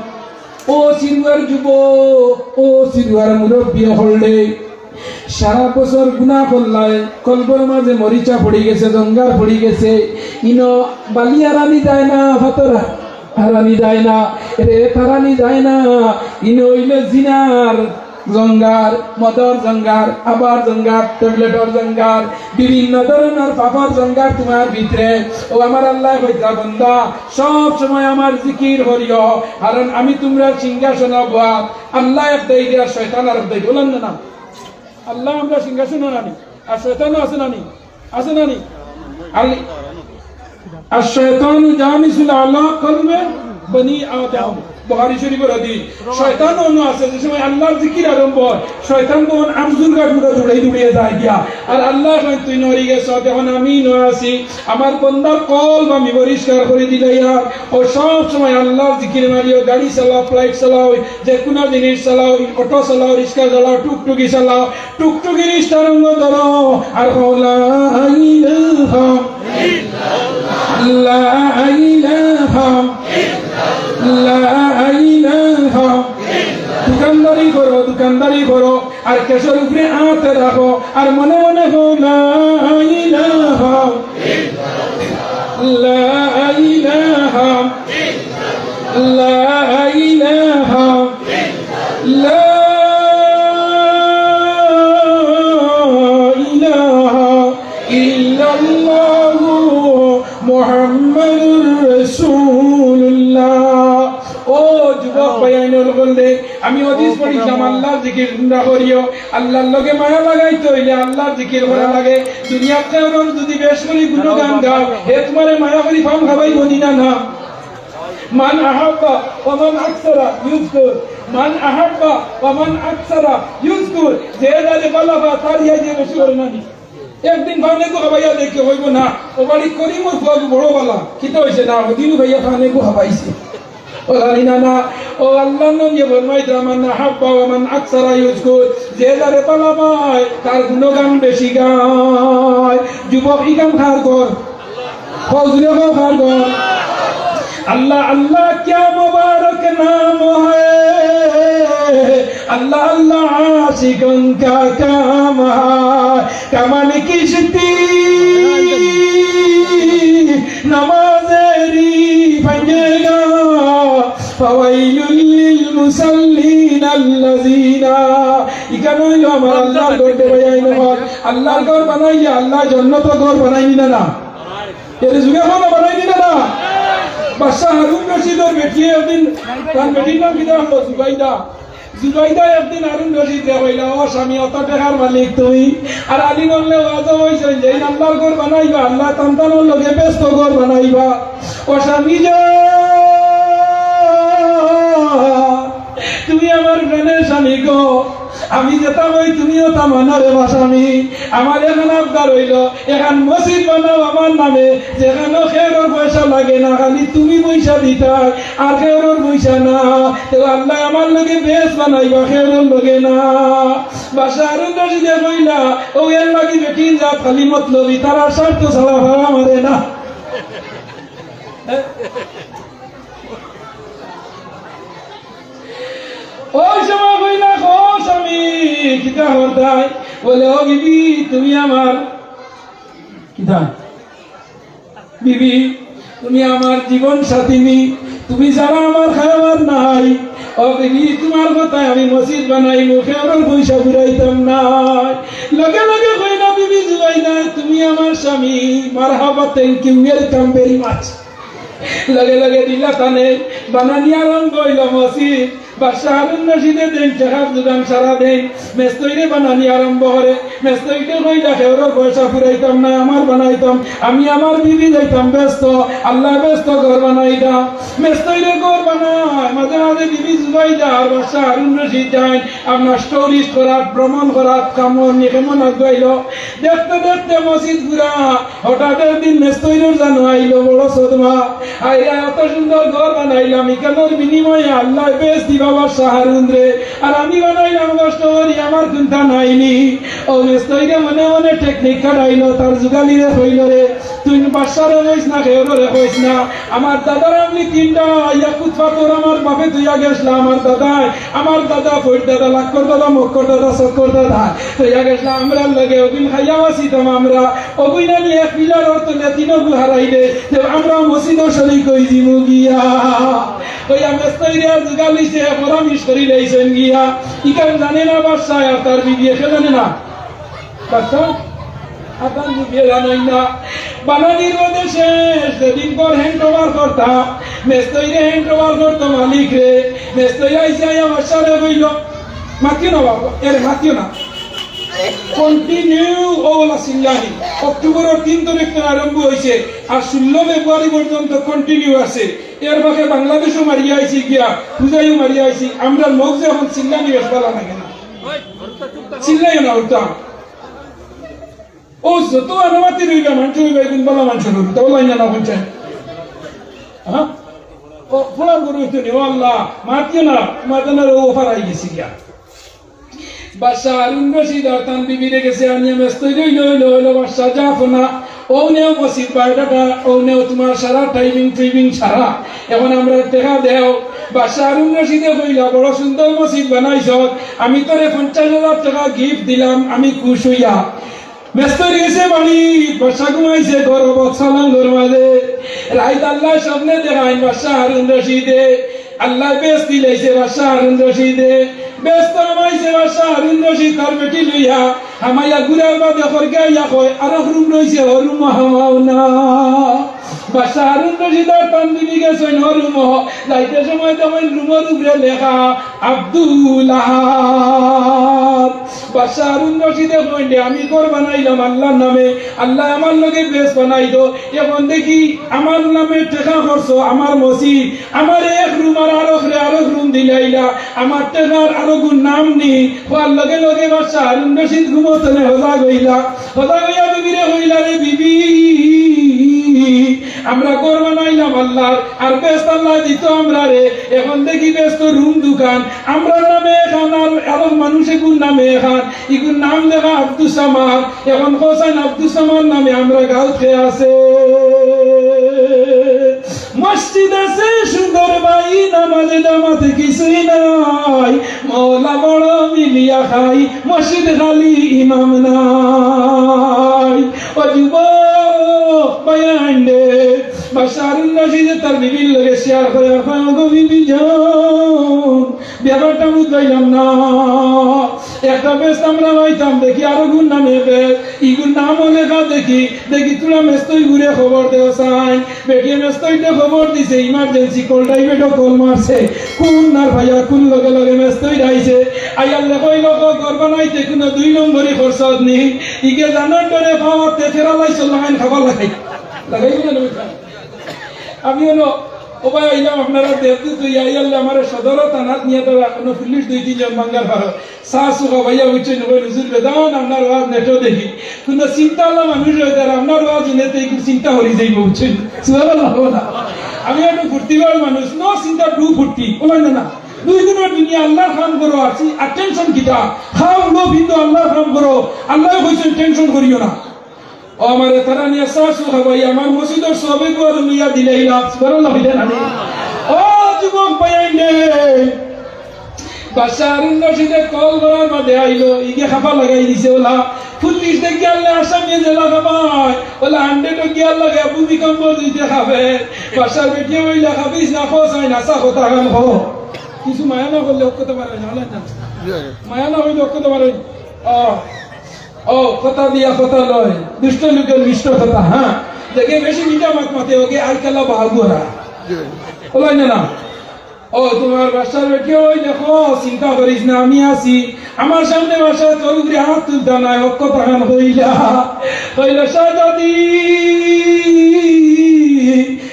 ও সিরুয়ার যুবক, ও সিরুয়ার মুরব্বি অকলরে, সারা বছর গুনা করলায়, কলবর মাঝে মরিচা পড়ি গেছে, জঙ্গার পড়ি গেছে, ইনো বালি আরানি যায় না, পাথর আরানি যায় না, রেত আরানি যায় না, ইনো অইলো জিনার জঙ্গার, মদর জঙ্গার, আবার জঙ্গার, ট্যাবলেটর জঙ্গার, বিভিন্ন ধরনর পাপর জঙ্গার তুমার ভিতরে। ও আমার আল্লায় কইতরা, "বন্দা, সব সময় আমার জিকির করিও, কারণ আমি তুমরার সিংহাসনো বওয়া।" আল্লায় এক দায় দিয়া, শয়তান আরক দায়, বলেন না, না? আল্লাহ আমরার সিংহাসনো না নি, আর শয়তানও আছে না নি? আছে না নি? আল-, আর শয়তান জানিসুল আলা কলবে বনি আদম। বুখারী শরীফর হাদিস। শয়তান অনো আছে, যে সময় আল্লাহর জিকির আরম্ভ অয়, শয়তান তখন আরজুর গাছ গুলা দৌড়াই দৌড়িয়ে যায় গিয়া। আর আল্লাহ কইন, "তুই নড়ি গেছস, এখন আমি ইনো আছি, আমার বন্দার কলব আমি পরিষ্কার করি দিলাইয়ার।" ও সব সময় আল্লাহর জিকির মারিও, গাড়ি চালাও, ফ্লাইট চালাও, যে কোনো জিনিস চালাও, অটো চালাও, রিক্সা চালাও, টুকটুকি চালাও, টুকটুকি রিক্সার অঙ্গ ধরো, আর কও, "লা ইলাহা, লা ইলাহা, লা ইলাহা।" দোকানদারি করো, দোকানদারি করো, আর ক্যাশর উপরে আত রাখো, আর মনে মনে কও, "লা ইলাহা, লা ইলাহা, লা ইলাহা, লা ইলাহা ইল্লাল্লাহু মুহাম্মাদুর রাসূলুল্লাহ।" ও যুবক ভাইয়াইন অকল রে, আমি হাদিস পড়ছিলাম, আল্লাহর জিকির তুমরা করিও। আল্লাহর লগে মায়া লাগাইতে অইলে আল্লাহর জিকির করা লাগে। দুনিয়াত কেউর যদি বেশ করি গুণগান গাও, হে তুমারে মায়া করি পাম খাবাইবো নি না, না? মান আহাব্বা ওয়া মান আকসারা ইউজকুর। মান আহাব্বা ওয়া মান আকসারা ইউজকুর। যে যারে ভালা পায়, তার ইয়াদ বেশি করে না নি? একদিন পানে গু খাবাইয়া দেখে কইবো না, "ও বাড়ি করিমর ফুয়া গু বড় ভালা, কিতা অইছে না, ওদিনও ভাইয়া পানে গু খাবাইছে।" ও জানি না, না, ও আল্লাহর নবী ফরমাইতরা, "মান আহাব্বা ওয়া মান আকসারা ইউজকুর।" যে যারে ভালা পায়, তার গুণগান বেশি গায়। যুবক, ইখান কার ঘর? কও জুরে কও, কার ঘর? اللہ اللہ کیا مبارک نام ہے، اللہ اللہ عاشقوں کا کام ہے، کمن کشتی نماز ری پنجے گا، فویل للمصلین الذین۔ ইখান অইলো আমার আল্লাহর ঘর, ভাইয়াইন অকল। আল্লাহর ঘর বানাইয়া আল্লাহ জন্নতর ঘর বানাইনি না, না? এরে জুরে কও না, বানাইনি না, না? বাদশা হারুন রশিদর বেটিয়ে একদিন, তান বেটির নাম কিতা অইলো? জুবাইদা। জুবাইদা একদিন হারুন রশিদরে কইলা, "ও স্বামী, অত টেকার মালিক তুমি, আর আলী বললে ওয়াজও অইছে, যেইন আল্লাহর ঘর বানাইবা, আল্লাহ তান তানর লগে বেহেস্ত ঘর বানাইবা। ও স্বামী যান, তুমি আমার প্রাণের স্বামী গো, আমি যেতা কই তুমিও তা মানো রে বা স্বামী। আমার এখান আবদার অইলো, এখান মসজিদ বানাও আমার নামে, যেখানো খেউরর পয়সা লাগে না, খালি তুমি পয়সা দিতায়, আর খেউরর পয়সা না। তে আল্লায় আমার লগে বেহেস্ত বানাইবা, খেউরর লগে না।" বাদশা হারুন রশিদে কইলা, "ও এর লাগি বেটিন জাত খালি মতলবি, তারার স্বার্থ ছাড়া ভাড়া মারে না।" ওই সময় কইলা, "ও স্বামী, কিতা করতায়?" বলে, "ও বিবি, তুমি আমার কিতা? বিবি, তুমি আমার জীবন সাথী নি, তুমি ছাড়া আমার খাওয়ার নাই। ও বিবি, তুমার কথায় আমি মসজিদ বানাইমু, খেউরর পয়সা ফুরাইতাম নায়।" লগে লগে কইলা, "বিবি জুবাইদা, তুমি আমার স্বামী, মারহাবা, thank you, welcome very much।" লগে লগে দিলা তানে, বানানি আরম্ভ অইলো মসজিদ। বাদশা হারুন রশিদে দেইন টেকার জুগান সারা দেইন, মেস্তইরে বানানি আরম্ভ করে। মেস্তইরে কইলা, "খেউরর পয়সা ফুরাইতাম না, আমার বানাইতাম, আমি আমার বিবি যাইতাম বেহেস্ত, আল্লায় বেহেস্ত ঘর বানাইতা।" মেস্তইরে ঘর বানায়, মাঝে মাঝে বিবি জুবাইদা আর বাদশা হারুন রশিদ যাইন, আপনার tourist করাত, ভ্রমণ করাত, কামো নিকেমন আগুয়াইলো। দেখতে দেখতে মসজিদ ফুরা, হঠাৎ একদিন মেস্তইরর জানো আইলো বড় সদমা। আইয়া এত সুন্দর ঘর বানাইলাম, ইখানর বিনিময়ে আল্লায় বেহেস্ত দিবা। বাদশা হারুন রে, আর আমি বানাইলাম কষ্ট করি, আমার কুন্তা নাইনি। অউ মেস্তইরে মনে মনে টেকনিক খাটাইলো, তার যুগালিরে কইলো রে, তুই বাদশারে কইস না, কেউরে কইস না। আমার দাদার আমলি তিনটা, ইয়াকুত পাথর আমার বাপে থইয়া গেছলা, আমার দাদায়, আমার দাদা, ফইর দাদা, লাক্কর দাদা, মক্কর দাদা, চক্কর দাদা, থইয়া গেছলা আমরার লগে, অগুইন খাইয়া বাঁচিতাম আমরা, অগুইন আনি এক পিলারর তলে তিনগু হারাইলে, তে আমরা মসজিদো শরিক অইযিমু গিয়া। অউ মেস্তইরে আর যুগালিছে, পরামিশ করিলাইছইন গিয়া। ইখান জানে না বাদশা আর তার বিবিয়ে, কে জানে না? বাদশা আর তার বিবিয়ে জানইন না। বানানির মধ্যে শেষ, যেদিন পর hand over করতা, মেস্তইরে hand over করতো মালিকরে, মেস্তই আইছে আইয়া বাদশারে কইলো, মাতিও না বাবা, এরে মাতিও না। Continue অউ অলা চিল্লানি। অক্টোবরর তিন তারিখ থনে আরম্ভ অইছে, আর ষোলো ফেব্রুয়ারি পর্যন্ত continue আছে। এর বাদে বাংলাদেশও মারিয়া আইছি গিয়া, হুজাইও মারিয়া আইছি। আমরার মগজে অখন চিল্লানি বেশ ভালা লাগে না। চিল্লাইও না উল্টা। অউ যত আনামাতি রইবা, মানষে কইবা, "ইগুন ভালা মানষে রইবা, তাও লাইন না কোন চাই?" হ্যাঁ? ও, ফোলার গরু হইতো নি, ও আল্লাহ, মাতিও না, মাতানোর ও ফারাই গেছি গিয়া। বাদশা হারুন রশিদ আর তান বিবিরে গেছে আনিয়া মেস্তই রইলো, অইলো, অইলো, বাদশা যা ফোনা, অউ নেও মসজিদ বায়োডাটা, অউ নেও তুমার সারা টাইমিং টুইমিং সারা। অখন আমরারে টেকা দেও। বাদশা হারুন রশিদে কইলা, "বড় সুন্দর মসজিদ বানাইছস, আমি তোরে পঞ্চাশ হাজার টেকা gift দিলাম, আমি খুশ অইয়া।" মেস্তই গেছে বাড়ি, বাদশা ঘুমাইছে ঘর, বক্সা লাঙ্গর মাঝে। রাইত আল্লায় স্বপ্নে দেখাইন বাদশা হারুন রশিদে, আল্লায় বেহেস্ত দিলাইছে বাদশা হারুন রশিদে। বেহেস্ত হামাইছে বাদশা হারুন রশিদ তার বেটি লইয়া, হামাইয়া ঘুরার বাদে খরকে আইয়া কয়, "আরক রুম রইছে, অউ রুমো হামাও না।" বাদশা হারুন রশিদ আর তান বিবি গেছইন অউ রুমো। যাইতে সময় দেখইন রুমর উপরে লেখা, "আব্দুল আহাদ।" বাদশা হারুন রশিদে কইন, "আমি ঘর বানাইলাম আল্লার নামে, আল্লায় আমার লগে বেহেস্ত বানাইতো। অখন দেখি আমার নামে টেকা খরচ, আমার মসজিদ, আমার এক রুম আর আরকরে আরক রুম দিলাইলা, আমার টেকার আরো গুণ নাম নি।" কওয়ার লগে লগে বাদশা হারুন রশিদ ঘুমো থনে হজাগ অইলা। হজাগ অইয়া বিবিরে কইলা, "রে বিবি, আমরা ঘর বানাইলাম আল্লার, আর বেহেস্ত আল্লায় দিতো আমরারে, অখন দেখি বেহেস্ত রুম দুখান, আমরার নামে এখান আর আরক মানুষ এগুর নামে এখান, ইগুর নাম লেখা আব্দুস সামাদ, অখন কছাইন আব্দুস সামাদ নামে আমরা গাউত কে আছে?" মসজিদ আছে সুন্দর ভাই, নামাজ জামাত কিছুই নাই। মওলা বড় মিলিয়া খাই, মসজিদ খালি ইমাম নাই। ও যুবক ভাইয়াইন রে, বাদশা হারুন রশিদে তার বিবির লগে শেয়ার করে, "কয়, গো বিবি যান, ব্যাপারটা বুঝলাম না। একটা বেহেস্ত আমরা পাইতাম, দেখি আরো গুণ নামে বেহেস্ত, ইগুর নামও লেখা দেখি, দেখি তোরা মেস্তই ঘুরে খবর দেও চাই।" বেটিয়ে মেস্তইরে খবর দিছে, ইমার্জেন্সি কল, প্রাইভেটও কল মারছে। কোন নার ভাইয়া, কোন লগে লগে মেস্তই আইছে। আইয়ার লেখা অইলো, "ঘর বানাইতে কুনু দুই নম্বরি খরচত নি।" ইগে জানার ডরে পাওয়াতে ফেরা লাইছে, লাইন খাবার লাগাই। লাগাই না, লাগাই না। আমি অনো, ও ভাই, আইলাম আপনারা দেখতে তো, ইয়া, ইয়াল্লা, আমারে সদর থানাত নিয়া তারা অনো পুলিশ দুই তিনজন বাঙ্গার পারো। চা চুখা ভাইয়া বুঝছইন, কইন, "হুজুর বেদান, আপনার ওয়াজ নেটো দেখি।" কুনু চিন্তাআলা মানুষ অইলে আপনার ওয়াজ হুনলে তো একটু চিন্তা করি যাইবো, বুঝছইন? সুবহানাল্লাহ, না? আমি একটু ফুর্তিবাজ মানুষ, no চিন্তা, do ফুর্তি, বুঝলেন না? দুই দিনর দুনিয়া আল্লার কাম করো, আছি আর টেনশন কিতা? খাও, উড়ো, ফিন্দো, আল্লার কাম করো, আল্লায় কইছইন টেনশন করিও না। ও আমারে তারা নিয়া চা চুখা ভাই, আমার মসজিদর সবে কুয়ার লইয়া দিলে ইলা, সুবহানাল্লাহ, হইলে না নি? ও যুবক ভাইয়াইন রে, বাদশা হারুন রশিদে কল করার বাদে আইলো, ইগে খাপা লাগাই দিছে ওলা। পুলিশ দেখিয়া আল্লাহ আসামি জেলা খাপায়, ওলা হান্ড্রেড দেখিয়া আল্লাহ ভূমিকম্প দিতে খাবে। বাদশার বেটিয়ে কইলা, "খাবিস না, খোস আইন, আসা কথা খান খো।" কিছু মায়া না করলে অক্ষত পারে না, আল্লাহ জানে। মায়া না হইলে অক্ষত পারে না। ও, ও, কথা দিয়া কথা লয়, দুষ্ট লোকের মিষ্ট কথা, হ্যাঁ। দেখে বেশি মিঠা মাত মাতে, ওকে আর কেলা বাহাগুয়ারা। ওলাই না, না। ও, তোমার বাদশার বেটি, ওই দেখো, চিন্তা করিস না, আমি আছি। আমার সামনে বাদশা তোর উপরে হাত তুলতা নাই, অক্ষ তাহান হইলা। হইল, "শাহজাদি,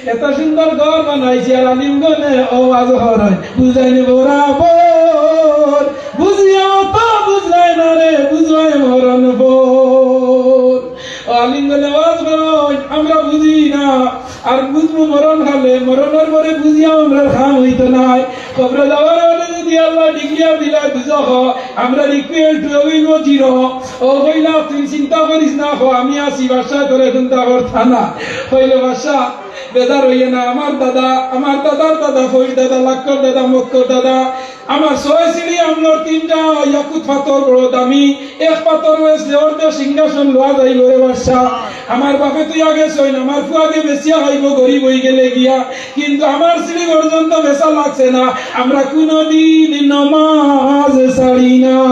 এত সুন্দর ঘর বানাইছি, আর আলিম গনে ও আজ হরই, বুঝাইনি বরাবর, বুঝিয়া তো বুঝলাই না রে, বুঝলাই মরণ পর।" ও আলিম গনে ওয়াজ করইন, আমরা বুঝি না, আর বুঝবো মরণ কালে, মরণর পরে বুঝিয়া আমরার কাম হইতো নায়। কবরে যাওয়ার আগে যদি আল্লায় ডিগ্রি দিলা দুজখো, আমরা requirement অইবো জিরো। ও কইলা, "তুই চিন্তা করিস না, কো আমি আছি, বাদশায় তোরে চিন্তা করতা না।" কইলো, "বাদশা, বেজার অইয়ে না, আমার দাদা, আমার দাদার দাদা, ফইর দাদা, লাক্কর দাদা, মক্কর দাদা, আমার ছয় সিঁড়ি আমলর তিনটা ইয়াকুত পাথর বড় দামি, এক পাথর বেচলে অর্ধেক সিংহাসন লওয়া যাইবো রে বাদশা। আমার বাপে তুই আগে ছয় না, আমার ফুয়াগে বেচিয়া খাইবো গরিব অই গেলে গিয়া।" কিন্তু আমার সিঁড়ি পর্যন্ত বেচা লাগছে না, আমরা কোনোদিন নমাজ ছাড়ি না।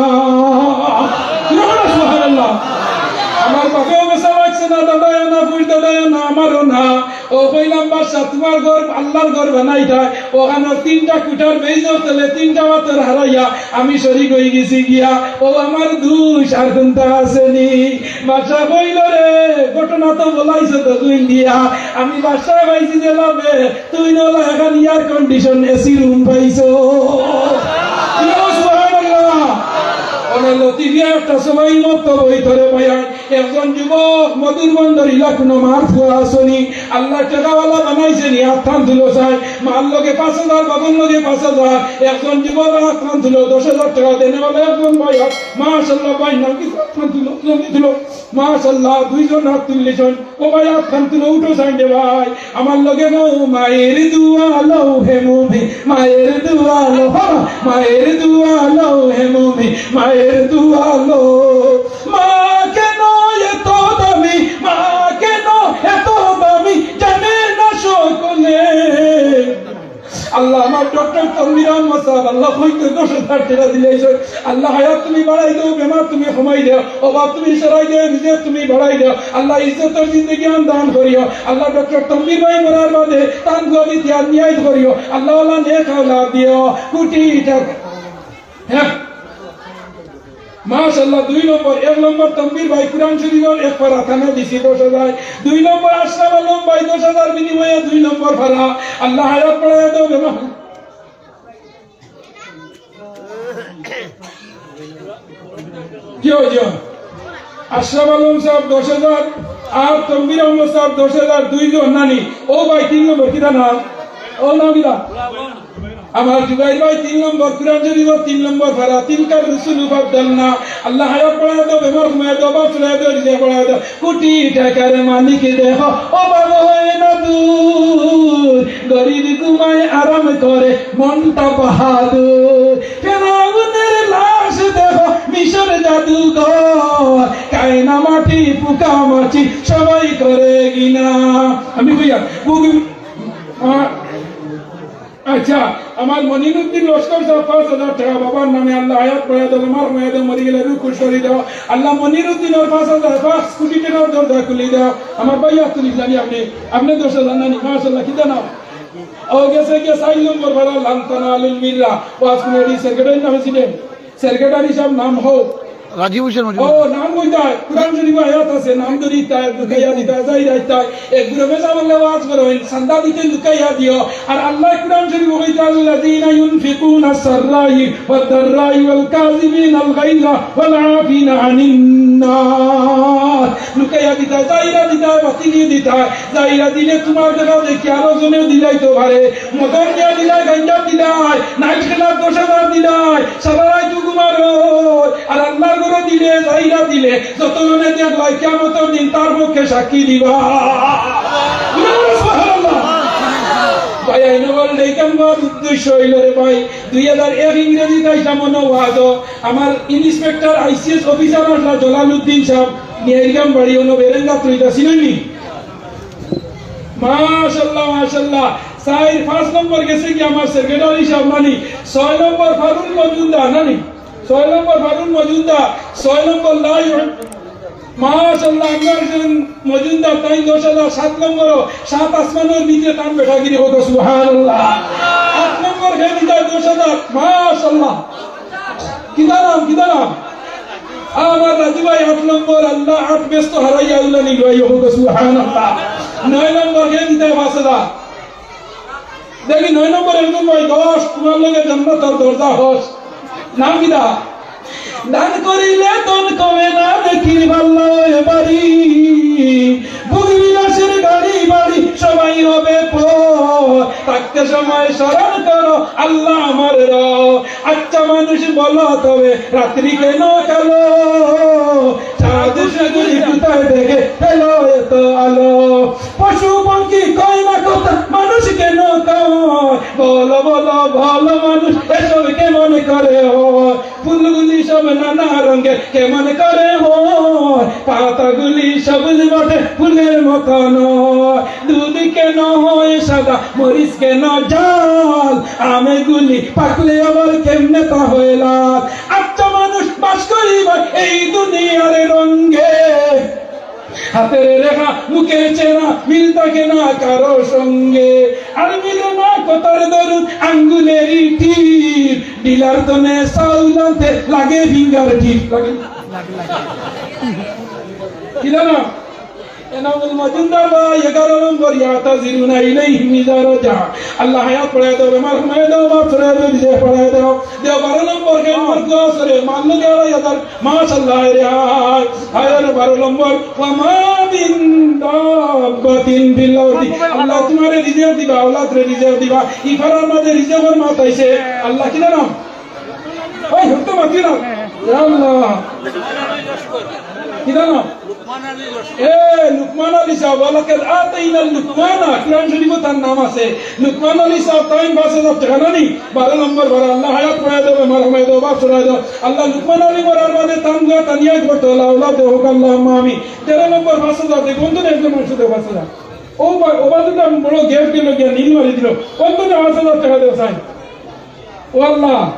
সুবহানাল্লাহ। আমার বাপেও বেচা লাগছে না, দাদায় না, ফইর দাদায় না, আমারও না। ও কইলাম, "বাদশা, তুমার ঘর আল্লার ঘর বানাইতায়, অখানো তিনটা কুঠার বেইজর তলে তিনটা পাথর হারাইয়া আমি শরিক অই গেছি গিয়া, ও আমার দুষ আর কুন্তা আছেনি?" বাদশা কইলো, "রে, ঘটনা তো বলাইছো তো তুই দিয়া, আমি বাদশা পাইছি যে লাভে, তুই নলা এখান air condition AC room পাইছো।" ইয়া সুবহানাল্লাহ। অনে লতিফিয়া একটা সময় মত বই ধরে বয়ান, একজন যুবক মধুর বন্দর ইলা কোনো মার ফুয়া আসনি, আল্লায় টেকাওয়ালা বানাইছে নি, আত খান তুলো চাই, মার লগে পাঁচ হাজার, বাবার লগে পাঁচ হাজার, একজন যুবক আত খান তুলো, দশ হাজার টেকা দেনেওয়ালা একজন ভাই, মাশাআল্লাহ ভাই, নাম কি? আত খান তুলো, নাম কি তুলো? মাশাআল্লাহ, দুইজন আত তুললিছইন। ও ভাই, আত খান তুলো, উঠো সাইডে ভাই। আমার লগে গো, মায়ের দুয়া লও হে মুমিন, মায়ের দুয়া লও, হ্যাঁ, মায়ের দুয়া লও হে মুমিন, মায়ের দুয়া লও। মা কেন এত দামি, মা কেন এত দামি, জানে না সকলে। আল্লাহ, আমার ডক্টর তনবীর আহমদ সাহেব, আল্লাহ, হয়তো দশ হাজার টেকা দিলাইছইন। আল্লাহ, হায়াত তুমি বাড়াই দেও, বেমার তুমি কমাই দেও, অভাব তুমি সরাই দেও, রিজিক তুমি বাড়াই দেও। আল্লাহ, ইজ্জতর জিন্দেগি দান করিও। আল্লাহ, ডক্টর তনবীর ভাই মরার বাদে তান গদি তিয়ার নিয়াজ করিও। আল্লাহ, আল্লাহ, নেক আওলাদ দিও। কোটি টাকা। হ্যাঁ। মাশাআল্লাহ, দুই নম্বর, এক নম্বর তনবীর ভাই কুরআন শরীফর এক পারা থানা দিছি দশ হাজার, দুই নম্বর আশরাফ আলম ভাই দশ হাজার বিনিময়ে দুই নম্বর পারা। আল্লাহ হায়াত বাড়াইয়া দেও, বেমার। জি অয়, জি অয়। আশরাফ আলম সাহেব দশ হাজার আর তনবীর আহমদ সাহেব দশ হাজার, দুইজন নানি। ও ভাই তিন নম্বর, কিতা নাম? ও নাম কিতা? আমার জুবাইর ভাই তিন নম্বর, কুরআন শরীফর তিন নম্বর পারা, তিলকার রুসুলু ফাদ্দালনা। আল্লাহ হায়াত বাড়াইয়া দেও, বেমার কমাইয়া দেও, অভাব ছুড়াইয়া দেও, রিজিক বাড়াইয়া দেও। কোটি টাকার মালিক দেহ, অভাব হয় না দূর। গরিব ঘুমায় আরাম করে, মনটা বাহাদুর। ফেরাউনের লাশ দেহ, মিশর জাদুঘর। কায়নামাটি, পোকামাছি, সবাই করে ঘৃণা। আমি কইয়া, বুক-, আ-, আচ্ছা, আমার মনিরুদ্দিন লস্কর সাহেব পাঁচ হাজার টেকা বাবার নামে, আল্লাহ হায়াত বাড়াইয়া দেও, বেমার কমাইয়া দেও, মরি গেলে রুহ খুশ করি দেও। আল্লাহ মনিরুদ্দিনর পাঁচ হাজার, পাঁচ কোটি টেকার দরজা খুলি দেও। আমার ভাই আব্দুল ইসলামী, আপনে, আপনে দশ হাজার নানি, মাশাআল্লাহ, কিতা নাম? ও গেছে গিয়া চাইর নম্বর পারা লান্তানা আলুল মিররা, ওয়াজ কমিটির সেক্রেটারি না প্রেসিডেন্ট? সেক্রেটারি সাহেব নাম হোক। রাজীব হোসেন ও, মজুমদার। নাম কইতায়, কুরআন শরীফ আয়াত আছে, নাম ধরি তাই, লুকাইয়া দিতায়, যাই রাইতায়। এক গ্রুপে যা বললে ওয়াজ করো, চান্দা দিতে লুকাইয়া দিও। আর আল্লাহ কুরআন শরীফ কইতায়, "আল্লাযীনা ইউনফিকুনা সাররাই ওয়াদ দাররাই ওয়াল কাযিমিনাল গাইযা ওয়াল আফিনা আনিন নাস।" লুকাইয়া দিতায়, যাইরা দিতায়, বাতিনি দিতায়। যাইরা দিলে তুমার দেখা দেখি আরো জনে দিলাইতো পারে। মদর দিয়া দিলায়, গাঞ্জা দিলায়, নাইট ক্লাব দশ হাজার দিলায়, সারা রাইত ঘুমারো। আর আল্লাহর ঘরো দিলে, যাইরা দিলে, যত জনে দেখলায়, কিয়ামতর দিন তার পক্ষে সাক্ষী দিবা। সুবহানাল্লাহ। ভাই, আইন বল, এইখান আমার উদ্দেশ্য অইলো রে ভাই, দুই হাজার এক ইংরেজি তাই সামনে ওয়াজ, আমার ইন্সপেক্টর আইসিএস অফিসার আসলা জলালউদ্দিন সাহেব, নিয়াইরগাম বাড়ি, অনো বেরেঙ্গা তুইটা চিনইন নি? মাশাআল্লাহ, মাশাআল্লাহ। চাইর, পাঁচ নম্বর গেছে কি আমার সেক্রেটারি সাহেব নানি, ছয় নম্বর ফারুক মজুমদার নানি, ছয় নম্বর ফারুক মজুমদার, ছয় নম্বর লাই-, মাশাআল্লাহ, আনোয়ার হোসেন মজুমদার, তাইন দশ হাজার, সাত নম্বর, সাত আসমানর নিচে তান বেটাগিরি, কও সুবহানাল্লাহ। আট নম্বর কে দিতায় দশ হাজার, মাশাআল্লাহ। কিতা নাম, কিতা নাম? আমার রাজু ভাই আট নম্বর, আল্লাহ আট বেস্ত হারাইয়া উল্লা নিল, এই হোক সুবহানাল্লাহ। নয় নম্বর কে দিতায় পাঁচ হাজার। দেখি নয় নম্বর একজন ভাই দশ, তুমার লগে জান্নাতর দরজা হস। নাম কিতা? দান করিলে ধন কমে না, নেকির পাল্লা অয় ভারী। ভোগ বিলাসের গাড়ি বাড়ি সবাই হবে পর। থাকতে সময় স্মরণ করো আল্লাহ আমার রব। আচ্ছা মানুষ বলো তবে রাত্রি কেন কালো? চাঁদ শুধু কোথায় থেকে পেল এত আলো? পশু পঙ্খী কয় না কথা, মানুষ কেন কয়? বলো বলো ভালো মানুষ এসব কেমন করে হয়? ফুলগুলি সব নানা রঙের কেমন করে হয়? পাতাগুলি সবুজ বটে, ফুলের মতো নয়। দুধ কেন হয় সাদা, মরিচ কেন ঝাল? আমগুলি পাকলে আবার কেমনে তা হয় লাল? আচ্ছা মানুষ বাস করিবার এই দুনিয়ার রঙে। হাতের রেখা, মুখের চেনা, মিল থাকে না কারো সঙ্গে। আর মিলে না কথার দরুন আঙ্গুলেরই টিপ। ডিলার তনে চাউল আনতে লাগে ফিঙ্গার টিপ। লাগে? কি জানো? এনামুল মজুমদার ভাই, এগারো নম্বর, ইয়াতাজিরুনা ইলাইহি মিজারজা। আল্লাহ হায়াত বাড়াই দেও, বেমার কমাই দেও, বাপ ছড়াই দেও, রিজিক বাড়াই দেও। দেও বারো নম্বর, কে নম্বর দোয়া সরে, মানলো দেও আড়াই হাজার। মাশাআল্লাহ, হায় রে হায়, হায় রে বারো নম্বর, ওয়া মা মিন দাব্বাতিন ফিল আরদি। আল্লাহ তোমারে রিজিক দিবা, আওলাদরে রিজিক দিবা। ই পাড়ার মাঝে রিজিকর মাত আইছে। আল্লাহ কি জানো? ওই হুকম মাতি না। ইয়া আল্লাহ। কি জানো? এ, লুকমান আলী সাহেব, ওয়ালাকাদ আতাইনা লুকমানা, কুরআন শরীফো তার নাম আছে। লুকমান আলী সাহেব, তাইন পাঁচ হাজার টেকা নানি, বারো নম্বর বারো, আল্লাহ হায়াত বাড়াই দেও, বেমার কমাই দেও, বাপ ছড়াই দেও। আল্লাহ লুকমান আলী মরার বাদে তান গুয়া তানিয়া করতে হলো, আওলাদ দেও হোক, আল্লাহুম্মা আমিন। তেরো নম্বর পাঁচ হাজার, দেখুন তো একজন মানুষ দেও পাঁচ হাজার। ও বা-, ও বাজুটা বড় গেট গেল গিয়া নীল মারি দিল, অন্তত পাঁচ হাজার টেকা দেও চাই। ও আল্লাহ,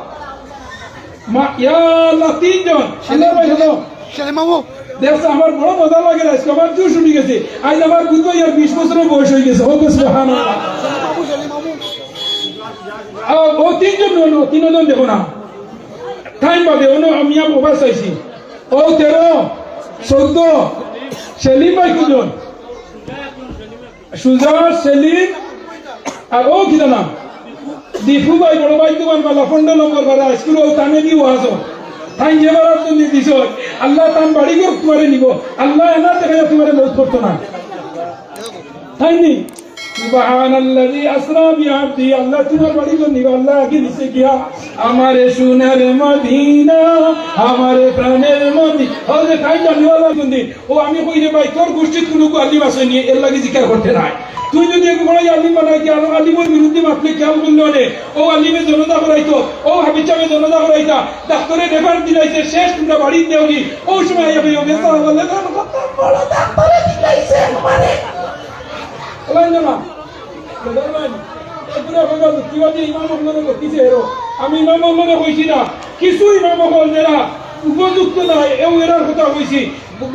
মা, ইয়া আল্লাহ, তিনজন। আল্লাহ ভাই, হ্যালো। সেলিম মামু। দেখছো, আমার বড় মজা লাগে আজকে, আমার জোশ উঠি গেছে। আজ আমার বুঝবো ইয়ার বিশ বছরের বয়স হয়ে গেছে। ওকে, সুবহানাল্লাহ। আ, ও তিনজন নয়, তিনজন দেখো না। টাইম পাবে, অন্য আমি আর ওভার চাইছি। ও তেরো, চৌদ্দ, সেলিম ভাই কুজন? সুজা, সেলিম, আর ও কিতা নাম? দীপু ভাই, বড় ভাই, দোকান বালা, পনেরো নম্বর পাড়া, স্কুল, ও তানে দি ওয়াজ। তাই যে বারা তুমি দিছ, আল্লাহ তান বাড়ি ঘর তোমারে নিব। আল্লাহ এনা থেকে তোমারে মৌত করতো না। তাই নি? সুবহানাল্লাযী আসরা বিআবদিহি, আল্লাহ তোমার বাড়ি ঘর নিব, আল্লাহ আগে নিচে গিয়া, আমারে সোনার মদিনা, আমারে প্রাণের মদিনা। ও যে তাই জানিওয়ালা কোন দিন? ও আমি কই রে ভাই, তোর গোষ্ঠীত কোনো আলিম আছে নি, এর লাগি জিকার করতে নাই। তুই যদি এক বড় আলিম বানাই, কি আলো আলিমের বিরুদ্ধে মাতলে খেয়াল করলে অনে, ও আলিমে জনতা করাইতো, ও হাবিজ সাহেবে জনতা করাইতা, ডাক্তারে রেফার দিলাইছে, শেষ তোমরা বাড়িত দেওগি, ও সময় আইয়া ভাই, ও বেসা বলে, "তার কথা বড় ডাক্তারে দিলাইছে আমারে।" বলেন না, না। বুঝলেন? এগুলা কইবা যুক্তিবাদী ইমাম অকলরে বকিছে এরো। আমি ইমাম অকলরে কইছি না, কিছু ইমাম অকল যেরা উপযুক্ত নায়, এও এরার কথা কইছি।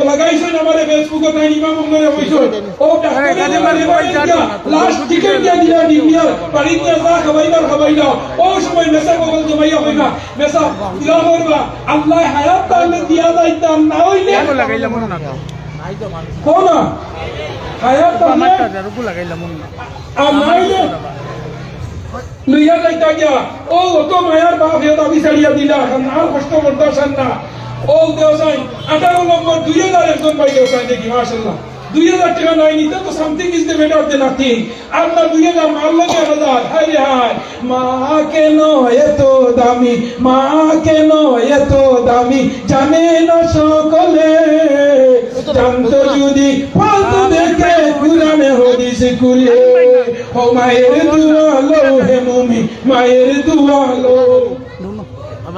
লাগাইছইন আমারে Facebook-ও, তাইন ইমাম অকলরে কইছইন। ও ডাক্তারে যে বাড়ি বাড়ি গিয়া, লাস্ট টিকিট দিয়া দিলা, নিয়া বাড়ি দিয়া যা খাবাইবার খাবাইলা। ও সময় মেসাব অকল জমাইয়া কইবা, মেসাব দোয়া করবা, আল্লাহ হায়াত থাকলে দিয়া যাইতাম, না অইলে কও না। হায়াত থাকলে আর না অইলে লইয়া যাইতা গিয়া। ও অত মায়ার বাপ হে দাবি ছাড়িয়া দিলা, আর কষ্ট বরদাস্ত আর না। ও দেওসাই, আঠারো নম্বর, দুই হাজার একজন ভাই দেওসাই দেখি, মাশাআল্লাহ। দুই হাজার টেকা নাই নিতে তো something is the better than nothing। আর না দুই হাজার, মার লগে এক হাজার, হায় রে হায়। মা কেন এত দামি, মা কেন এত দামি, জানে না সকলে। জানতো যদি পড়তো দেখে কুরআনে হাদিস খুলে। ও মায়ের দোয়া লও হে মুমিন, মায়ের দোয়া লও।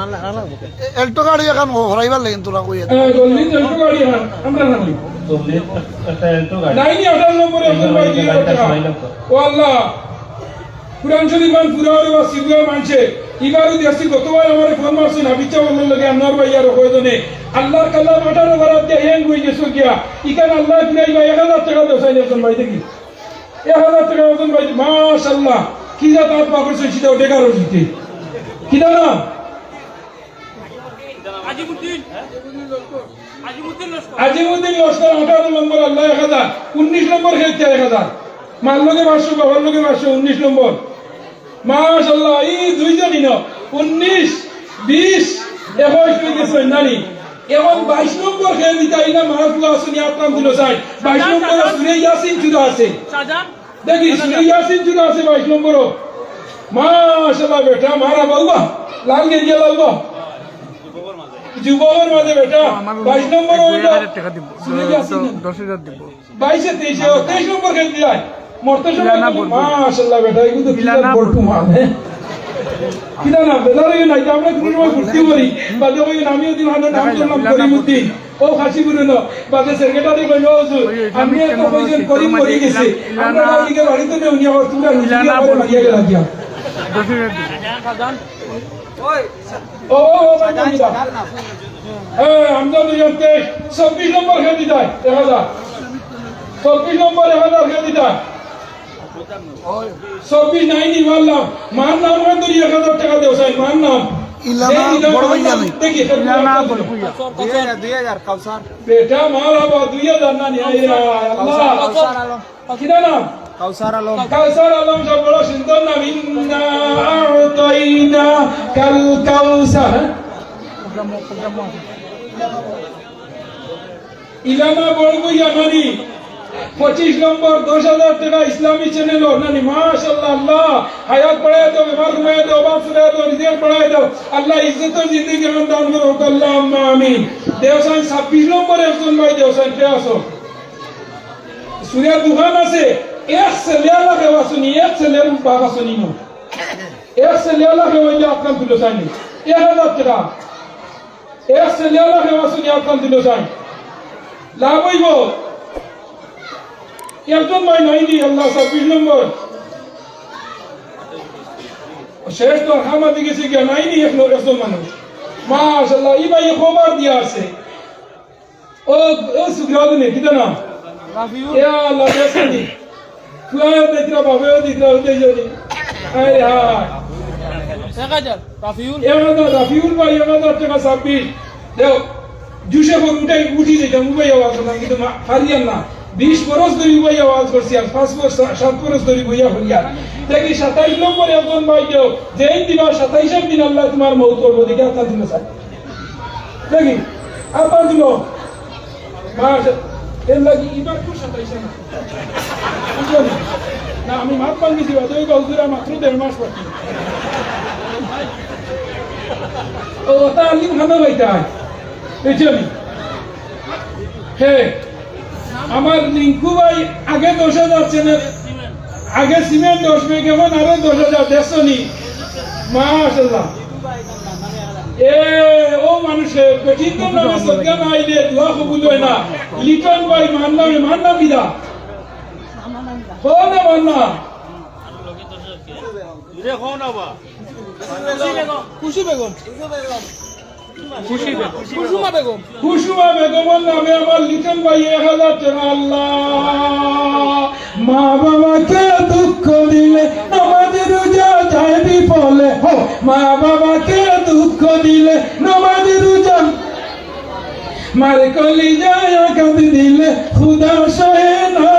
এ-, এল্টো গাড়ি এখন হরাইবার লাগি তোরা কইয়া দে। এ, গল্লিত এল্টো গাড়ি এখন, আমরা না কই। গল্লিত একটা এল্টো গাড়ি। লাইনি আঠারো নম্বরে একজন ভাই দিয়ে কথা। ও আল্লাহ, কুরআন শরীফ আন পুরা ওরে বা সিগুয়া মানছে। ইবারও দেখছি গতবার আমারে ফোন মারছে না, বিচার অকলর লগে আনোয়ার ভাই আর কয়জনে। আল্লাহর কালাম আঠারো বার আজকে হ্যাং হয়ে গেছে গিয়া। ইখান আল্লাহ ফিরাইবা এক হাজার টেকা দেওসাইন একজন ভাই দেখি। এক হাজার টেকা একজন ভাই, মাশাআল্লাহ। কি যা তার বাপের সে সিধা উঠে কারো জিতে। কি দাম? আজিমুদ্দিন। আজিমুদ্দিন লস্কর। আজিমুদ্দিন লস্কর, আঠারো নম্বর, আল্লাহ এক হাজার। উনিশ নম্বর খেলতে এক হাজার। মার লগে পাঁচশো, বাবার লগে পাঁচশো, উনিশ নম্বর। মাশাআল্লাহ, এই দুইজনই না। উনিশ, বিশ, একুশ হয়ে গেছে, নানি। এখন বাইশ নম্বর খেয়ে দিতে, এই না মার পুয়া আসুনি, আপনার দিল চাই। বাইশ নম্বর সুরে ইয়াসিন চূড়া আছে। শাহজাহান? দেখি, সুরে ইয়াসিন জুড়া আছে বাইশ নম্বরও। মাশাআল্লাহ বেটা, মারা বাবা, লাল গেঞ্জি লাল বা। যুবকর মাঝে বেটা, আমার বাইশ নম্বর এক হইল হাজার টাকা দিব, সুরে ইয়াসিন। দ-, দশ হাজার দিব। বাইশে তেইশে, ও, তেইশ নম্বর খেয়ে দিলাই। মরতে সময় ইলানা বলবো। মাশাআল্লাহ বেটা, এগুলো তো কি ইলানা বলবো। বলবো মানে? কিতা নাম? বেজার হইও না, এটা আমরা কোনো সময় ঘুরতে পারি। বাদে ওই নামিও দিন, আমরা নাম দেখাই করলাম যাও, ইলানা করিমুদ্দিন। ও খাসি গুরু ন, বাদে সেক্রেটারি কইল, "ও হুজুর, ওই, ওই, আমি আমি এত কেন কইছেন বলছি, করিম তোমার মরি গেছে।" ইলানা, আমরা ইলানা, ওদিকে বাড়িতে নেই, উনি আবার তোমরা রুটি ইলানা আবার বলবো। মারিয়া গেল গিয়া। দশ মিনিট। ও, ও, ও, ভাই, ভাই, ভাই। হ্যাঁ, আমরা দুইজন তেইশ, চব্বিশ নম্বর খেয়ে দিতায়, দেখা যাক। চব্বিশ নম্বর, দেখা যাক, খেয়ে দিতায়। চব্বিশ নাইনি মারলাম। মার নাম খান ধরি এক হাজার টাকা দেও, সাই, মার নাম। ইলানা এই ইলানা বড় ভাই মার নাম। জানে। দেখি, এটা ইলানা মার বড় নাম। ভাই। দুই হাজার, দুই হাজার, কাউসার। বেটা, মার আবার দুই হাজার না নিয়ে আইরা, আল্লাহ। কাউসার, কাউসার আলম। কিতা নাম? কাউসার আলম। কাউসার আলম, সব বড় সুন্দর নাম। ইন্না আ'তাইনা কাল কাউসার। ইলানা বড় বইয়া নানি, পঁচিশ নম্বর, দশ হাজার টাকা ইসলামী চ্যানেল নানি, মাশাআল্লাহ, আল্লাহ, হায়াত বাড়ায় দাও, বেমার কমায় দাও, অভাব ফুরায় দাও, রিজিক বাড়ায় দাও, আল্লাহ ইজ্জতর জিন্দেগি দান করো, আল্লাহুম্মা আমিন। দেওসান ছাব্বিশ নম্বর একজন ভাই দেওসান, কে আছো? সুরিয়ার দোকান আছে, এক ছেলে আলা কেউ আছনি, এক ছেলের বাপ আছনি না। এক ছেলে আলা কেউ হইলে আপনার তুলে চাইনি, এক হাজার টাকা। এক ছেলে আলা কেউ আছনি, আপনার তুলে চাই। লাভ হইব। একজন ভাই নাইনি, আল্লাহ ছাব্বিশ নম্বর। শেষ তো হামাদি গেছে গিয়া নাইনি, এক, একজন মানুষ। মাশাআল্লাহ, ই ভাই খবর দিয়া আছে। ও, ও সুগ্রাদ নে, কিতা নাম? রাফিউল। ইয়া আল্লাহ, বেসানি। তুই দেখরা বাবা, দেখরা, দেখরা। আরে হায়। এক হাজার, রাফিউল। এক হাজার, রাফিউল ভাই, এক হাজার টাকা ছাব্বিশ। দেও, জুসে করে উঠাই, উঠি যেতাম, উবাই আওয়াজ করতাম, কিন্তু মা-, হারিয়ার না। বিশ বরস ধরি উবাই আওয়াজ করছি, আর পাঁচ বরস, সা-, সাত বরস ধরি বইয়া হরিয়ার। দেখি সাতাইশ নম্বর একজন ভাই দেও, যেই দিবা সাতাইশের দিন আল্লাহ তোমার মৌত করবো, দেখি আপনার দিন স্যার। দেখি, আবার দিল। মাস, এর লাগি এবার তো সাতাইশে না। বুঝলেন? না, আমি মাত ভাঙিছি, বাদে ওই বাউদুরা মাত্র দেড় মাস বাকি। ও, তা আলিম খানা ভাইটা। বুঝছেন? হে, আমার রিঙ্কু ভাই আগে দশ হাজার চ্যানেল, আগে সিমেন্ট দশ ব্যাগ, এখন আরো দশ হাজার, দেখছো নি? মাশাআল্লাহ। এ, ও মানুষে, কঠিন তো নামে সজ্ঞা না আইলে দোয়া কবুল হয় না। লিটন ভাই, মার নামে, মার নাম কিতা? কও না, মার নাম। খুশি বেগম। খুশি বেগম। কুসুমা বেগম। কুসুমা বেগমর নামে আমার লিটন ভাই এক হাজার টাকা। আল্লাহ, মা বাবাকে দুঃখ দিলে নামাজ রোজা যায় বিফলে। হো, মা বাবাকে দুঃখ দিলে নামাজ রোজা। মার কলিজায় আঘাত দিলে খুদা সহে না।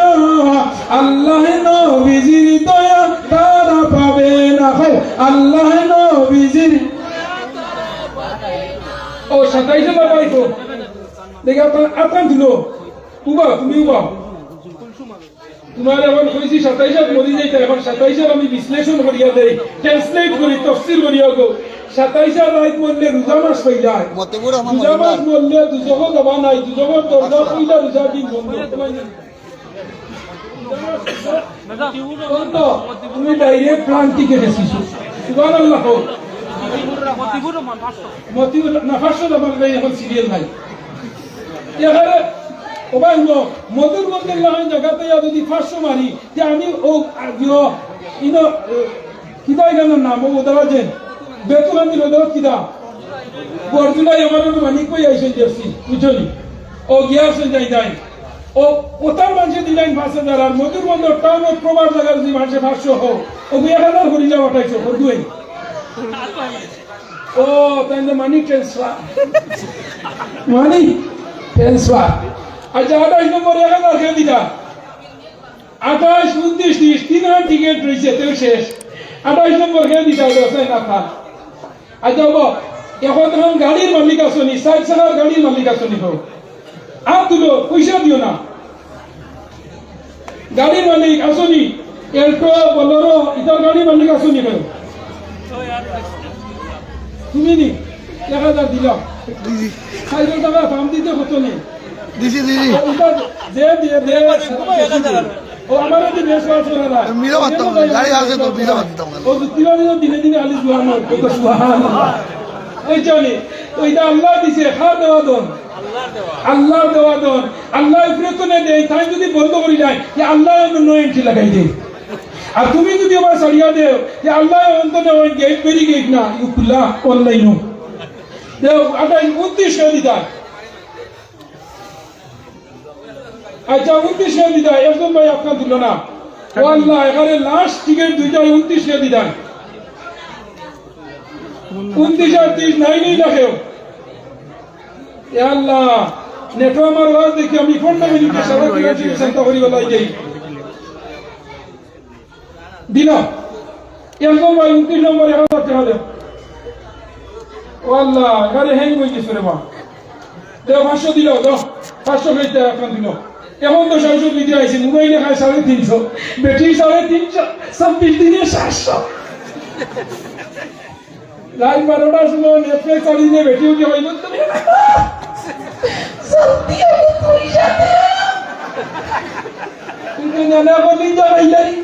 আল্লাহ নবীজির দয়া তারা পাবে না। হো, আল্লাহ নবীজির ও সাতাইশে লাগাইবো। দেখি আপনার আতান দিল। উবা, তুমি উবা। তোমার এখন কইছি সাতাইশে মরি যাইতে, এখন সাতাইশে আমি বিশ্লেষণ করিয়া দেই, ট্রান্সলেট করি, তফসির করিয়া গো। সাতাইশে রাইত মরলে রোজা মাস হয়ে যায়। মতিউর রহমান রোজা মাস মজুমদার। মরলে দুজখো যাবা নাই, দুজখর দরজা পয়লা রোজা দিন বন্ধ। বন্ধ। তুমি ডাইরেক্ট প্লান টিকেট এসেছো। সুবহানাল্লাহ। মতিউর, না, পাঁচশো টাকা নাই, এখন সিরিয়াল নাই। এখানে, ও ভাই, নো, মধুর মধ্যে লাগান জায়গাতে যদি পাঁচশো মারি, যে আমি ও, আ, দিও, ইনো, এ, কিতা এখানে নাম, ও দাঁড়া যে, বেতুল আমি রোদ কিতা, বর্জুলাই আমার মানিক কই আইসে দেখছি, বুঝলি? ও গিয়া আসে যাই যাই। ও, ওটার মাঝে দিলেন পাঁচ হাজার, আর মধুর মধ্যে টাউন অফ প্রভার জায়গার যদি মাঝে পাঁচশো হোক, ও দুই এক হাজার করি যাওয়া পাইছো, ও দুই। ও, তাই তো মানি ট্রান্সফার। Money transfer. আচ্ছা, আঠাশ নম্বর এক হাজার খেয়ে দিতা। আঠাশ, ঊনত্রিশ, ত্রিশ, তিন হাজার টিকিট রয়েছে, তেও শেষ। আঠাশ নম্বর খেয়ে দিতা, দশ হাজার না থাক। আচ্ছা, বাবা, এখন তখন গাড়ির মালিক আছনি, সাইড চাকার গাড়ির মালিক আছনি, হোক। আর তুলো, পয়সা দিও না। গাড়ির মালিক আছনি, এল্টো, বোলেরো, ইতার গাড়ি মালিক আছো নি কেউ? তুমি নি? এক হাজার দিলাম। খাইবার টাকা দাম দিতে কত নি? দিছি, দিছি। আর ইতা যে দিয়ে দে, ও আমারে দি বেশ আছে না। মিলা মারতাম না, গাড়ি আছে তো, মিলা মারতাম না। ও যুক্তিবাদী তো দিনে দিনে খালি জুয়ান হয়, কত সুবহানাল্লাহ। এই জানি, তো ইতা আল্লায় দিছে, কার দেওয়া ধন? আল্লার দেওয়া ধন। আল্লায় ফিরতনে দেয়, তাই যদি বন্ধ করি যায়, যে আল্লায় অন্য নয় এন্ট্রি লাগাই দেয়। আর তুমি যদি আবার ছাড়িয়া দেও, যে আল্লায় অন্তত ওই গেট বেরি গেট না, ইউ খোলা অনলাইনও। দেও, আটাই ঊনত্রিশ করে দিতা। আচ্ছা, ঊনত্রিশ করে দিতা, একজন ভাই আপনার দিল না। ও আল্লাহ, এখানে লাস্ট টিকিট দুইটা ঊনত্রিশ করে দিতা। ঊনত্রিশ আর ত্রিশ নাই, নেই না কেউ। এ আল্লাহ, নেটো আমার ওয়াজ দেখি আমি পনেরো মিনিটে সারা দিন চিন্তা করি বেলাই যাই। দিল। একদম ভাই, ঊনত্রিশ নম্বর, এক হাজার টাকা দেও। ও আল্লাহ, এখানে হ্যাং হয়ে গেছে রে মা। দেও, পাঁচশো দিল, দেও। পাঁচশো হইতে এখন দিল। এখন তো সাতশো দিতে আইছি, মোবাইলে খায় সাড়ে তিনশো, ব্যাটারি সাড়ে তিনশো, ছাব্বিশ দিনে সাতশো। রাত বারোটার সময় নেটফ্লিক্স চালিয়ে দিয়ে বেটি উঠে হইল, তুমি সত্যি আমি পয়সা দেও। কিন্তু নানা বলি তো ভাইয়ারি,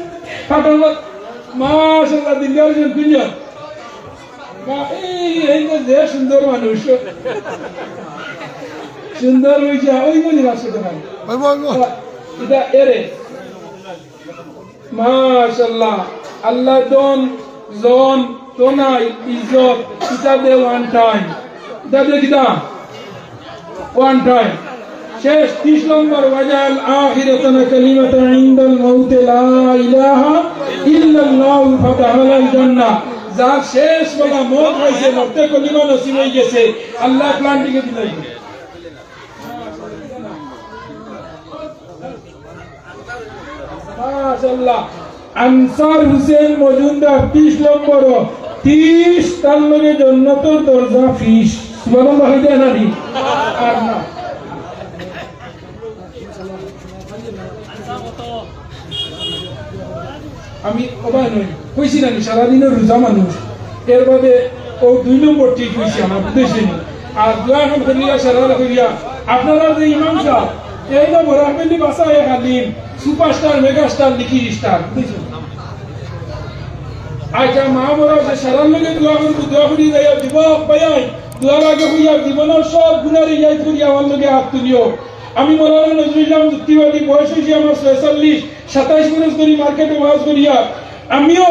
ফাটাফাট। মাশাআল্লাহ, দিনদার জন কুঞ্জন। মা, এই, এই যে, যে সুন্দর মানুষ। সুন্দর হইছে, ওই মনি রাখছে তো ভাই। ওই, ওই, ওই। এটা এরে। মাশাআল্লাহ। আল্লাহ দন, জন, তোনাই, ইজ্জত, ইতা দে one time। ইতা দে কিতা? One time। শেষ ত্রিশ নম্বর, ওয়াজাল আখিরাতানা কালিমাতা ইনদাল মাউতে লা ইলাহা ইল্লাল্লাহু ফাদাখালাল জান্নাহ। যার শেষ বেলা মউত অইছে, মরতে কলিমা নসিব অই গেছে, আল্লাহ প্লান দিকে দিলাই। মাশাআল্লাহ। আনসার হোসেন মজুমদার ত্রিশ নম্বর, ত্রিশ তার লগে জন্নতর দরজা ফিস। সুবহানাল্লাহ, হইতে না নি? আর না। আমি অবাক নই, কইছি না নি, সারাদিনের রোজা মানুষ, এর বাদে ও দুই নম্বর ঠিক হইছে আমার উদ্দেশ্যে নি। আর দোয়া এখন করিয়া সারা করিয়া আপনারা যে ইমাম সাহেব, এই না বড় হাবেলি বাসা এক আলিম, সুপারস্টার, মেগাস্টার, লিখি স্টার, বুঝছো? আচ্ছা, মা বড় যে সারার লগে দোয়া করি, দোয়া করি যাইয়া যুবক ভাইয়াই, দোয়ার আগে হইয়া জীবনের সব গুণারে ইয়াদ করি আমার লগে হাত তুলিও। আমি মৌলানা নজরুল ইসলাম যুক্তিবাদী, বয়স হইছে আমার ছয়চল্লিশ, সাতাইশ বছর ধরি মার্কেটে ওয়াজ করিয়া। আমিও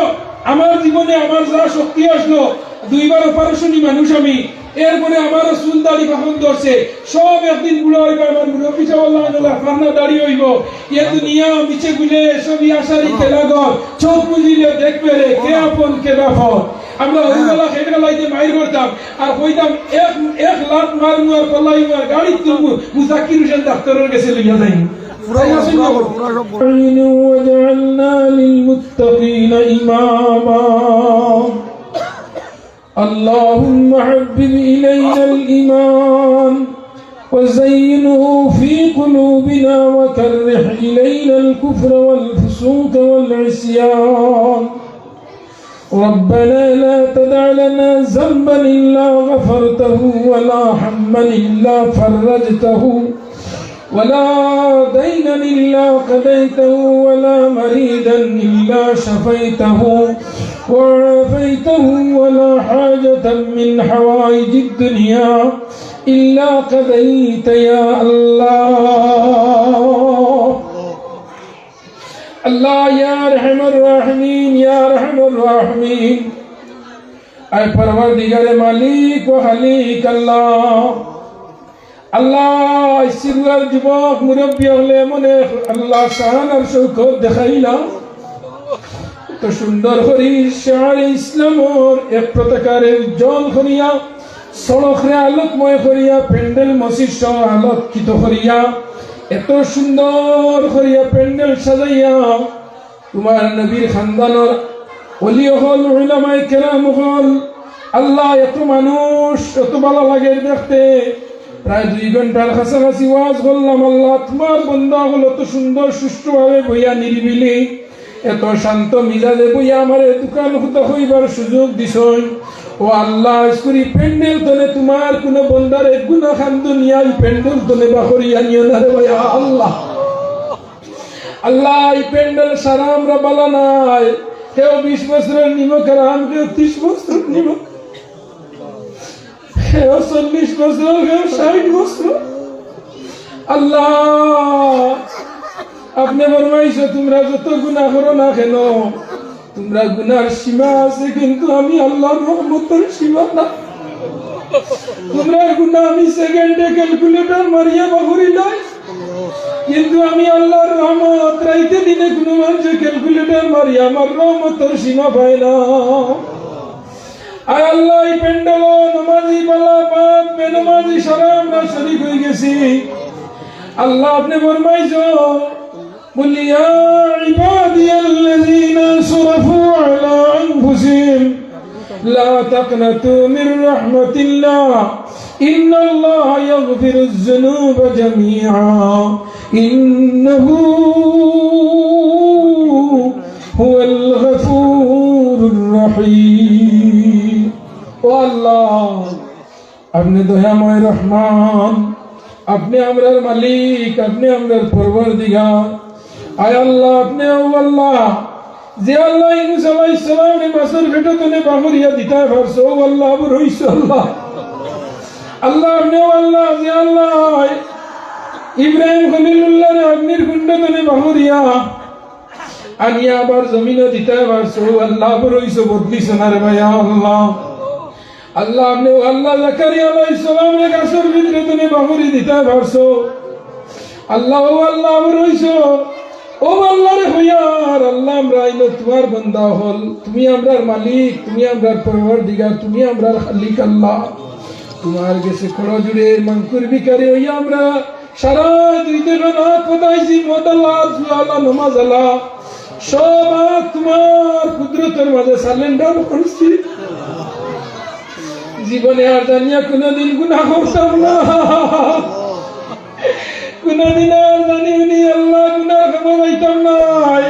আমার জীবনে আমার যা শক্তি আসলো, দুইবার অপারেশনি মানুষ আমি, এরপরে আমারও চুল দাড়ি পাকন ধরছে, সব একদিন বুড়া হইবে। আমার মুরব্বী সাহেব আল্লাহ আল্লাহ পান্না দাড়ি হইব। এ দুনিয়া মিছে গুলে সবই আশারি খেলাঘর, চোখ বুজিলে দেখবে রে কে আপন কে বেপর। আমরা ওইবেলা খেটে লাইতে মাইর করতাম, আর কইতাম, "এক, এক লাত মার মুয়ার পলাই মুয়ার গাড়িত তুলবো, মুজাকির হোসেন ডাক্তারের গেছে লইয়া যাই।" পুরা, পুরা, পুরা সব। واجعلنا للمتقين إماما. اللهم حبب إلينا الإيمان وزينه في قلوبنا وكره إلينا الكفر والفسوق والعصيان. ربنا لا تدع لنا ذنبا إلا غفرته ولا هما إلا فرجته ولا دينا إلا قضيته ولا مريضا إلا شفيته وعافيته ولا حاجة من حوائج الدنيا إلا قضيت يا الله. আল্লাহ, ইয়া আরহামার রাহিমিন, ইয়া আরহামার রাহিমিন। আয় পরওয়ারদিগারে মালিক ও খালিক আল্লাহ। আল্লাহ, সিরুয়ার যুবক মুরব্বী হকলে মনে আল্লাহ শান আর শৌকত দেখাইলা। তো সুন্দর করি শান ইসলামর এক পতাকারে উজ্জ্বল করিয়া সড়করে আলোকময় করিয়া, প্যান্ডেল মসজিদ সহ আলোকিত করিয়া, এত সুন্দর করিয়া প্যান্ডেল সাজাইয়া, তোমার নবীর খানদানর ওলি অকল, উলামায়ে কেরাম অকল, আল্লাহ, এত মানুষ, এত ভালা লাগে দেখতে। প্রায় দুই ঘন্টার কাছাকাছি ওয়াজ করলাম, আল্লাহ, তোমার বন্দা অকল অত সুন্দর সুষ্ঠুভাবে বইয়া নিরিবিলি এত শান্ত মিজাজে বইয়া আমারে দুখান কথা কইবার সুযোগ দিছইন। ও আল্লাহ, আইজকুর ই প্যান্ডেল তনে তুমার কুনু বন্দার এক গুনা খান দুনিয়ার প্যান্ডেল তনে বাখরিয়া নিও না রে ভাই, আল্লাহ। আল্লাহ, ই প্যান্ডেল সারা আমরা বালা নাই। কেউ বিশ বছরর নিমক আর আন, কেউ ত্রিশ বছরর নিমক, কেউ চল্লিশ বছর, কেউ ষাইট বছর। আল্লাহ, আপনে ফরমাইছো, তুমরা যত গুনা করো না কেন, তুমরার গুনার সীমা আছে, কিন্তু আমি আল্লাহর রহমতর সীমা না। তুমরার গুনা আমি সেকেন্ডে ক্যালকুলেটর মারিয়া বাখরিলাই, কিন্তু আমি আল্লাহর রহমত রাইতে দিনে কুনু মানষে ক্যালকুলেটর মারিয়া আমার রহমতর সীমা পায় না। আয় আল্লাহ, ই প্যান্ডেলো নমাজি বালা পাক, বেনমাজি সারা আমরা শরিক অইগেছি। আল্লাহ, আপনে ফরমাইছো, قل يا عبادي الذين أسرفوا على أنفسهم لا تقنطوا من رحمة الله إن الله يغفر الذنوب جميعا إنه هو الغفور الرحيم। ও আল্লাহ, আপনে দয়াময় রহমান, আপনে আমরার মালিক, আপনে আমরার পরওয়ারদিগার। আয় আল্লাহ, আপনে, ও আল্লাহ, যে আল্লাহ ইউনুস আলাইহিস সালামরে মাছর পেটো তনে বাখরিয়া দিতায় পারছো, ও আল্লাহ, আবু রইছো আল্লাহ। আল্লাহ, আপনে, ও আল্লাহ, যে আল্লাহ ইব্রাহিম খলিলুল্লাহরে আগ্নির কুণ্ড তনে বাখরিয়া আনিয়া আবার জমিনো দিতায় পারছো, ও আল্লাহ, আবু রইছো, বদলিছো না রে ভাই, আল্লাহ। আল্লাহ, আপনে, ও আল্লাহ, জাকারিয়া আলাইহিস সালামরে গাছর ভিতরে তনে বাখরি দিতায় পারছো। আল্লাহ, ও আল্লাহ, আবু রইছো, ও আল্লাহরে কইয়ার, আল্লাহ, আমরা আইলো তুমার বন্দা অকল, তুমি আমরার মালিক, তুমি আমরার পরওয়ারদিগার, তুমি আমরার খালিক আল্লাহ। তুমার গেছে করজুড়ে মাংকুর ভিখারি অইয়া আমরা সারা দুই দেখান আত পাতাইছি, মদ আলা, জুয়া আলা, নমাজ আলা, সব আত তুমার কুদরতর মাঝে সারেন্ডার করছি। জীবনে আর জানিয়া কুনুদিন গুনা করতাম না, কুনুদিন আর জানি হুনি আল্লাহ গুনার কামো যাইতাম নায়।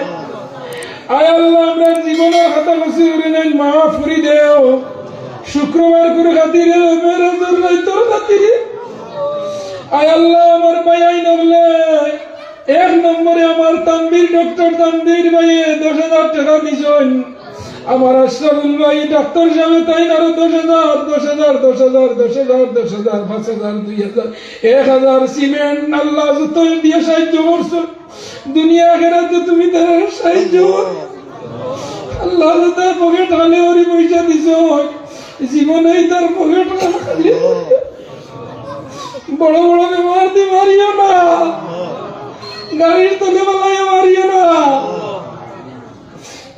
আয় আল্লাহ, আমরার জীবনর খাতা কসুর অইলে মাফ করি দেও। শুক্রবার কুর খাতিরে, মেরাজর রাইতর খাতিরে। আয় আল্লাহ, আমার ভাইয়াইন অকলে, এক নম্বরে আমার তানভীর, ডক্টর তানভীর ভাইয়ে দশ হাজার টেকা দিছইন। আমার আশরাফুল ভাই, ডাক্তার সাবে তাইন আরো দশ হাজার, দশ হাজার, দশ হাজার, দশ হাজার, দশ হাজার, পাঁচ হাজার, দুই হাজার, এক হাজার সিমেন্ট, আল্লাহ যত দিয়া সাহায্য করছো, দুনিয়া আখেরাতো তুমি তারারে সাহায্য করো। আল্লাহ যত পকেট খালি করি পয়সা দিছো, জীবনে তার পকেট খালি করি। বড় বড় বেমার দি মারিও না, গাড়ির তলে ফালাইয়া মারিও না।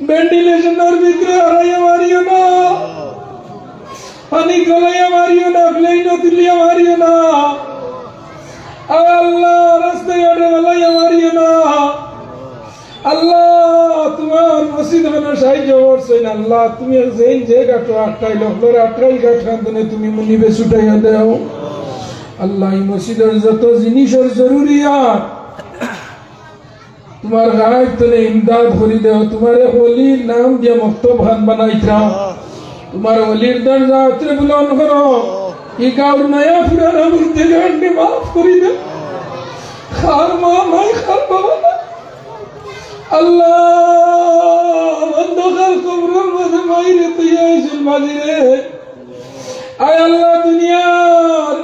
ভেন্টিলেশনর ভিতরে হারাইয়া মারিও না, পানি গলাইয়া মারিও না, প্লেনো তুলিয়া মারিও না। আয় আল্লাহ, রাস্তাঘাটে ফালাইয়া মারিও না। আল্লাহ, তুমার মসজিদ খানো সাহায্য করছইন। আল্লাহ, তুমি যেইন যে ঘাটো আটকাইল, অকলরে আটকাইল ঘাট খান তনে তুমি মুনিবে ছুটাইয়া দেও। আল্লাহ, ই মসজিদর যত জিনিসর জরুরিয়াত, তুমার গায়েব তনে ইমদাদ করি দেও, তুমার এক ওলির নাম দিয়া মক্তব খান বানাইতরা। তুমার ওলির দরজা আত্রে বুলন্দ করো। ই গাউর নয়া পুরানা মুর্দেগানরে মাফ করি দেও। কার মা নাই, কার বাবা নাই। আল্লাহ, অন্ধকার কবরর মাঝে মাইরে তুই আইছইন মাঝিরে। আয় আল্লাহ, দুনিয়ার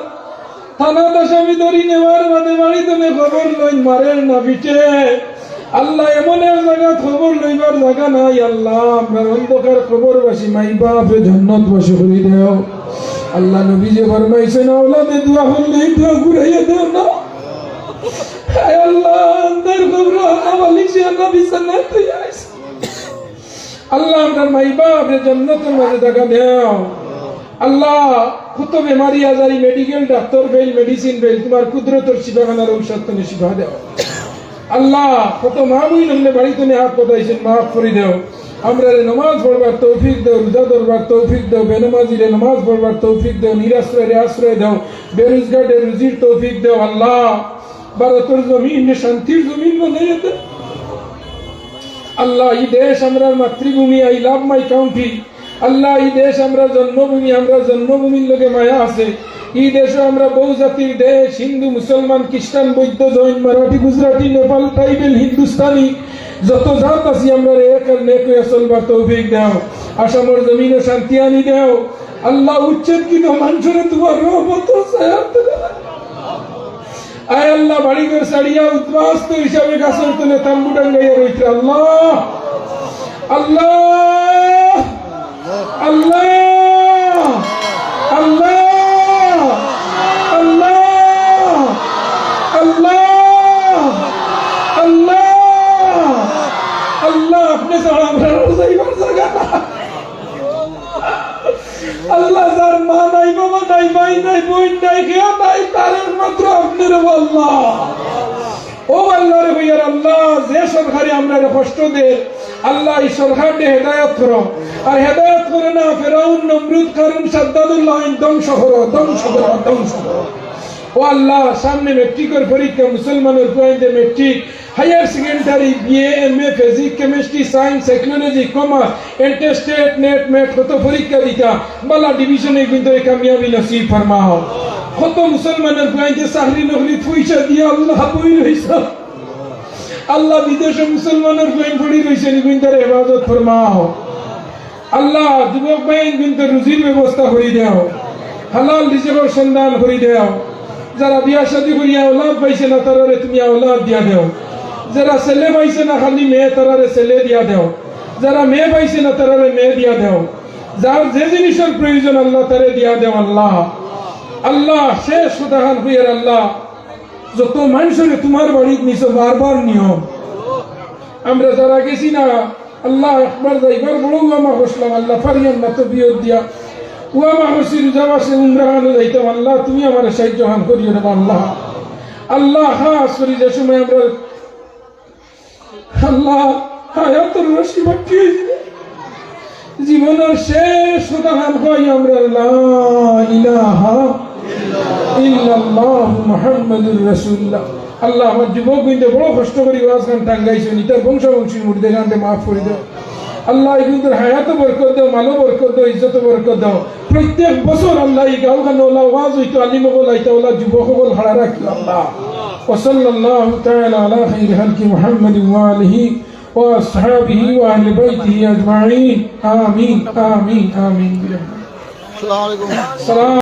থানাত আসামি ধরি নেওয়ার বাদে বাড়ি তনে খবর লইন, মারের না পিটে। আল্লাহ, এমন এক জাগাত খবর লইবার জাগা নাই। আল্লাহ, আমরার অন্ধকার কবরবাসী মাই বাপরে জন্নতবাসী করি দেও। আল্লাহ, নবীজি ফরমাইছইন, আওলাদে দোয়া করলে এই দোয়া ঘুরাইয়া দেও না। আয় আল্লাহ, আন্ধার কবর আনা বালিশে আনা বিছানাত তুই আইস। আল্লাহ, আমরার মাই বাপরে জন্নতর মাঝে জাগা দেও। আল্লাহ, কত বেমারি Azhari, medical doctor fail, medicine fail, তুমার কুদরতর শিফাখানার ঔষধ তনে শিফা দেও। আল্লাহ, কত মা বইন অকলে বাড়ি তনে আত পাতাইছইন, মাফ করি দেও। আমরারে নমাজ পড়বার তৌফিক দেও, রোজা ধরবার তৌফিক দেও, বেনমাজিরে নমাজ পড়বার তৌফিক দেও, নিরাশ্রয়রে আশ্রয় দেও, বেরোজগাররে রুজির তৌফিক দেও। আল্লাহ, ভারতর জমিন শান্তির জমিন বানাইয়া দেও। আল্লাহ, ই দেশ আমরার মাতৃভূমি, I love my country। আল্লাহ, ই দেশ আমরার জন্মভূমি, আমরার জন্মভূমির লগে মায়া আছে। ই দেশও আমরার বহু জাতির দেশ, হিন্দু, মুসলমান, খ্রিস্টান, বৌদ্ধ, জৈন, মারাঠি, গুজরাটি, নেপাল, ট্রাইবেল, হিন্দুস্তানি, যত জাত আছি আমরারে এক আর নেক অইয়া চলবার তৌফিক দেও। আসামর জমিনো শান্তি আনি দেও। আল্লাহ, উচ্ছেদকৃত মানষরে তুমার রহমতর ছায়ার তলে রাখো। আয় আল্লাহ, বাড়িঘর ছাড়িয়া উদ্বাস্তু হিসাবে গাছর তলে তাম্বু টাঙ্গাইয়া রইছে। আল্লাহ, আল্লাহ, আল্লাহ, আল্লাহ, আল্লাহ, আল্লাহ, আল্লাহ, আল্লাহ, আপনে ছাড়া আমরার যাইবার জাগা নাই। আল্লাহ, যার মা নাই, বাবা নাই, ভাই নাই, বইন নাই, কেউ নাই, তার একমাত্র আপনে রে আল্লাহ। ও আল্লাহ রে ভাইয়ার আল্লাহ, যে সরকারে আমরারে কষ্ট দে, আল্লাহ, ই সরকাররে হেদায়ত করো। আর হেদায়ত করো না, ফেরাউন, নমরুদ, কারুন, সাদ্দাদুল্লাহ, ধ্বংস করো, ধ্বংস করো, ধ্বংস করো। ও আল্লাহ, সামনে মেট্রিকর পরীক্ষা, মুসলমানর পুয়াইন্তে matric, higher secondary, BA, MA, physics, chemistry, science, technology, commerce, inter state, NET, MAT, কত পরীক্ষা দিতা, বালা ডিভিশনে কিন্তু এই কামিয়াবি নসিব ফরমাও। কত মুসলমানর পুয়াইন্তে চাকরি নকরি পয়সা দিয়া আল্লাহ বই রইছে। আল্লাহ, বিদেশে মুসলমানর পুয়াইন পড়ি রইছে, নি কিন্তু হেফাজত ফরমাও। আল্লাহ, যুবক ভাইন কিন্তু রুজির ব্যবস্থা করি দেও, হালাল রিজিকর সন্ধান করি দেও। যারা বিয়া শাদী করিয়া আওলাদ পাইছে না, তারারে তুমি আওলাদ দিয়া দেও। যারা ছেলে পাইছে না, খালি মেয়ে, তারারে ছেলে দিয়া দেও। যারা মেয়ে পাইছে না, তারারে মেয়ে দিয়া দেও। যার যে জিনিসর প্রয়োজন, আল্লাহ, তারে দিয়া দেও। আল্লাহ, আল্লাহ, শেষ কথাখান কইয়ার আল্লাহ, যত মানষরে তুমার বাড়িত নিছো, বারবার নিও। আমরা যারা গেছি না, আল্লাহ, একবার যাইবার বড় ওয়ামা করছিলাম, আল্লাহ, পারিয়ার না তবিয়ত দিয়া। ওয়ামা করছি, রোজা মাসে উমরা খানো যাইতাম, আল্লাহ, তুমি আমারে সাহায্য খান করিও রে আল্লাহ। আল্লাহ, খাস করি যে সময় আমরা, আল্লাহ, হায়াতর রশি বাকি হইছে, জীবনর শেষ কথাখান কই আমরা, লা ইলাহা ইল্লাল্লাহু মুহাম্মাদুর রাসূলুল্লাহ। আল্লাহ, আমার যুবক বৃন্দে বড় কষ্ট করি ওয়াজখান টাঙ্গাইছইন, ইতার বংশাবংশীর মুর্দেগানরে মাফ করি দেও। আল্লাহ, ই বৃন্দর হায়াতো বরকত দেও, মালো বরকত দেও, ইজ্জতো বরকত দেও। প্রত্যেক বছর আল্লাহ, ই গাঁওখানো ওলা ওয়াজ অইতো, আলিম অকল আইতা, ওলা যুবক অকল খাড়া রাখিও আল্লাহ। ওয়া সাল্লাল্লাহু তাআলা আলা খাইরি খালকি মুহাম্মাদিন ওয়া আলিহি وأصحابه وأهل بيته أجمعين. آمين، آمين، آمين. السلام عليكم. السلام.